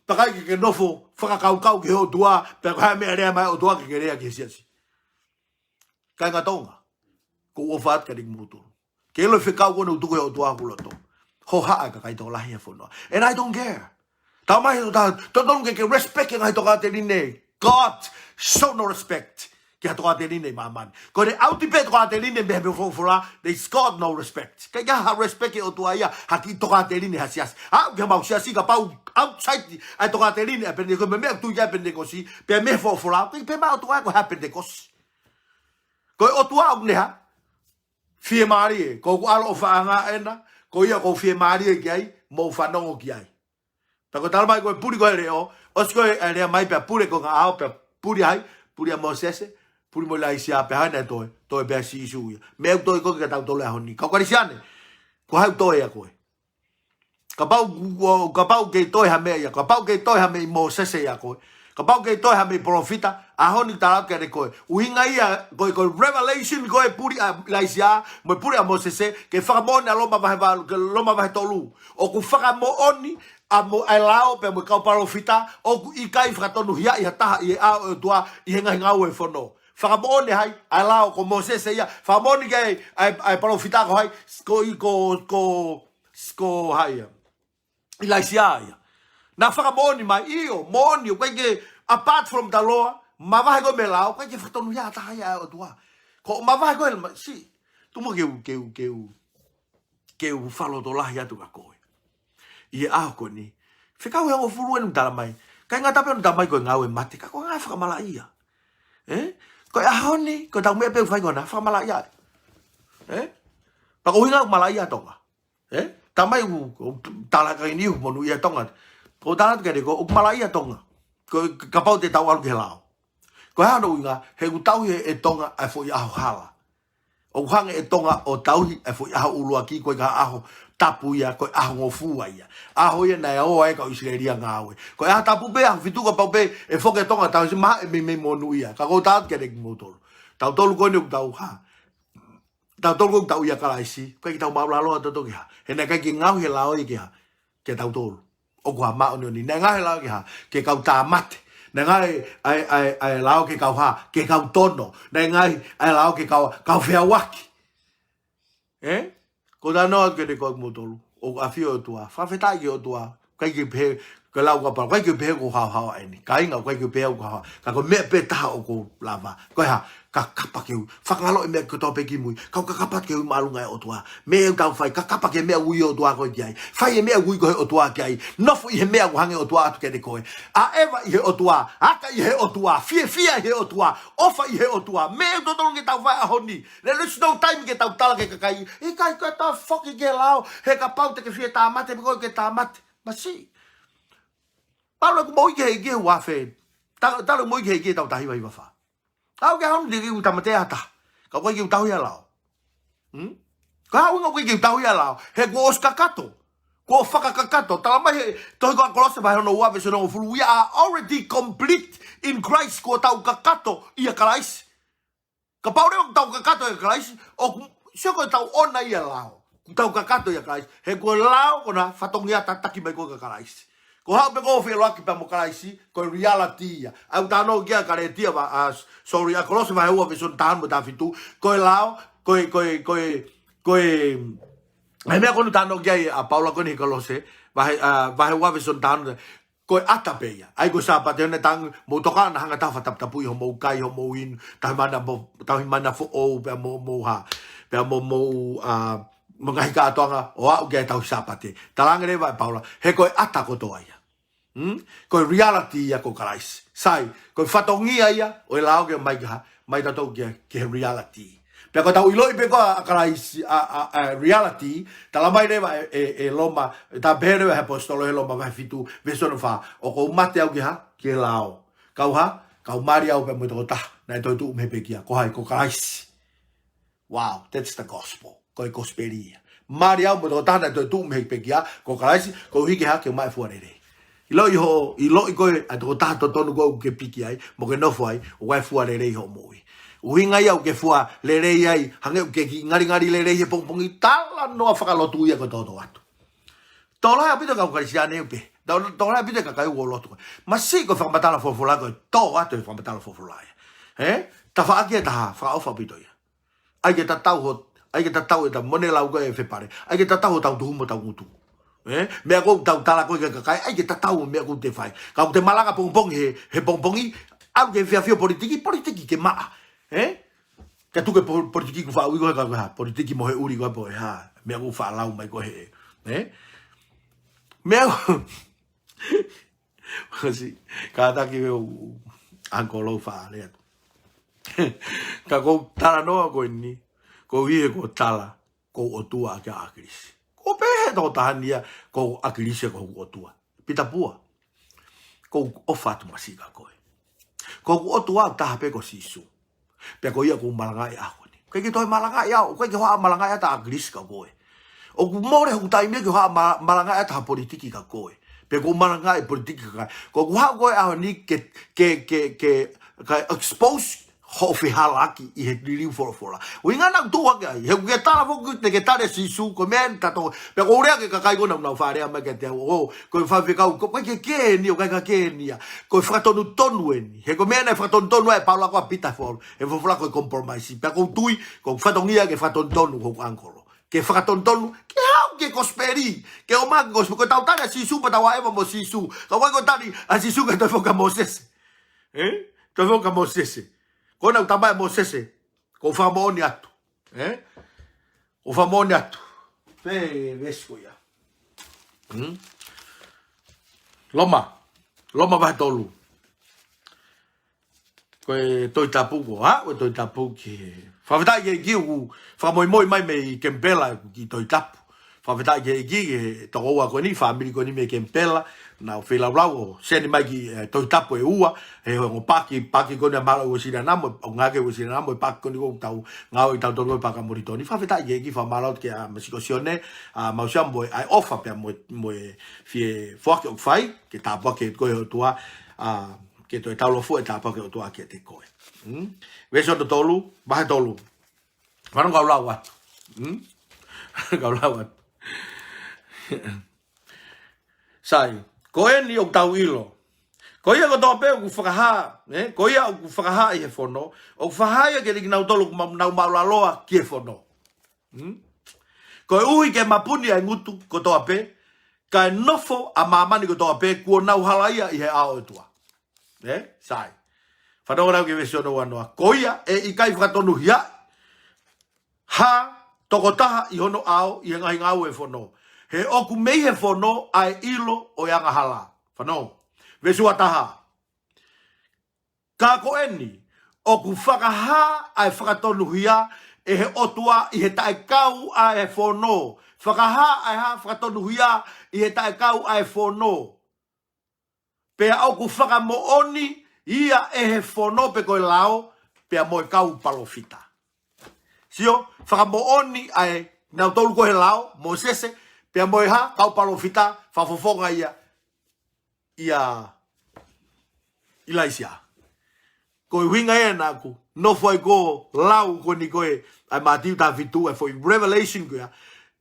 Pea ʻikai ke ke nofo fakakaukau ki he ʻOtua, pea ko e hā e meʻa ʻe lea mai e ʻOtua ke ke lea ki he siasi. Kāinga Tonga, ko u ʻofa atu kiate kimoutolu. Ke ʻilo e fekau ko ena ʻoku tuku ʻe he ʻOtua ki hoku loto. Hohaʻa e kakai tokolahi he fonua. And I don't care. Talamai ʻe he ʻOtua, totonu ke ke respect e ngaahi tokāteline. God show no respect ki ha tokāteline ʻi māmani. Ko ʻene ʻauti pē tokāteline mei he folofola, they got no respect. ʻIkai ke ʻi ai ha respect ki he ʻOtua ia ha kiʻi tokāteline ha siasi. Aʻu ki heʻemau siasi kapau outside ʻa e tokāteline ʻa e Penitekosi, meʻa ʻoku tui ki ai ʻa e Penitekosi, pea mei he folofola, ʻikai pē maʻa e ʻOtua ko ha Penitekosi. Ko e ʻOtua ʻoku ne hā, fiemālie, ko ʻeku ʻaloʻofa ʻaʻana ena, ko ia ʻoku ou fiemālie ki ai, mou fanongo ki ai. Pea ko e talamai ko e puli ko e leʻo, ʻosi ko e lea mai pea pule ko e ngaahi ʻaho pea puli ai, puli ʻa Mōsese, puli mo ʻIlaisiā pea hana e toe, toe pea Sīsū ia. Meʻa ʻoku toe ko ē kia tautolu he ʻaho ni. Kau Kalisitiane, ko hai ʻoku toe ʻia koe? Kapau, kapau ʻoku kei toe ha meʻa ʻia, kapau ʻoku kei toe ha meʻa ʻi Mōsese ʻia koe. Kapau ʻoku kei toe ha meʻa ʻi he palōfita, ʻaho ni tala atu kiate koe. ʻUhinga ia, ko e, ko e revelation, ko e puli ʻa ʻIlaisiā, mo e puli ʻa Mōsese, ke fakamoʻoni ʻa Loma vahe valu, ke Loma vahe tolu. ʻOku fakamoʻoni ʻa mo, ʻa e lao pea mo e kau palōfita, ʻoku ʻikai fakatonuhiaʻi ha taha ʻi he ʻao ʻo e ʻOtua, ʻi he ngaahi ngāue fono. Fakamoʻoni hai, ʻa e lao ko Mōsese ia, fakamoʻoni ki ai, ʻa e, ʻa e palōfita ko hai, ko i, ko, ko, ko hai ia. ʻIlaisiā ia. Naʻa fakamoʻoni mai ʻio, moʻoni, ʻoku ʻikai ke, apart from the law, mavahe ko e mei he lao, ʻoku ʻikai ke fakatonuhia ha taha ia ʻa e ʻOtua. Ko e mavahe ko e ma-, si, tu mo ke u, ke u, ke u, ke u fakalotolahi atu kia koe. ʻI he ʻaho ko eni. Fekau ʻe hongofulu ʻeni talamai. ʻIkai ngata pē ʻeni talamai ko e ngāue mate, ka ko e ngāue fakamalaʻia. Ē? Ko e ʻaho ni, ko e tau meʻa pē ʻoku fai ko ena, fakamalaʻia. Ē? Pea ko e ʻuhinga ʻoku malaʻia Tonga. Ē? Talamai ʻoku, ʻoku tala ʻe he kakai ni ʻoku monūʻia Tonga. Ko e tala atu kiate koe, ʻoku malaʻia Tonga. Ko e kapau te tau ʻalu ki he lao. Ko e hā hono ʻuhinga, he ʻoku tauhi ʻe Tonga ʻa e foʻi ʻaho hala. ʻOku hanga ʻe Tonga ʻo tauhi ʻa e foʻi ʻaho ʻuluaki, ko e ʻikai ha ʻaho tapu ia, ko e ʻaho ngofua ia. ʻAho ia naʻe ō ai e kau ʻIsileli ʻo ngāue. Ko e ʻaho tapu pē, ʻaho fitu kapau pē ʻe foki ʻa Tonga, tau ʻosi mahaʻi e meimei monūʻia. Ka ʻoku ou tala atu kiate kimoutolu. Tautolu ko eni ʻoku tau hā. Tautolu ko ē ʻoku tau ʻia Kalaisi, ʻikai ke tau māʻulalo ʻa tautolu ki ha. He naʻe ʻikai ke ngaohi e lao ia ki ha, kia tautolu. ʻOku ha māʻoniʻoni. Naʻe ngaohi e lao ki ha, ki he kau tāmate. Naʻe ngaohi ʻa e, ʻa e, ʻa e lao ki he kau hā, ki he kau tono. Naʻe ngaohi ʻa e lao ki he kau, kau feʻauaki. Ē? Ko e talanoa atu kiate koe kimoutolu. ʻOku ʻafio e ʻOtua. Fakafetaʻi ki he ʻOtua. ʻIkai ke pehē, ke lau ka pau, ʻikai ke pehē ʻoku haohaoa ʻeni. Kāinga, ʻikai ke pehē ʻoku haohaoa. Ka ko e meʻa pē taha ʻoku ou lava. Ko e hā, kakapa ke ui. Fakangaloʻi e meʻa kotoa pē ki mui. Kau kakapa ke ui māʻolunga e ʻOtua. Meʻa ʻoku tau fai, kakapa ki he meʻa ʻoku ui e ʻOtua koe ki ai. Fai e meʻa ʻoku ui koe ʻe he ʻOtua ki ai. Nofo ʻi he meʻa ʻoku hanga ʻe he ʻOtua atu kiate koe. ʻAʻeva ʻi he ʻOtua, aka ʻi he ʻOtua, fiefia ʻi he ʻOtua, ʻofa ʻi he ʻOtua. Meʻa ʻoku totonu ke tau fai he ʻaho ni. There is no time ke tau tala ki he kakai, ʻikai ke tau foki ki he lao, he kapau te ke fie tāmate, pe ko e ke tāmate. Masiʻi. Talu ʻeku moʻui ki he, ki he uafe. Ta-, talu ʻeku moʻui ki he, ki he taʻu taha hiva hiva fā. Aʻu ki he ʻaho ni ʻikai ke u tāmate ha taha. Ka ʻoku ʻikai ke u tauhi ʻa e lao. Hmm? Ko e hā e ʻuhinga ʻoku ʻikai ke u tauhi ʻa e lao? He kuo ʻosi kakato. Kuo fakakakato. Talamai he tohi ko Kolose vahe hono ua veesi hono hongofulu, we are already complete in Christ. Kuo tau kakato ʻia Kalaisi. Kapau leva ʻoku tau kakato ʻia Kalaisi, ʻoku, sio ko e tau ʻona ia e lao. Kuo tau kakato ʻia Kalaisi. He ko e lao ko ʻena fatongia tataki mai ko ē kia Kalaisi. Ko e haʻu pē ko ē ʻo feʻiloaki pea mo Kalaisi, ko e reality ia. ʻA ia ʻoku talanoa ki ai ʻa Kalētia va-, ʻa, sorry, ʻa Kolose vahe ua veesi hono taha ono mo e taha fitu. Ko e lao, ko e, ko e, ko e, ko e, ʻa e meʻa ko eni ʻoku talanoa ki ai ʻa Paula ko eni he Kolose, vahe, ʻa, vahe ua veesi hono taha ono. Ko e ʻata pē ia. ʻA ia ko e Sāpate ʻoku ne tangi, mou tokanga naʻa hanga ʻe ha taha ʻo fakataputapui hoʻomou kai, hoʻomou inu, tauhi mana mo-, tauhi mana foʻou, pea mo-, mou hā, pea mo-, mou, ʻa, mo e ngaahi kātoanga ʻo aʻu ki he tauhi Sāpate. Talaange leva ʻe Paula, he ko e ʻata kotoa ia. Hmm? Ko e reality ia ko Kalaisi. Sai, ko e fatongia ia ʻo e lao ke mai ki ha, mai tautolu ki he, ki he reality. Pea ko ʻetau ʻiloʻi pē ko ē ʻa Kalaisi, ʻa, ʻa, ʻa e reality, talamai leva ʻe, ʻe, ʻe Loma, tā pehē leva he ʻaposetolo he Loma vahe fitu, veesi hono fā, ʻoku ou mate au ki he hā, ki he lao. Kau hā, kau mali au pea mo e tokotaha naʻe toetuʻu mei he pekia. Ko hai? Ko Kalaisi. Wow, that's the gospel. Ko e kosipeli ia. Mali au mo e tokotaha naʻe toetuʻu mei he pekia, ko Kalaisi, koeʻuhi ke hā, ke maʻu e fua lelei. ʻIloʻi hoʻo, ʻiloʻi ko ē ʻa e tokotaha totonu ko ē ʻoku ke piki ai, mo ke nofo ai, ʻoku ʻi ai e fua lelei hoʻo moʻui. ʻUhinga ia ʻoku ke fua lelei ai, hangē ʻoku ke kiʻi ngalingali lelei he pongipongi, talanoa fakalotu ia ko e toto atu. Tō lahi ʻaupito e kau Kalisitiane ʻoku pehē. Tō, tō lahi ʻaupito e kakai ʻoku ʻi loto ko ē. Masiʻi ko e fakamatala folofola ko e tō atu e fakamatala folofola ia. Ē? Tafaʻaki ʻe taha, fakaʻofa ʻaupito ia. ʻAi ke tatau ho, ʻai ke tatau ʻetau mone lau ko ē Fepale. ʻAi ke tatau hotau tuhu mo hotau ngutu. Ē? Meʻa ʻoku tau tala ko ē ki he kakai, ʻai ke tatau meʻa ʻoku te fai. Ka ʻoku te malanga pongipongi he, he pongipongi, ʻalu ke efiafi ʻo politiki, politiki ke maʻa. Ē? Ka tuku e po-, politiki ʻoku faʻa ui ko e ka ko e hā, politiki mo e ʻuli ko e pō e hā. Meʻa ʻoku faʻa lau mai ko e hē. Ē? Meʻa ʻoku, kasi, kātaki ʻe ʻaho ni ʻoku ou faʻa lea atu. Ka ʻoku ou talanoa ko eni, ʻoku ou ʻi he ʻoku ou tala, ko hoku ʻOtua ʻa ʻAkilisi. ʻOku pehē ʻe he tokotaha ni ia, ko ʻAkilisi ko hoku ʻOtua. Pita Pua. ʻOku ou ʻofa atu masiʻi kia koe. Ko hoku ʻOtua ʻoku taha pē ko Sīsū. Pea ko ia ʻoku ou malangaʻi he ʻaho ni. ʻIkai ke toe malangaʻi au, ʻikai ke u hanga ʻo malangaʻi atu ʻa ʻAkilisi kia koe. ʻOku mole hoku taimi ke u hanga ʻo ma-, malangaʻi atu ha politiki kia koe. Pe ʻoku ou malangaʻi politiki kia koe. Ko ʻeku haʻu ko e ʻaho ni ke, ke, ke, ke, ke expose hoʻo fehālaaki ʻi he liliu folofola. ʻUhinga naʻa ku tuʻu hake ai. He ʻoku ke tala foki te ke tali ʻa Sīsū, ko e meʻa eni tato. Pea ʻoku ou lea ki he kakai ko ē naʻa nau faʻa lea mai kiate au. ʻO, ko e faifekau, ko, ko e ke ke eni, ʻoku ʻikai ke ke eni ia. Ko e fakatonutonu eni. He ko e meʻa naʻe fakatonutonu ai ʻe Paula ko ē ʻa Pita he fo-, he folofola ko e compromise. Pea ʻoku ou tui, ko e fatongia ke fakatonutonu hoku ʻankolo. Ke fakatonutonu, ke haʻu ki he kosipeli. Ke ō mai ki he kosipeli. Ko ʻetau tali ʻa Sīsū, pea tau ʻaʻeva mo Sīsū. Ka ʻoku ʻikai ko e tali ʻa Sīsū ke toe foki kia Mōsese. Ē? Toe foki kia Mōsese. Ko ʻenau tama ʻe Mōsese. ʻOku ou fakamoʻoni atu. Ē? ʻOku ou fakamoʻoni atu. Pea veesi ko ia. Hmm? Loma. Loma vahe tolu. Ko e Tohi Tapu ko, ha? Ko e Tohi Tapu ki he. Fakafetaʻi ki he ʻEiki ʻoku fakamoimoi mai mei Kenipela ʻeku kiʻi Tohi Tapu. Fakafetaʻi ki he ʻEiki, ki he tokoua ko eni, fāmili ko eni mei Kenipela, naʻa nau feilaulau ʻo seni mai e kiʻi, eh, Tohi Tapu ʻe ua, he ongo paaki, paaki ko eni ʻa Mālō Uēsiliana mo, ʻo ngāue Uēsiliana mo, paaki ko eni ʻoku tau ngāue ʻi tautolu ko e Paaki ʻa Molitoni. Fakafetaʻi ki he ʻEiki, fakamālō ki he, ah, Masiʻi ko Sione, ah, Mausia mo e, ʻa e ʻofa pea mo e, mo e fie foaki ʻoku fai, ke tāpuaki ko e ʻOtua, ah, ke toe taulōfuʻu e tāpuaki ʻa e ʻOtua kiate koe. Hmm? Veesi hono tolu, vahe tolu. Fanongo kau lau atu. Hmm? Kau lau atu. Sai, ko eni ʻoku tau ʻilo. Ko ia kotoa pē ʻoku fakahā, eh? Ko ia ʻoku fakahā ʻi he fono, ʻoku fakahā ia kiate kinautolu ʻoku ma-, nau māʻulaloa ki he fono. Hmm? Koeʻuhi ke mapuni ʻa e ngutu kotoa pē, kae nofo ʻa māmani kotoa pē kuo nau halaia ʻi he ʻao ʻo e ʻOtua. Ē? Sai. Fanongo lau ki he veesi hono uanoa. Ko ia ʻe ʻikai fakatonuhiaʻi ha tokotaha ʻi hono ʻao ʻi he ngaahi ngāue ʻo e fono. He ʻoku mei he fono ʻa e ʻilo ʻo e angahala. Fanongo. Veesi uataha. Ka ko eni, ʻoku fakahā ʻa e fakatonuhia ʻe he ʻOtua ʻi he taʻekau ʻa e fono. Fakahā ʻa e hā? Fakatonuhia ʻi he taʻekau ʻa e fono. Pea ʻoku fakamoʻoni ia ʻe he fono pe ko e lao, pea mo e kau palōfita. Sio, fakamoʻoni ʻa e nautolu ko e lao, Mōsese, pea mo e hā? Kau palōfita, fakafofonga ia, ʻia ʻIlaisiā. Ko e ʻuhinga ia naʻa ku nofo ai ʻo lau ko eni ko e, ʻa e Mātiu taha fitu, ʻa e foʻi revelation ko ia.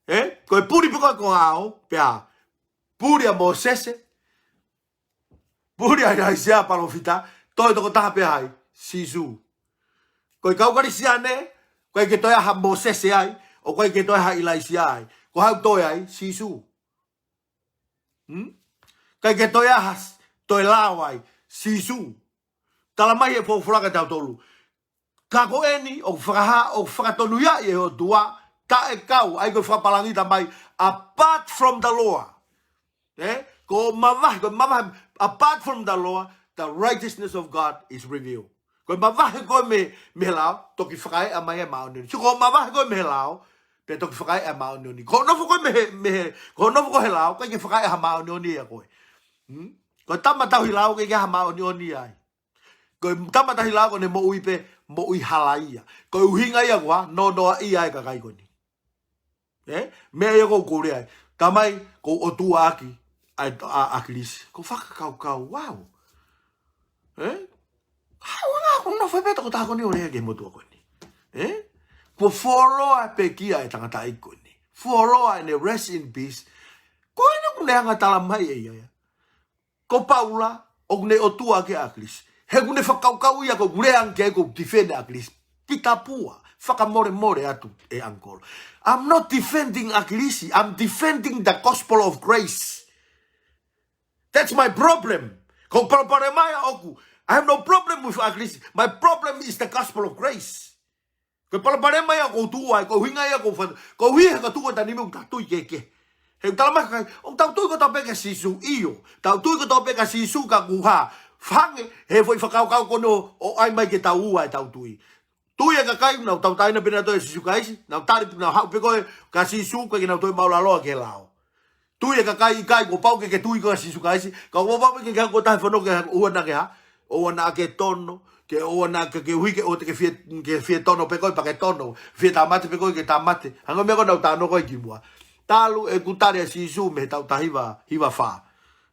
Ē? Ko e puli pē ko ē ko e ʻao, pea puli ʻa Mōsese, puli ʻa ʻIlaisiā palōfita, toe tokotaha pē ai, Sīsū. Ko e kau Kalisitiane, ʻoku ʻikai ke toe ʻi ai ha Mōsese ai, ʻoku ʻikai ke toe ʻi ai ha ʻIlaisiā ai. Ko hai ʻoku toe ai? Sīsū. Hmm? ʻIkai ke toe ʻi ai ha s-, toe lao ai, Sīsū. Tala mai ʻe he folofola kiate kitautolu. Ka ko eni, ʻoku fakahā, ʻoku fakatonuhiaʻi ʻe he ʻOtua, taʻekau, ʻa ia ko e fakapālangi tala mai, apart from the law. Ē? Ko e mavahe, ko e mavahe, apart from the law, the righteousness of God is revealed. Ko e mavahe ko ē mei, mei he lao, toki fakaeʻa mai e māʻoniʻoni. Sio, ko e mavahe ko ē mei he lao, pea toki fakaeʻa e māʻoniʻoni. Ko hoʻo nofo ko ē mei he, mei he, ko hoʻo nofo ko ē he lao, ʻikai ke fakaeʻa ha māʻoniʻoni ʻia koe. Hmm? Ko e tama tauhi lao, ʻikai ke ʻi ai ha māʻoniʻoni ai. Ko e tama tauhi lao ko ʻene moʻui pē, moʻui halaia. Ko e ʻuhinga ia ko e hā? Nonoʻaʻia e kakai ko eni. Ē? Meʻa ia ʻoku ou lea ai. Tamai, ʻoku ou ʻotuaʻaki ʻa, ʻa, ʻa ʻAkilisi. ʻOku ou fakakaukau, wow. Ē? Hā, ʻoua naʻa ku nofo pē tokotaha ko eni ʻo lea ki he motuʻa ko eni. Ē? Kuo fuoloa e pekia e tangataʻeiki ko eni. Fuoloa ʻene rest in peace. Ko eni ʻoku ne hanga tala mai ʻe ia ia. Ko Paula, ʻoku ne ʻotuaʻaki ʻa ʻAkilisi. He ʻoku ne fakakaukau ia ko ʻeku lea ange ki ai ʻoku ou defend ʻa ʻAkilisi. Pita Pua, fakamolemole atu ʻe uncle. I'm not defending ʻAkilisi. I'm defending the gospel of grace. That's my problem. Ko e palopalema ia ʻoʻoku. I have no problem with ugliness. My problem is the gospel of grace. Ko e palopalema ia ʻoku ou tuʻu ai, ko e ʻuhinga ia ʻoku ou fai, ko e ʻuhi he ka tuʻu ʻa e taimi ʻoku tau tui kehekehe. He ʻoku tala mai e kakai, ʻoku tau tui kotoa pē kia Sīsū, ʻio. Tau tui kotoa pē kia Sīsū ka kuo hā. Hangē he foʻi fakakaukau ko eni ʻo ʻai mai ke tau ua ʻetau tui. Tui e kakai, nau tauʻatāina pē nautolu ʻe Sīsū Kalaisi, nau tali pē nau haʻu pē ko ē kia Sīsū, ʻikai ke nau toe maʻu lāloa ki he lao. Tui e kakai ʻikai, kuo pau ke ke tui koe kia Sīsū Kalaisi, ka kuo pau pē ke ke hoko taha e fonua ke ʻoua naʻa ke hā, ʻoua naʻa ke tono, ke ʻoua naʻa ke, ke ʻuhi ke ʻoua te ke fie, ke fie tono pē koe pea ke tono, fie tāmate pē koe ke tāmate. Hangē ko e meʻa ko ē naʻa ku talanoa ko ē kimuʻa. Talu ʻeku tali ʻa Sīsū mei he taʻu taha hiva, hiva fā.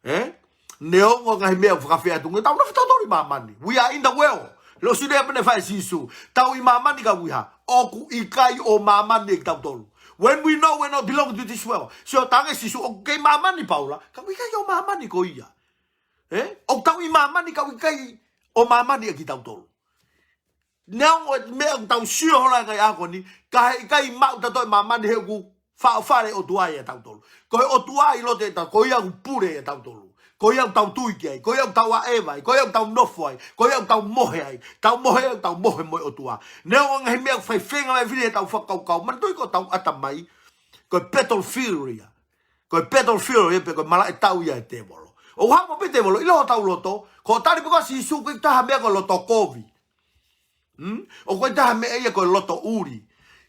Ē? Neongo e ngaahi meʻa ʻoku fakafeʻatungia, tau nofo tautolu ʻi māmani. We are in the world. Lolotonga e meʻa naʻe fai ʻe Sīsū. Tau ʻi māmani ka ʻoku ʻi hā? ʻOku ʻikai ʻo māmani ʻa kitautolu. When we know we're not belong to this world. Sio, talaange ʻe Sīsū, ʻoku kei māmani Paula, ka ʻoku ʻikai ʻo māmani koe ia. Ē? ʻOku tau ʻi māmani ka ʻoku ʻikai ʻo māmani ʻa kitautolu. Neongo e meʻa ʻoku tau sio holo ai ki ai he ʻaho ni, ka heʻikai maʻu tautolu e māmani he ʻoku faʻofale ʻOtua ia ʻia tautolu. Ko e ʻOtua ʻi loto ʻiate tautolu, ko ia ʻoku pule ʻia tautolu. Ko ia ʻoku tau tui ki ai, ko ia ʻoku tau ʻaʻeva ai, ko ia ʻoku tau nofo ai, ko ia ʻoku tau mohe ai. Tau mohe ai, tau mohe mo e ʻOtua. Neongo e ngaahi meʻa ʻoku faifeinga mai e fili heʻetau fakakaukau, manatuʻi ko hotau ʻatamai, ko e battlefield ia. Ko e battlefield ia pē ko e malaʻe tau ia ʻa e tēvolo. ʻOku hā mai pē tēvolo, ʻilo hotau loto, ko e tali pē ko ē ʻa Sīsū, ʻikai taha meʻa ko e loto kovi. Hmm? ʻOku ʻikai taha meʻa ia ko e loto ʻuli.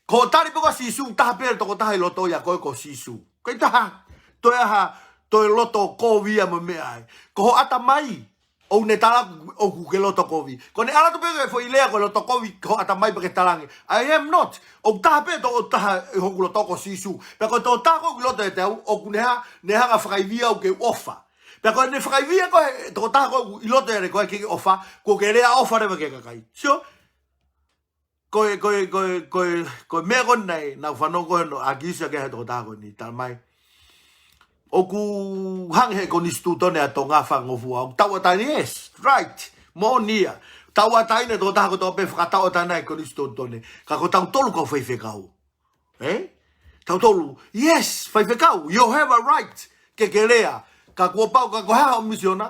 Ko e tali pē ko ē ʻa Sīsū, taha pē tokotaha ʻi loto ia ko ē ko Sīsū. ʻIkai taha toe ha toe loto kovi ia mo e meʻa ai. Ko ho ʻatamai, ʻoku ne tala ʻoku ke loto kovi. Ko ʻene ʻalu atu pē ko e foʻi lea ko e loto kovi, ko ho ʻatamai pea ke talaange, I am not. ʻOku taha pē tokotaha ʻi hoku loto ko Sīsū. Pea ko e tokotaha ko ē ʻi loto ʻiate au, ʻoku ne hā, ne hanga fakaivia au ke u ʻofa. Pea ko ʻene fakaivia ko ē he tokotaha ko ē ʻi loto ʻiate koe ke ke ʻofa, kuo ke lea ʻofa leva ki he kakai. Sio? Ko e, ko e, ko e, ko e, ko e meʻa ko ē naʻe, naʻa ku fanongo ko ē hono ʻakisi ʻaki ʻe he tokotaha ko eni, tala mai, ʻoku hangē he konisitūtone ʻa Tonga fakangofua, ʻoku tauʻatāina, yes, right, moʻoni ia. Tauʻatāina e tokotaha kotoa pē, fakatauʻatāina e konisitūtone. Ka ko tautolu kau faifekau. Ē? Tautolu, yes, faifekau, you have a right ke ke lea. Ka kuo pau, ka ko e hā hoʻo misiona?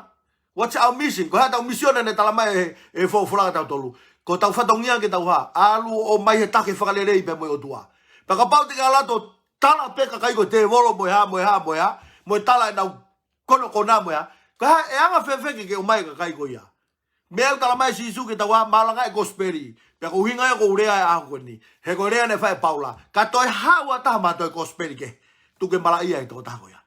What's our mission? Ko e hā ʻetau misiona naʻe tala mai ʻe he, ʻe he folofola kia tautolu? Ko hotau fatongia ke tau hā, ʻalu ʻo ʻomai e taki fakalelei pea mo e ʻOtua. Pea kapau te ke ʻalu atu ʻo tala pē ki he kakai ko e tēvolo mo e hā, mo e hā, mo e hā, mo e tala ʻenau konakona mo e hā, ko e hā, ʻe anga fēfē ke ke ʻomai e kakai ko ia? Meʻa ʻoku tala mai ʻe Sīsū ke tau hā, malangaʻi e kosipeli. Pea ko e ʻuhinga ia ʻoku ou lea ai he ʻaho ko eni. He ko e lea naʻe fai ʻe Paula. Ka toe haʻu ha taha mo ha toe kosipeli kehe, tuku ke malaʻia e tokotaha ko ia.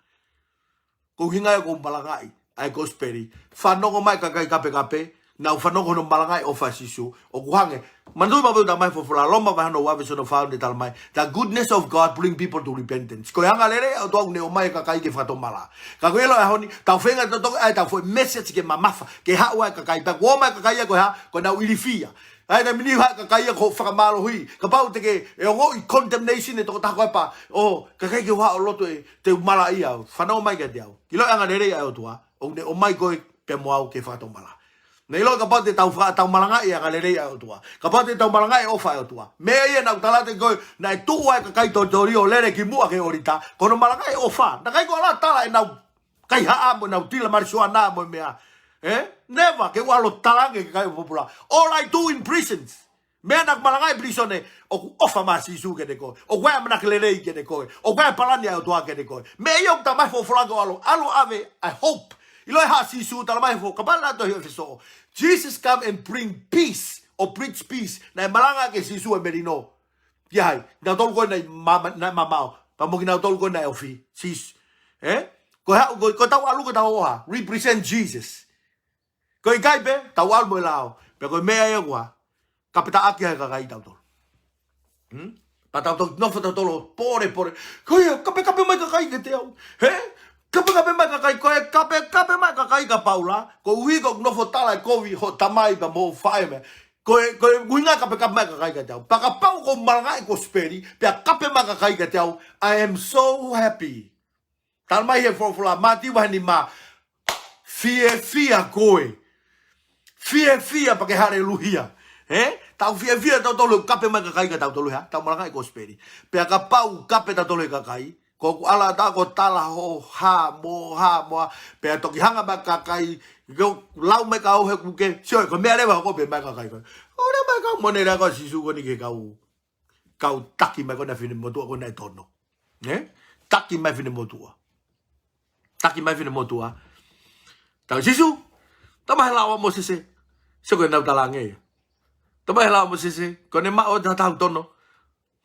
Ko e ʻuhinga ia ʻoku ou malangaʻi ʻa e kosipeli. Fanongo mai e kakai kapekape, nau fanongo hono malangaʻi e ʻofa ʻa Sīsū. ʻOku hangē, manatuʻi maʻu pē ʻoku tala mai e folofola, Loma vahe hono uafe, veesi hono fā, ʻoku ne tala mai, the goodness of God bring people to repentance. Ko e angalelei ʻa e ʻOtua ʻoku ne ʻomai e kakai ke fakatomala. Ka ko e ʻilo he ʻaho ni, tau feinga ʻo toʻo ʻa ʻetau foʻi message ke mamafa, ke haʻu ai e kakai. Pea kuo ʻomai e kakai ia ko e hā, ko ʻenau ilifia. ʻA ia naʻe mini ha kakai ia ko e fakamālohi. Kapau te ke, ʻe ongoʻi condemnation e tokotaha ko ē pea, ʻo, kakai ke u haʻu ʻo lotu ē, te u malaʻia au. Fanongo mai kiate au. ʻIlo e angalelei ʻa e ʻOtua ʻoku ne ʻomai koe pea mo au ke fakatomala. Naʻe ʻilo kapau te tau faka-, tau malangaʻi e angalelei ʻa e ʻOtua. Kapau te tau malangaʻi e ʻofa ʻa e ʻOtua. Meʻa ia naʻa ku tala atu ko ē, naʻe tuʻu ai e kakai totoli ʻo lele kimuʻa ki he ʻōlita, ko hono malangaʻi e ʻofa. Naʻe ʻikai ke u ala tala ʻenau kaihaʻa mo ʻenau tila marijuana mo e meʻa. Ē? Never, ke u ʻalu ʻo talaange ki he kakai ʻo e pōpula. All I do in prisons. Meʻa naʻa ku malangaʻi ʻi pilīsone, ʻoku ʻofa mai ʻa Sīsū kiate koe. ʻOku ʻi ai e ʻamanaki lelei kiate koe. ʻOku ʻi ai e palani ʻa e ʻOtua kiate koe. Meʻa ia ʻoku tala mai e folofola ke u ʻalu, ʻalu ʻo ʻave ʻa e hope. ʻIlo e hā ʻa Sīsū, tala mai he fo-, kapau naʻa tau ʻi ʻEfesō. Jesus come and bring peace, or preach peace. Naʻe malanga ʻaki ʻe Sīsū e melino. Ki ai, kinautolu ko ē naʻe mama-, naʻe mamao. Pea mo kinautolu ko ē naʻe ofi. Sīsū. Ē? Ko e hā, ko, ko ʻetau ʻalu, ko ʻetau ʻofa. Represent Jesus. Ko e ʻikai pē, tau ʻalu mo e lao. Pea ko e meʻa ia ʻoku hā, kapetaʻaki ai e kakai ʻia tautolu. Hmm? Pea tau toki nofo tautolu ʻo pōlepole. Ko ia, kapekape mai e kakai kiate au. Hē? Kapekape mai e kakai, ko e kapekape mai e kakai kia Paula. Koeʻuhi ko ʻeku nofo ʻo tala e kovi hoʻo tamai pea mo hoʻo faʻē mei ai. Ko e, ko e ʻuhinga e kapekape mai e kakai kiate au. Pea kapau ʻoku ou malangaʻi e kosipeli, pea kape mai e kakai kiate au, I am so happy. Tala mai he folofola, Mātiu vahe nima, fiefia koe. Fiefia pea ke haleluia. Ē? Tau fiefia tautolu he ʻoku kape mai e kakai kia tautolu hā, tau malangaʻi e kosipeli. Pea kapau ʻoku kape tautolu he kakai, Ko ʻeku ʻalu atu ko e tala hoʻo hā mo hā mo hā, pea toki hanga mai e kakai, ke lau mai ka ohe kuke, sio, ko e meʻa leva hoko pē mai e kakai ko ē. ʻO lea mai ka mone lea ko ē ʻa Sīsū ko eni ki he kau, kau taki mai ko ena fine motuʻa ko ena ʻe tono. Ē? Taki mai fine motuʻa. Taki mai fine motuʻa. Tau Sīsū, tau mai he lao ʻa Mōsese, sio ko ʻenau talaange ia. Tau mai he lao ʻa Mōsese, ko ʻene maʻu ʻo tatau tono,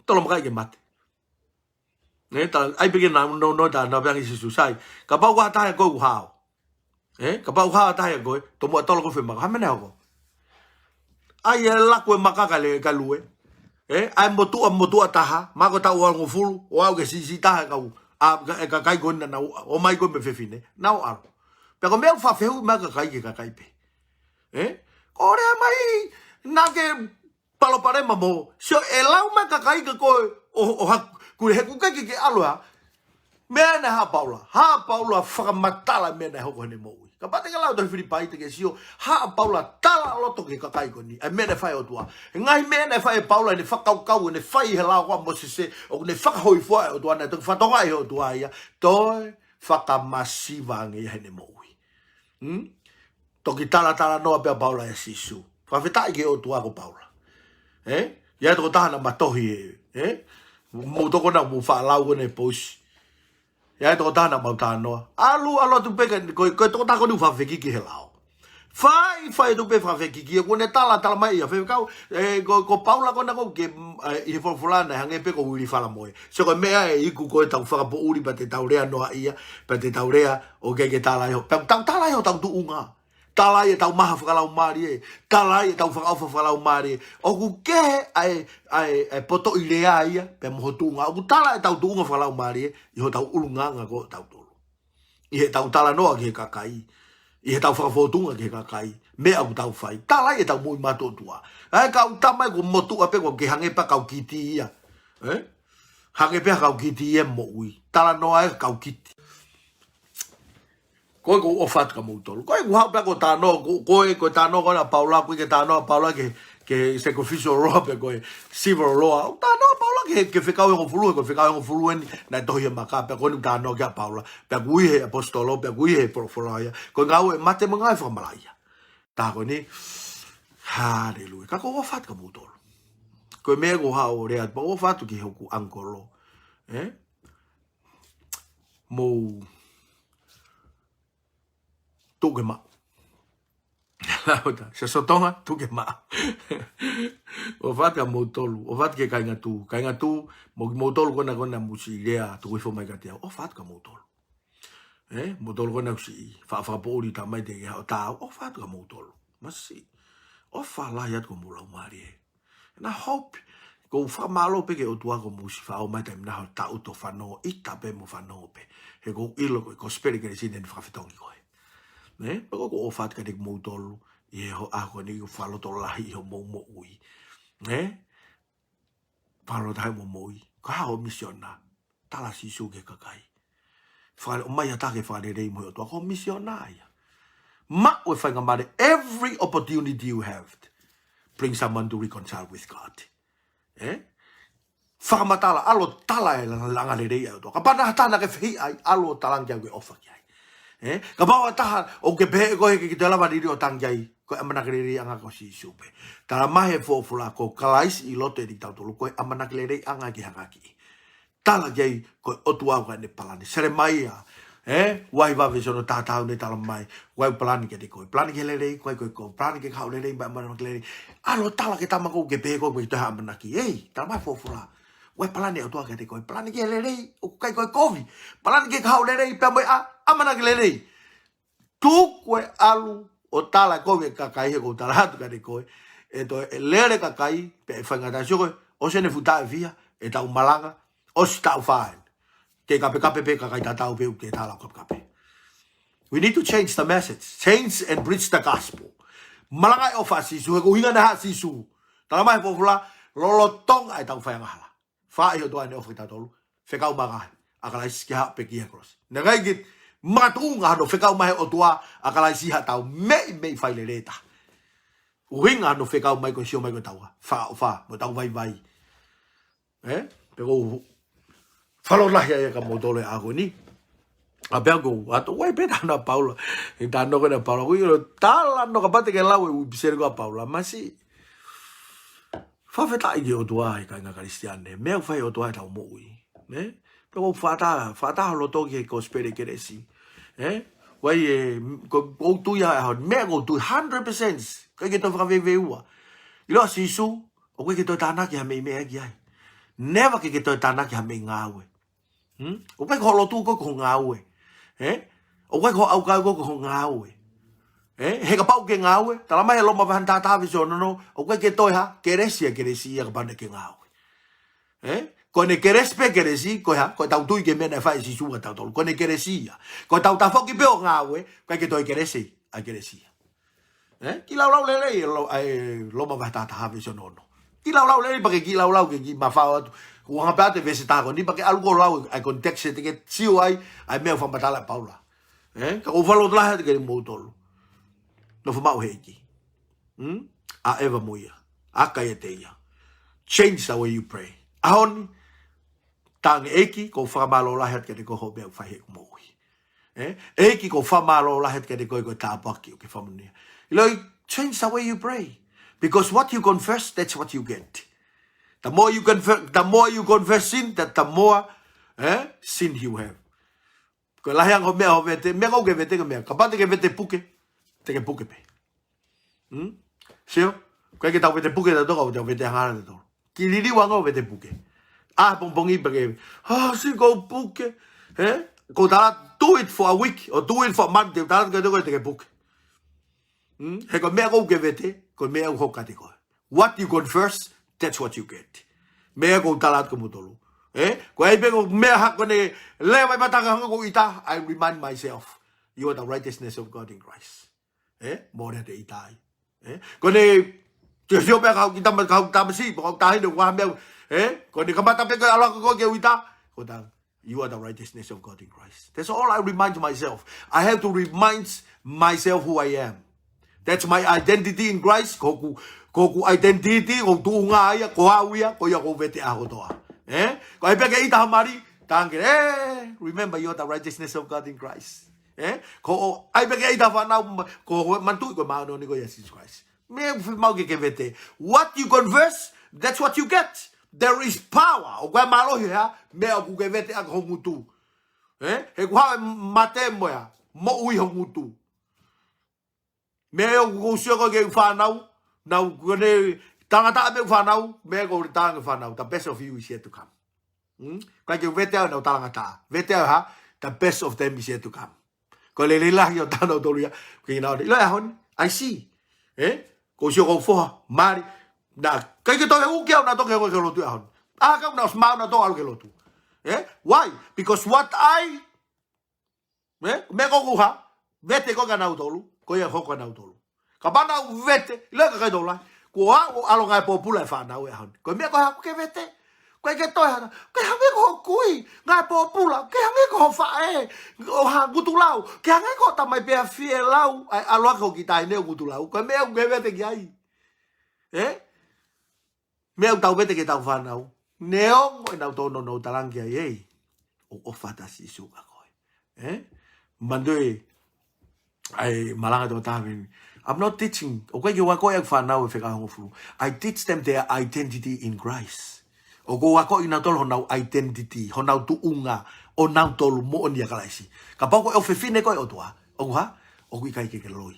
tolo makai ke mate. Ē, ta, ʻai pē ke nau, no, no, ta, nau pehē ange Sīsū, sai. Kapau ʻoku ʻi ai ha taha ʻiate koe ʻoku hao. Ē, kapau ʻoku ʻi ai ha taha ʻiate koe, tomuʻa tolo ko ē ʻo e maka, hā e meʻa ʻe hoko? ʻAi e laku e maka kae lue, kae lue. Ē, ʻai e motuʻa, motuʻa taha, mako taʻu hongofulu, ʻo aʻu ki he siʻisiʻi taha e kau, ʻa, ka, e kakai ko ena naʻa nau, ō mai ko ē mo e fefine, nau ʻalu. Pea ko e meʻa ʻoku faʻa fehuʻi mai e kakai ki he kakai pē. Ē? Ko e lea mai, naʻa ke palopalema mo, sio, ʻe lau mai e kakai kia koe, ʻo, ʻo ha, ko e he kuke ke ke ʻalu ā. Meʻa naʻe hā ʻa Paula, hā ʻa Paula ʻo fakamatala e meʻa naʻe hoko heʻene moʻui. Kapau te ke lau e tohi Filipai te ke sio, hā ʻa Paula ʻo talaloto ki he kakai ko eni, ʻa e meʻa naʻe fai ʻe he ʻOtua. He ngaahi meʻa naʻe fai ʻe Paula, ʻene fakakaukau, ʻene fai he lao ko ē ʻa Mōsese, ʻoku ne fakahōifua e ʻOtua, naʻe toki fakatokangaʻi ʻe he ʻOtua ia, toe fakamasiva ange ia heʻene moʻui. Hmm? Toki talatalanoa pē ʻa Paula ʻia Sīsū. Fakafetaʻi ki he ʻOtua ko Paula. Ē? ʻI ai e tokotaha naʻa ma tohi ē. Ē? Mou tokona mou faʻa lau ko ena e pousi. ʻI ai e tokotaha naʻa mau talanoa. ʻAlu, ʻalu atu pē ka, ko, ko e tokotaha ko eni ʻoku fakafekiki he lao. Fai, fai atu pē fakafekiki, ʻoku ne tala, tala mai ia, fekau, ē, ko, ko Paula ko ena ko ē ke, ē, ʻi he folofola naʻe hangē pē ko e wili fala moe. So ko e meʻa ē ʻoku ʻikai ko ʻetau fakapoʻuli pea te tau lea noaʻia, pea te tau lea ʻoku ʻikai ke tala ʻe ho, pea tau tala ʻe hotau tuʻunga. Tala ʻe hotau maha fakalaumālie, tala ʻe hotau fakaʻofa fakalaumālie. ʻOku kehe ʻa e, ʻa e, ʻa e potoʻi lea ia, pea mo ho tuʻunga. ʻOku tala ʻe hotau tuʻunga fakalaumālie, ʻi hotau ʻulungaanga ko ē ʻotautolu. ʻI heʻetau talanoa ki he kakai, ʻi heʻetau fakafōtunga ki he kakai, meʻa ʻoku tau fai. Tala ʻe hotau moʻui matuʻotuʻa. ʻA e kau tama ē ʻoku motuʻa pē ʻoku ke hangē pē ha kau kiti ia. Ē? Hangē pē ha kau kiti ia moʻui. Talanoa e kau kiti. Ko e ʻoku ou ʻofa atu kia moutolu. Ko e ʻoku ou haʻu pē ʻo talanoa, ko, ko e, ko e talanoa ko ena ʻa Paula, ʻoku ʻikai ke talanoa ʻa Paula ki he, ki he superficial law pe ko e civil law. ʻOku talanoa ʻa Paula ki he, ki he fekau ʻe hongofulu, ko e fekau ʻe hongofulu eni, naʻe tohi he maka, pea ko eni ʻoku talanoa ki ai ʻa Paula, pea ʻoku ui he ʻaposetolo, pea ʻoku ui he folofola ia. Ko e ngāue ʻa e mate mo e ngāue fakamalaʻia. Tā ko eni, haleluia. Ka ʻoku ou ʻofa atu kia moutolu. Ko e meʻa ʻoku ou haʻu ʻo lea atu, pea ʻoku ou ʻofa atu ki hoku uncle. Ē? Mou tuʻu ke maʻu. Lauta, Siaosi ʻo Tonga, tuʻu ke maʻu. ʻOfa atu kia moutolu, ʻofa atu ki he kāinga Tū. Kāinga Tū, mo kimoutolu ko ena ko ena mou siʻi lea, tuku hifo mai kiate au, ʻofa atu kia moutolu. Ē, moutolu ko ena ʻoku siʻi, fa, fakapoʻuli, tā mai te ke haʻu ʻo taau, ʻofa atu kia moutolu. Masiʻi, ʻofa lahi atu ki homou laumālie. And I hope, ʻoku ou fakamālō pē ki he ʻOtua kuo mou siʻi faʻa ō mai he taimi ni ʻo taʻuto fanongo, ʻita pē mo fanongo pē. He ʻoku ou ʻilo ko e kosipeli kelesi eni ʻoku fakafetongi koe. Ē? Pea ʻoku ou ʻofa atu kiate kimoutolu, ʻi he ʻaho ko eni ʻoku fakalotolahi ʻi hoʻomou moʻui. Ē? Fakalotolahi hoʻomou moʻui. Ko e hā hoʻo misiona? Tala ʻa Sīsū ki he kakai. Faka-, ʻomai ha taha ke fakalelei mo e ʻOtua, ko e misiona ia. Maʻu e faingamālie, every opportunity you have, bring someone to reconcile with God. Ē? Fakamatala, ʻalu ʻo tala e langa, langa lelei ʻa e ʻOtua. Kapau naʻe ʻi ai ha taha naʻa ke fehiʻa ai, ʻalu ʻo talaange ki ai ʻoku ke ʻofa ki ai. Ē? Kapau ʻi ai ha taha ʻoku ke pehē ʻe koe he ʻikai ke toe lava liliu ʻo talaange ki ai, ko e ʻamanaki leleiʻanga ko Sīsū pē. Tala mai he folofola ko Kalaisi ʻi loto ʻiate kitautolu, ko e ʻamanaki leleiʻanga ʻoku ʻikai hanga ki ai. Tala ki ai, ko e ʻOtua ʻoku ʻi ai ʻene palani. Selemaia, ē? Vahe hiva veesi ono, taha taha ʻoku ne tala mai, ʻoku ʻi ai ʻeku palani kiate koe. Palani ki he lelei, ʻikai ko e kovi. Palani ke ke haʻu ʻo lelei, ʻomai ʻamanaki lelei. ʻAlu ʻo tala ki he tama ko ē ʻoku ke pehē ʻoku ʻikai toe ha ʻamanaki. Ei, tala mai e folofola. ʻOku ʻi ai e palani ʻa e ʻOtua kiate koe. Palani ki he lelei, ʻoku ʻikai ko e kovi. Palani ke ke haʻu ʻo lelei, pea mo e ʻa, ʻamanaki lelei. Tuku e ʻalu ʻo tala e kovi ki he kakai, he ʻoku ou tala atu kiate koe, ʻe toe lele e kakai, pea ʻe faingataʻa. Sio ko ē, ʻosi eni e fuʻu taʻu ʻe fiha ʻetau malanga, ʻosi taʻu fā eni. Ke kapekape pē kakai tatau pē ʻoku ke tala ʻoku kapekape. We need to change the message. Change and preach the gospel. Malanga e ʻofa ʻa Sīsū, he ko e ʻuhinga naʻe haʻu ai ʻa Sīsū. Tala mai he folofola, lolotonga ʻetau faiangahala. Fai ʻe he ʻOtua ʻene ʻofa kiate kitautolu, fekau mai ʻa Kalaisi ke haʻu ʻo pekia he kolosi. Naʻe ʻikai ke makatuʻunga hano fekau mai ʻe he ʻOtua ʻa Kalaisi ʻi haʻatau meimei fai lelei ʻe taha. ʻUhinga hano fekau mai ko e sio mai ko ʻetau fakaʻofa, mo ʻetau vaivai. Ē? Pea ʻoku ou Palōtahi ai ka mou tole ako ni. A pea ko, ato, wai pē tana Paula. I tana ko na Paula. Ko ilo, tala no kapate ke lau e uipisere ko a Paula. Masi. Fakafetaʻi ki he ʻOtua ʻi he kāinga Kalisitiane. Meʻa ʻoku fai ʻOtua ʻi heʻetau moʻui. Ne? Pea ko fata, fata holo toki he gospel e kelesi. Eh? Wai e, ko, ko tui a, meʻa ko tui hundred percent. Kai ke tau fakaveveu. Ilo Sīsū, ʻoku ʻikai ke toe tānaki ha meʻi meʻa ki ai. Never ke ke toe tānaki ha meʻi ngāue. Hmm? ʻOku ʻikai ko ho lotu ko ho ngāue. Eh? ʻOku ʻikai ko ho ʻaukai ko ho ngāue. Eh? He kapau ke ngāue, tala mai he Loma vahe taha taha veesi ono ono, ʻoku ʻikai ke toe ha, kelesi ʻa kelesi ia kapau naʻe ke ngāue. Eh? Ko ʻene kelesi pē kelesi, ko e hā, ko ʻetau tui ki he meʻa naʻe fai ʻe Sīsū maʻatautolu. Ko ʻene kelesi ia. Ko ʻetau tafoki pē ʻo ngāue, ʻikai ke toe kelesi, ʻa kelesi ia. Eh? Kiʻi laulau lelei e Lo-, ʻa e Loma vahe taha taha veesi ono ono. Kiʻi laulau lelei pea ke kiʻi laulau ke kiʻi mafao atu. Ko e anga pē ʻa e veesi taha ko eni pea ke ʻalu ko ē ʻo lau ʻa e context ʻe te ke sio ai, ʻa e meʻa ʻoku fakamatala ʻe Paula. Eh? Ka ʻoku ou fakalotolahi atu kiate kimoutolu. Nofo maʻu he ʻEiki. Hmm? ʻA ʻeva mo ia. ʻAka ʻiate ia. Change the way you pray. ʻAho ni, tangi ʻEiki, ʻoku ou fakamālō lahi atu kiate koe hoʻo meʻa ʻoku fai heʻeku moʻui. Eh? ʻEiki, ʻoku ou fakamālō lahi atu kiate koe ko e tāpuaki ʻoku ke fakamoʻoni. Ilo, change the way you pray. Because what you confess, that's what you get. The more you confer-, the more you confess sin, the, the more, eh, sin you have. Ko e lahi ange ho meʻa ho vete, meʻa ko ē ke vete ko e meʻa. Kapau te ke vete puke, te ke puke pē. Hmm? Sio? ʻOku ʻikai ke tau vete puke tautolu, ʻoku tau vete hangatonu. Kiʻi liliu ange ʻo vete puke. ʻA e pongipongi pē ke, ah, sio ʻoku ou puke. Eh? ʻOku ou tala, do it for a week, or do it for a month, te u tala atu kiate koe te ke puke. Hmm? He ko e meʻa ko ē ke vete, ko e meʻa ʻoku hoko kiate koe. What you confess, that's what you get. Meʻa ʻoku ou tala atu kiate kimoutolu. Eh? Ko e ʻai pē ko e meʻa ha ko ʻene lea mai mata ka hanga ʻoku ou ʻita, I remind myself, you are the righteousness of God in Christ. Eh? Mole ʻete ʻita ai. Eh? Ko ʻene, te sio pē ka hau ki tama, ka hau tamasiʻi, pea ka hau taʻahine, ʻoku ʻi ai ha meʻa. Eh? Ko ʻene kamata pē ko e ʻalu hake ko ē ke u ʻita. Ko e tala, you are the righteousness of God in Christ. That's all I remind myself. I have to remind myself who I am. That's my identity in Christ. Ko hoku, ko hoku identity, ko hoku tuʻunga ia, ko au ia, ko ia ʻoku ou vete ʻa hoku toa. Eh? Ko e ʻai pē ke ʻita ha mali, tangi, eh, remember you are the righteousness of God in Christ. Eh? Ko e ʻai pē ke ʻita ha fānau, ko e manatuʻi ko e māʻoniʻoni ko ia ʻia Jesus Christ. Meʻa ʻoku fiemaʻu ke ke vete. What you confess, that's what you get. There is power. ʻOku ʻi ai e mālohi he meʻa ʻoku ke vete ʻaki ho ngutu. Eh? He ʻoku haʻu e mate mo e moʻui ho ngutu. Meʻa ʻoku ou sio ko ē ki heʻeku fānau, nau ko ʻene tangata meʻa ʻeku fānau, meʻa ko e tangi fānau, the best of you is yet to come. Hmm? ʻIkai ke vete au ʻenau talangataʻa. Vete au ha, the best of them is yet to come. Ko e lelei lahi ʻo tanautolu ia, ke ina ʻo ilo e ʻaho ni, I see. Eh? ʻOku ou sio ko e foha, mali, naʻe ʻikai ke toe uki au naʻa toki he ko e ke lotu e ʻaho ni. ʻA ka naʻe ʻosi maʻu naʻa toki ʻalu ke lotu. Eh? Why? Because what I Eh? Meʻa ko ē ʻoku ou vete ko ē kia nautolu, ko ia ʻe hoko kia nautolu. Kapau naʻa ku vete, ʻilo e kakai tokolahi, ko au ʻoku ʻalu ngāue pōpula e fānau e ʻaho ni. Ko e meʻa ko ē ʻoku ke vete, ʻoku ʻikai ke toe hana, ʻoku ke hangē ko hoku kui, ngāue pōpula, ʻoku ke hangē ko ho faʻē, ʻo ha ngutulau, ʻoku ke hangē ko ho tamai pē ʻa Fielau, ʻa e ʻalu hake ho kiʻi taʻahine ʻo ngutulau, ko e meʻa ʻoku ke vete ki ai. Eh? Meʻa ʻoku tau vete ki heʻetau fānau. Neongo ʻenau tōnounou, talaange ai, ei, ʻoku ʻofa atu ʻa Sīsū kia koe. Eh? Manatuʻi, ʻa e malanga ʻa e tokotaha ni. I'm not teaching. ʻOku ʻikai ke u akoʻi ʻeku fānau e fekau hongofulu. I teach them their identity in Christ. ʻOku ou akoʻi kinautolu honau identity, honau tuʻunga, ʻo nautolu moʻoni ʻia Kalaisi. Kapau ko e ʻofefine koe ʻo e ʻOtua, ʻoku hā? ʻOku ʻikai ke ke loi.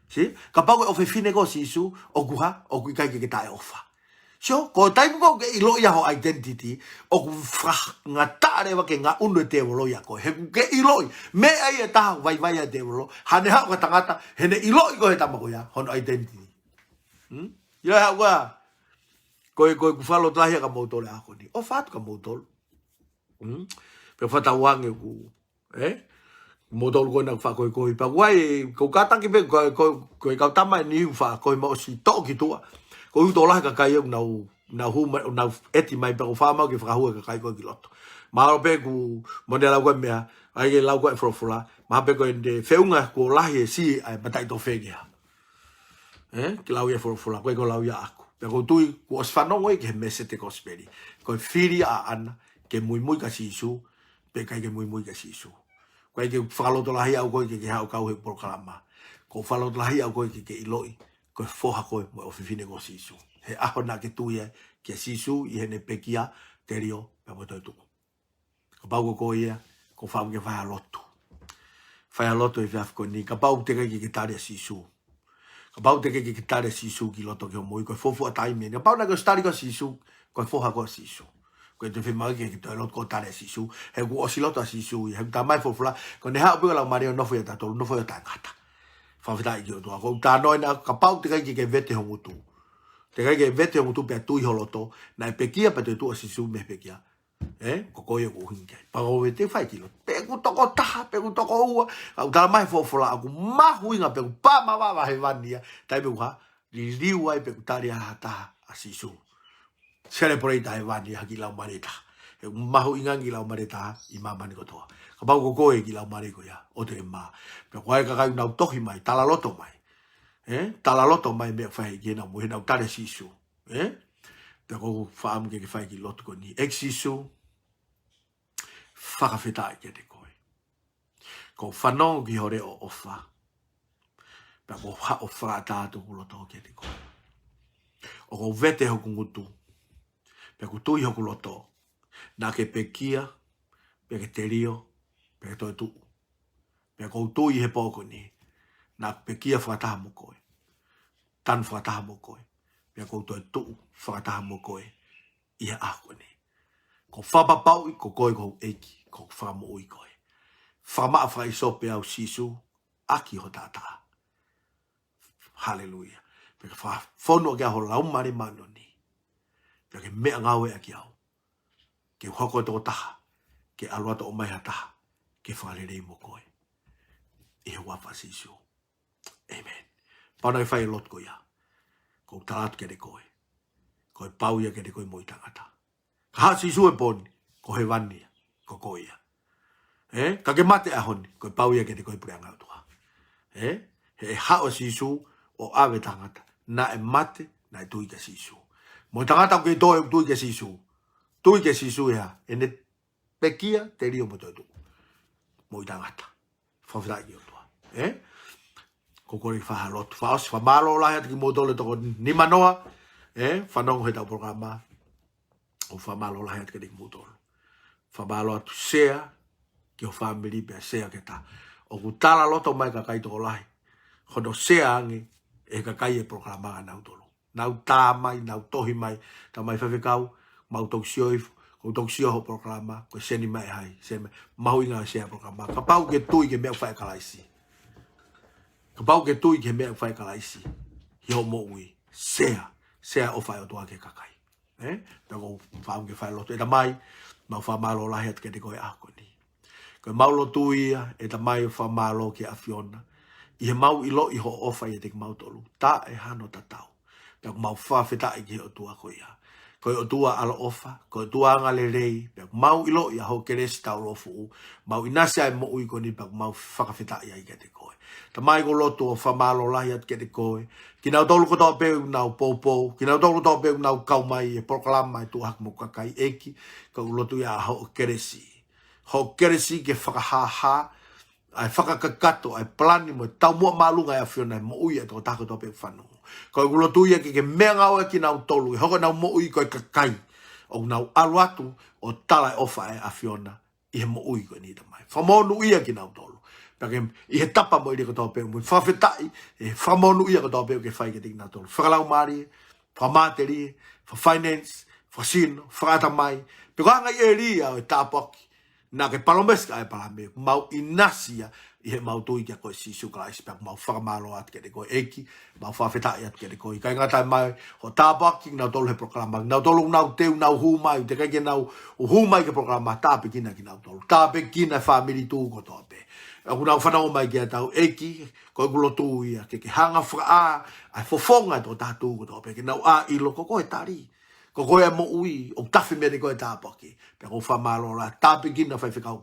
See? Kapau ko e ʻofefine koe ʻo Sīsū, ʻoku hā? ʻOku ʻikai ke ke taʻeʻofa. So, ko e taimi ko ē ʻoku ke ʻiloʻi ai ho identity, ʻoku fakangataʻa leva ke ngaʻunu e tēvolo ʻia koe. He ʻoku ke ʻiloʻi, meʻa ia ʻe taha ʻoku vaivai ai e tēvolo, haʻane haʻu ko e tangata, heʻene ʻiloʻi ko e tama ko ia, hono identity. Hmm? ʻIo, hā ua, ko e, ko e ʻoku ou fakalotolahi kia moutolu he ʻaho ni. ʻOfa atu kia moutolu. Hmm? Pea fakatauange ʻoku Eh? Moutolu ko ena ʻoku faʻa koekoe pē. Ko au, ʻoku ou kātaki pē, ko, ko, ko e kau tama eni ʻoku faʻa koekoe mo ʻosi toʻo ki tuʻa. Ko e tokolahi e kakai ʻoku nau, nau hū mai, nau ʻeti mai pē ʻoku ou faʻa maʻu ke fakahū e kakai ko ē ki loto. Mahalo pē ʻoku mou lau ko ē meʻa, ʻai ke lau ko ē folofola. Mahalo pē ko e feʻunga kuo lahi e siʻi ʻa e mataʻitofe ki ai. Eh? Ke lau ia folofola, ko e ʻikai ko e lau ia ʻaʻaku. Pea ʻoku ou tui, kuo ʻosi fanongo ia ki he message e kosipeli. Ko e fili ʻaʻana, ke muimui kia Sīsū, pe ʻikai ke muimui kia Sīsū. ʻOku ʻikai ke fakalotolahi au koe ke ke haʻu ʻo kau he polokalama. ʻOku fakalotolahi au koe ke ke ʻiloʻi ko e foha koe mo e ʻofefine ko Sīsū. He ʻaho naʻa ke tui ai kia Sīsū ʻi heʻene pekia, telio, pea mo toetuʻu. Kapau ko koe ia, ʻoku ou fakaʻamu ke fai ha lotu. Fai ha lotu he efiafi ko eni, kapau teʻeki ai ke ke tali ʻa Sīsū. Kapau teʻeki ai ke ke tali ʻa Sīsū ki loto ki hoʻo moʻui, ko e fuofua taimi eni. Kapau naʻa ke ʻosi tali koe ʻa Sīsū, ko e foha koe ʻo Sīsū. ʻOku ʻikai te u fiemaʻu ke ke toe lotu ʻo tali ʻa Sīsū. He kuo ʻosi lotu ʻa Sīsū ia, he ʻoku talamai ʻe he folofola, ko ʻene haʻu pē ko e Laumālie ʻo nofo ʻiate kitautolu, nofo ʻiate kitautolu. Fakafetaʻi ki he ʻOtua. ʻOku ou talanoa eni, kapau teʻeki ai ke ke vete ho ngutu. Teʻeki ai ke vete ho ngutu pea tui ho loto, naʻe pekia pea toetuʻu ʻa Sīsū mei he pekia. Ē, ko koe ia ʻoku ʻuhinga ki ai. Pea ko e vete fai ki loto. Pe ʻoku toko taha, pe ʻoku toko ua. Ka ʻoku talamai ʻe he folofola ʻoku mahuʻinga pe ʻoku pā mavava hēvani ia. Taimi ʻoku hā, liliu ai pe ʻoku tali ʻe ha taha ʻa Sīsū. Celebrate ʻa hēvani ia ha kiʻi laumālie ʻe taha. He ʻoku mahuʻinga kiʻi laumālie ʻe taha ʻi māmani kotoa. Kapau ko koe kiʻi laumālie ko ia, ʻoua te ke mā. Pea ko e kakai ʻoku nau tohi mai, talaloto mai. Ē, talaloto mai meʻa ʻoku fai ki heʻenau moʻui, heʻenau tali ʻa Sīsū. Ē? Pea ʻoku ou fakaʻamu ke ke fai e kiʻi lotu ko eni. ʻEiki Sīsū, fakafetaʻi kiate koe. ʻOku ou fanongo ki ho leʻo ʻofa. Pea ʻoku ou haʻu ʻo fakaʻatā atu hoku loto kiate koe. ʻOku ou vete hoku ngutu. Pea ʻoku tui hoku loto. Naʻa ke pekia, pea ke telio, pea ke toetuʻu. Pea ʻoku ou tui he pō ko eni. Naʻa ku pekia fakataha mo koe. Tanu fakataha mo koe. Pea ʻoku ou toetuʻu fakataha mo koe. ʻI he ʻaho ko eni. ʻOku ou fakapapauʻi ko koe ko hoku ʻEiki, ko hoku Fakamoʻui koe. Fakamaʻa fakaʻeisope au Sīsū, ʻaki ho taʻataʻa. Haleluia. Pea ke fakafonu ʻaki au ho Laumālie Māʻoniʻoni. Pea ke meʻangāueʻaki au. Ke u hoko ko e tokotaha. Ke ʻalu atu ʻo ʻomai ha taha. Ke fakalelei mo koe. ʻI he huafa ʻo Sīsū. ʻĒmeni. Kapau naʻa ke fai e lotu ko ia. ʻOku ou tala atu kiate koe. Ko e pau ia kiate koe moʻui taʻengata. Ka haʻu ʻa Sīsū he pō ni, ko hēvani ia, ko koe ia. Ē? Ka ke mate he ʻaho ni, ko e pau ia kiate koe e Puleʻanga ʻo e ʻOtua. Ē? He ʻe haʻu ʻa Sīsū ʻo ʻave e tangata. Naʻe mate, naʻe tui kia Sīsū. Mo e tangata ʻoku kei toe ʻoku tui kia Sīsū. Tui kia Sīsū ia. ʻEne pekia, telio mo toetuʻu. Moʻui taʻengata. Fakafetaʻi ki he ʻOtua. Ē? ʻOku ou kole ke fai ha lotu. Fakaʻosi, fakamālō lahi atu kiate kimoutolu e toko nima noa. Ē? Fanongo heʻetau polokalama. ʻOku ou fakamālō lahi atu kiate kimoutolu. Fakamālō atu, share ki ho fāmili pea share ki he taha. ʻOku talaloto mai e kakai tokolahi. Hono share ange ʻe he kakai e polokalama ʻanautolu. Nau tā mai, nau tohi mai, tā mai faifekau, mau toki sio hifo, ʻoku ou toki sio hoʻo polokalama, ko e send mai ʻe hai, send mai, mahuʻinga e share polokalama. Kapau ʻoku ke tui ki he meʻa ʻoku fai ʻe Kalaisi. Kapau ʻoku ke tui ki he meʻa ʻoku fai ʻe Kalaisi. ʻI hoʻo moʻui, share, share e ʻofa ʻa e ʻOtua ki he kakai. Ē? Pea ʻoku ou fakaʻamu ke fai e lotu. ʻE Tamai, mau fakamālō lahi atu kiate koe he ʻaho ko eni. Ko ʻemau lotu ia, ʻe Tamai, ʻo fakamālō ki he ʻAfiona. ʻI heʻemau ʻiloʻi hoʻo ʻofa ʻiate kimautolu. Taʻe hano tatau. Pea ʻoku mau fakafetaʻi ki he ʻOtua ko ia. Ko e ʻOtua ʻaloʻofa, ko e ʻOtua angalelei, pea ʻoku mau ʻiloʻi ʻa hoʻo kelesi taulōfuʻu. Mau ʻinasi ʻa e moʻui ko eni pea ʻoku mau fakafetaʻi ai kiate koe. Tamai, ʻoku ou lotu ʻo fakamālō lahi atu kiate koe. Kinautolu kotoa pē ʻoku nau poupou, kinautolu kotoa pē ʻoku nau kau mai he polokalama ʻa e Tuʻu ʻo Hake mo Hoku Kakai, ʻEiki, ʻoku ou lotu ia ʻa hoʻo kelesi. Hoʻo kelesi ke fakahāhā, ʻa e fakakakato, ʻa e palani mo e taumuʻa māʻolunga ʻa e ʻAfiona he moʻui ʻa e tokotaha kotoa pē ʻoku fanongo. ʻOku ou lotu ia ke ke meʻangāueʻaki kinautolu, ʻe hoko ʻenau moʻui ko e kakai ʻoku nau ʻalu atu ʻo tala e ʻofa ʻa e ʻAfiona ʻi he moʻui ko eni, Tamai. Fakamonūʻia kinautolu. Pea ke ʻi he tapa mo e ʻilo kotoa pē ʻoku mou fakafetaʻi, ʻi he fakamonūʻia kotoa pē ʻoku ke fai kiate kinautolu. Fakalaumālie, fakamatelie, fakafinance, fakasino, fakaʻatamai. Pe ko e hā e ngaahi ʻēlia ʻo e tāpuaki naʻa ke palōmesi kia ʻĒpalahame, mau ʻinasi ia ʻi heʻemau tui kia koe Sīsū Kalaisi, pea ʻoku mau fakamālō atu kiate koe ʻEiki, mau fakafetaʻi atu kiate koe. ʻIkai ngata ai, mai hoʻo tāpuakiʻi kinautolu he polokalama, kinautolu ʻoku nau teu, nau hū mai, teʻeki ai ke nau hū mai ki he polokalama, tāpuekina kinautolu. Tāpuekina e fāmili tuʻu kotoa pē ʻoku nau fanongo mai kiate au, ʻEiki, ko ʻeku lotu ia, ke ke hanga ʻo fakaʻā ʻa e fofonga ʻo e tokotaha tuʻu kotoa pē, ke nau ʻā ʻo ʻilo ko koe e tali. Ko koe e moʻui, ʻoku tafe meiate koe e tāpuaki. Pea ʻoku ou fakamālō lahi, tāpuekina Faifekau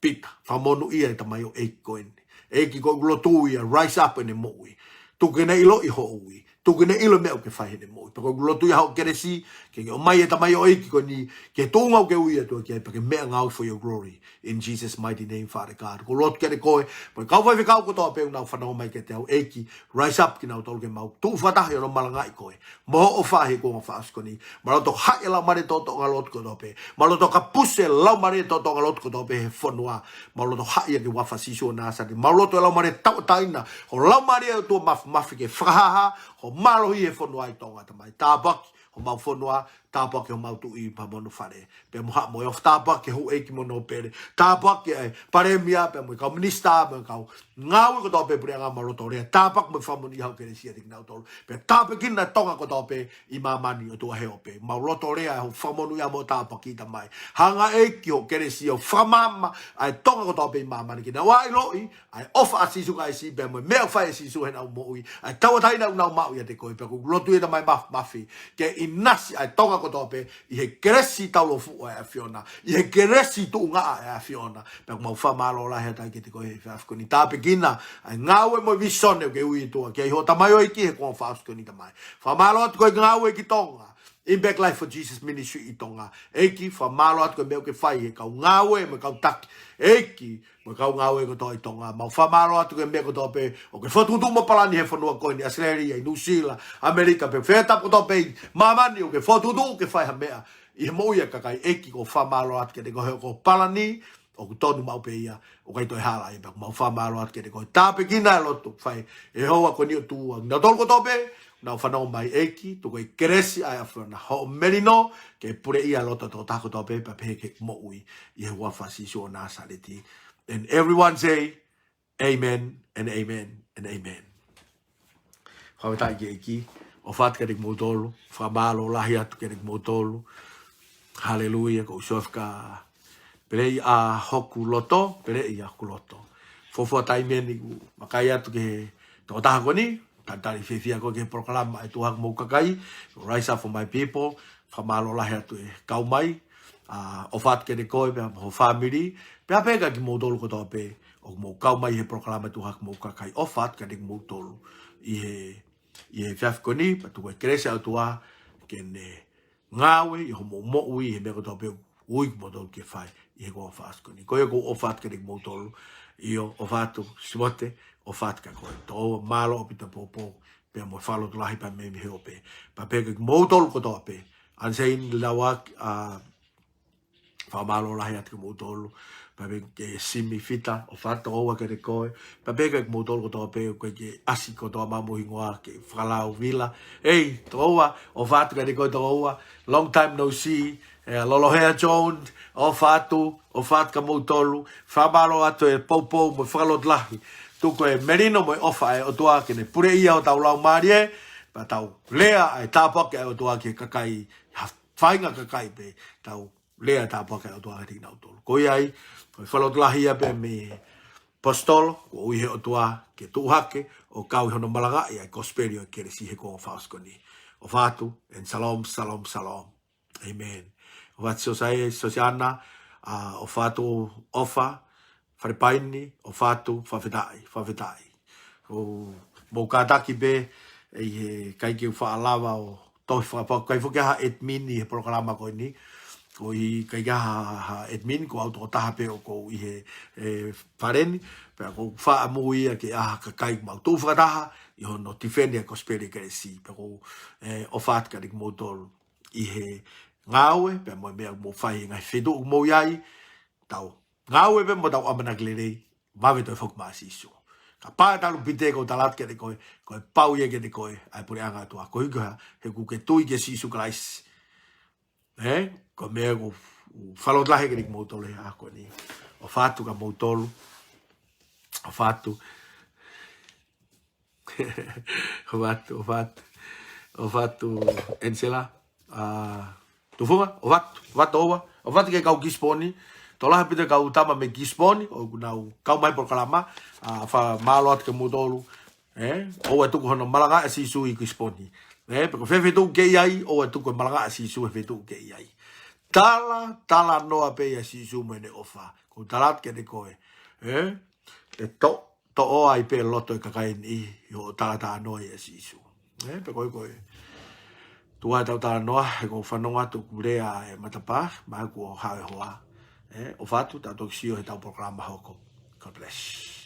Pita, fakamonūʻia e tamaioʻeiki ko eni. ʻEiki, ko ʻeku lotu ia, rise up ʻene moʻui. Tuku ke ne ʻiloʻi hoʻo ui. Tuku ke ne ʻilo e meʻa ʻoku ke fai heʻene moʻui. Pea ko ʻeku lotu ia hoʻo kelesi, Ke ke ʻomai e tamaioʻeiki ko eni, ke tuʻunga ʻoku ke ui atu ki ai pea ke meʻangāue for your glory. In Jesus' mighty name, Father God. ʻOku ou lotu kiate koe, mo e kau faifekau kotoa pē ʻoku nau fanongo mai kiate au, ʻEiki, rise up kinautolu ke mau tuʻu fakataha ʻi hono malangaʻi koe. Mo hoʻo ʻofa he kuonga fakaʻosi ko eni. Mau loto haʻi e laumālie toʻotoʻonga lotu kotoa pē. Mau loto kapusi e laumālie toʻotoʻonga lotu kotoa pē he fonua. Mau loto haʻi ia ki he huafa ʻo Sīsū ʻo Nāsaleti. Mau loto e laumālie tauʻatāina. Ho laumālie ʻOtua māfimafi ke fakahāhā ho mālohi he fonua ʻi Tonga, Tamai. Tāpuaki homau fonua, tāpuaki homau tuʻi pea mo hono fale. Pea mo haʻa mo e ʻofa, tāpuaki houʻeiki mo hono pele. Tāpuaki e palēmia, pea mo e kau minisitā, mo e kau ngāue kotoa pē puleʻanga, mau loto lea. Tāpuaki mo e fakamonūʻia hoʻo kelesi ʻiate kinautolu. Pea tāpuekina Tonga kotoa pē ʻi māmani, ʻOtua he ope. Mau loto lea hoʻo fakamonūʻia mo e tāpuaki, Tamai. Hanga ʻEiki hoʻo kelesi ʻo fakamaama ʻa e Tonga kotoa pē ʻi māmani ke nau ʻiloʻi ʻa e ʻofa ʻa Sīsū Kalaisi pea mo e meʻa ʻoku fai ʻe Sīsū heʻenau moʻui, ʻa e tauʻatāina ʻoku nau maʻu ʻiate koe. Pea ʻoku ou lotu ia, Tamai māfimafi, ke ʻinasi ʻa e Tonga kotoa pē ʻi he kelesi taulōfuʻu ʻa e ʻAfiona, ʻi he kelesi tuʻungaʻa ʻa e ʻAfiona. Pea ʻoku mau fakamālō lahi atu ai kiate koe he efiafi ko eni. Tāpuekina ʻa e ngāue mo e vīsone ʻoku ke ui atu ki ai hoʻo tamaioʻeiki he kuonga fakaʻosi ko eni, Tamai. Fakamālō atu ko e ngāue ki Tonga, Impact Life for Jesus Ministry ʻi Tonga. ʻEiki, fakamālō atu ko e meʻa ʻoku ke fai he kau ngāue mo e kau taki, ʻEiki, mo e kau ngāue kotoa ʻi Tonga. Mau fakamālō atu ko e meʻa kotoa pē ʻoku ke fokotuʻutuʻu mo palani he fonua ko eni, ʻAositelēlia, ʻi Nuʻusila, ʻAmelika, pea fētapu kotoa pē ʻi māmani ʻoku ke fokotuʻutuʻu ke fai ha meʻa ʻi he moʻui ʻa e kakai, ʻEiki, ʻoku ou fakamālō atu kiate koe he ko hoʻo palani ʻoku tonu maʻu pē ia, ʻoku ʻikai toe hala ia. Pea ʻoku mau fakamālō atu kiate koe. Tāpuekina e lotu ʻoku fai ʻe he houa ko eni, ʻOtua, kinautolu kotoa pē ʻoku nau fanongo mai, ʻEiki, tuku e kelesi ʻa e ʻAfiona, hoʻo melino ke puleʻi ʻa e loto ʻo e tokotaha kotoa pē, pea pehē ki heʻeku moʻui, ʻi he huafa ʻo Sīsū ʻo Nāsaleti. And everyone say, Amen and amen and amen. Fakafetaʻi ki he ʻEiki. ʻOfa atu kiate kimoutolu. Fakamālō lahi atu kiate kimoutolu. Haleluia, ko u sofka. Peleʻi ʻa hoku loto, peleʻi ʻa hoku loto. Fuofua taimi eni ʻoku ou vakai atu ki he tokotaha ko eni, talitali fiefia koe ki he polokalama ʻa e Tuʻu Hake mo Hoku Kakai, Rise Up for My People, fakamālō lahi atu e kau mai, ʻa, ʻofa atu kiate koe pea mo ho fāmili, pea pehē ki he kimoutolu kotoa pē ʻoku mou kau mai he polokalama ʻa e Tuʻu Hake mo Hoku Kakai, ʻofa atu kiate kimoutolu ʻi he, ʻi he efiafi ko eni, pea tuku e kelesi ʻa e ʻOtua ke ne ngāue ʻi hoʻomou moʻui he meʻa kotoa pē ʻoku ui kimoutolu ke fai ʻi he kuonga fakaʻosi ko eni. Ko ia ʻoku ou ʻofa atu kiate kimoutolu, ʻio, ʻofa atu Simote, ʻofa atu kia koe. Tokoua, mālō ʻaupito e poupou, pea mo e fakalotolahi pea mei he ope. Pea pehē ki he kimoutolu kotoa pē, Ansein Lauak, ʻa, fakamālō lahi atu kia moutolu. Pea pehē kia Simi Fita, ʻofa atu tokoua kiate koe. Pea pehē ki he kimoutolu kotoa pē ʻoku ʻikai ke ʻasi kotoa mai homou hingoa ke fakalau vila. Ei, tokoua, ʻofa atu kiate koe tokoua. Long time no see. ʻE, Lolohea Jones, ʻofa atu, ʻofa atu kia moutolu. Fakamālō atu e poupou mo e fakalotolahi. Tuku e melino mo e ʻofa ʻa e ʻOtua ke ne puleʻi ʻa hotau laumālie, pea tau lea ʻa e tāpuaki ʻa e ʻOtua ki he kakai, ha faʻahinga kakai pē, tau lea e tāpuaki ʻa e ʻOtua kiate kinautolu. Ko ia ai, ko e fakalotolahi ia pē mei he ʻaposetolo kuo ui ʻe he ʻOtua ke tuʻu hake ʻo kau ʻi hono malangaʻi ʻa e kosipeli ʻo e kelesi he kuonga fakaʻosi ko eni. ʻOfa atu, and shalom, shalom, shalom. Amen. ʻOfa atu Siosai, Siosiana, ʻa, ʻofa atu ʻOfa, Falepaini, ʻofa atu, fakafetaʻi, fakafetaʻi. ʻOku mou kātaki pē, ʻi he ʻikai ke u faʻa lava ʻo tohi fakapapau, ʻikai foki ha admin ʻi he polokalama ko eni. ʻOku ʻikai ha, ha admin, ko au tokotaha pē ʻoku ou ʻi he, ʻe, fale ni. Pea ʻoku ou faʻa moʻui ia ke ʻi ai ha kakai ʻoku mau tuʻu fakataha ʻi hono tifeni ʻa e kosipeli ʻo e kelesi. Pea ʻoku ou, ʻe, ʻofa atu kiate kimoutolu ʻi he ngāue, pea mo e meʻa ʻoku mou fai he ngaahi feituʻu ʻoku mou ʻi ai, tau ngāue pē mo tau ʻamanaki lelei, vave toe foki maʻa Sīsū. Kapau ʻe talu pite, ʻoku ou tala atu kiate koe, ko e pau ia kiate koe ʻa e puleʻanga ʻo e ʻOtua. Koeʻuhi ko e hā? He ʻoku ke tui kia Sīsū Kalaisi. ʻE? Ko e meʻa ʻoku ou fakalotolahi kiate kimoutolu he ʻaho ko eni. ʻOfa atu kia moutolu. ʻOfa atu. ʻOfa atu, ʻofa atu. ʻOfa atu, Ensela. ʻA, Tufunga, ʻofa atu, ʻofa atu ʻoua. ʻOfa atu ki he kau Kisiponi. Tokolahi ʻaupito e kau tama mei Kisiponi ʻoku nau kau mai he polokalama. ʻA, fakamālō atu kia moutolu. ʻE? ʻOua ʻe tuku hono malangaʻi ʻa Sīsū ʻi Kisiponi. ʻE? Pe ko fē feituʻu ʻoku ke ʻi ai, ʻoua ʻe tuku e malangaʻi ʻa Sīsū he feituʻu ʻoku ke ʻi ai. Tala, talanoa pē ʻia Sīsū mo ʻene ʻofa. ʻOku ou tala atu kiate koe. ʻE? ʻE to-, toʻo ai pē loto e kakai ni ʻi hoʻo talatalanoa ʻia Sīsū. ʻE, pe ko e, ko e Tuku ā ʻetau talanoa, he ʻoku ou fanongo atu ʻoku lea e matapā, mahalo kuo haʻu e hoa. ʻE, ʻofa atu, tau toki sio heʻetau polokalama hoko. God bless.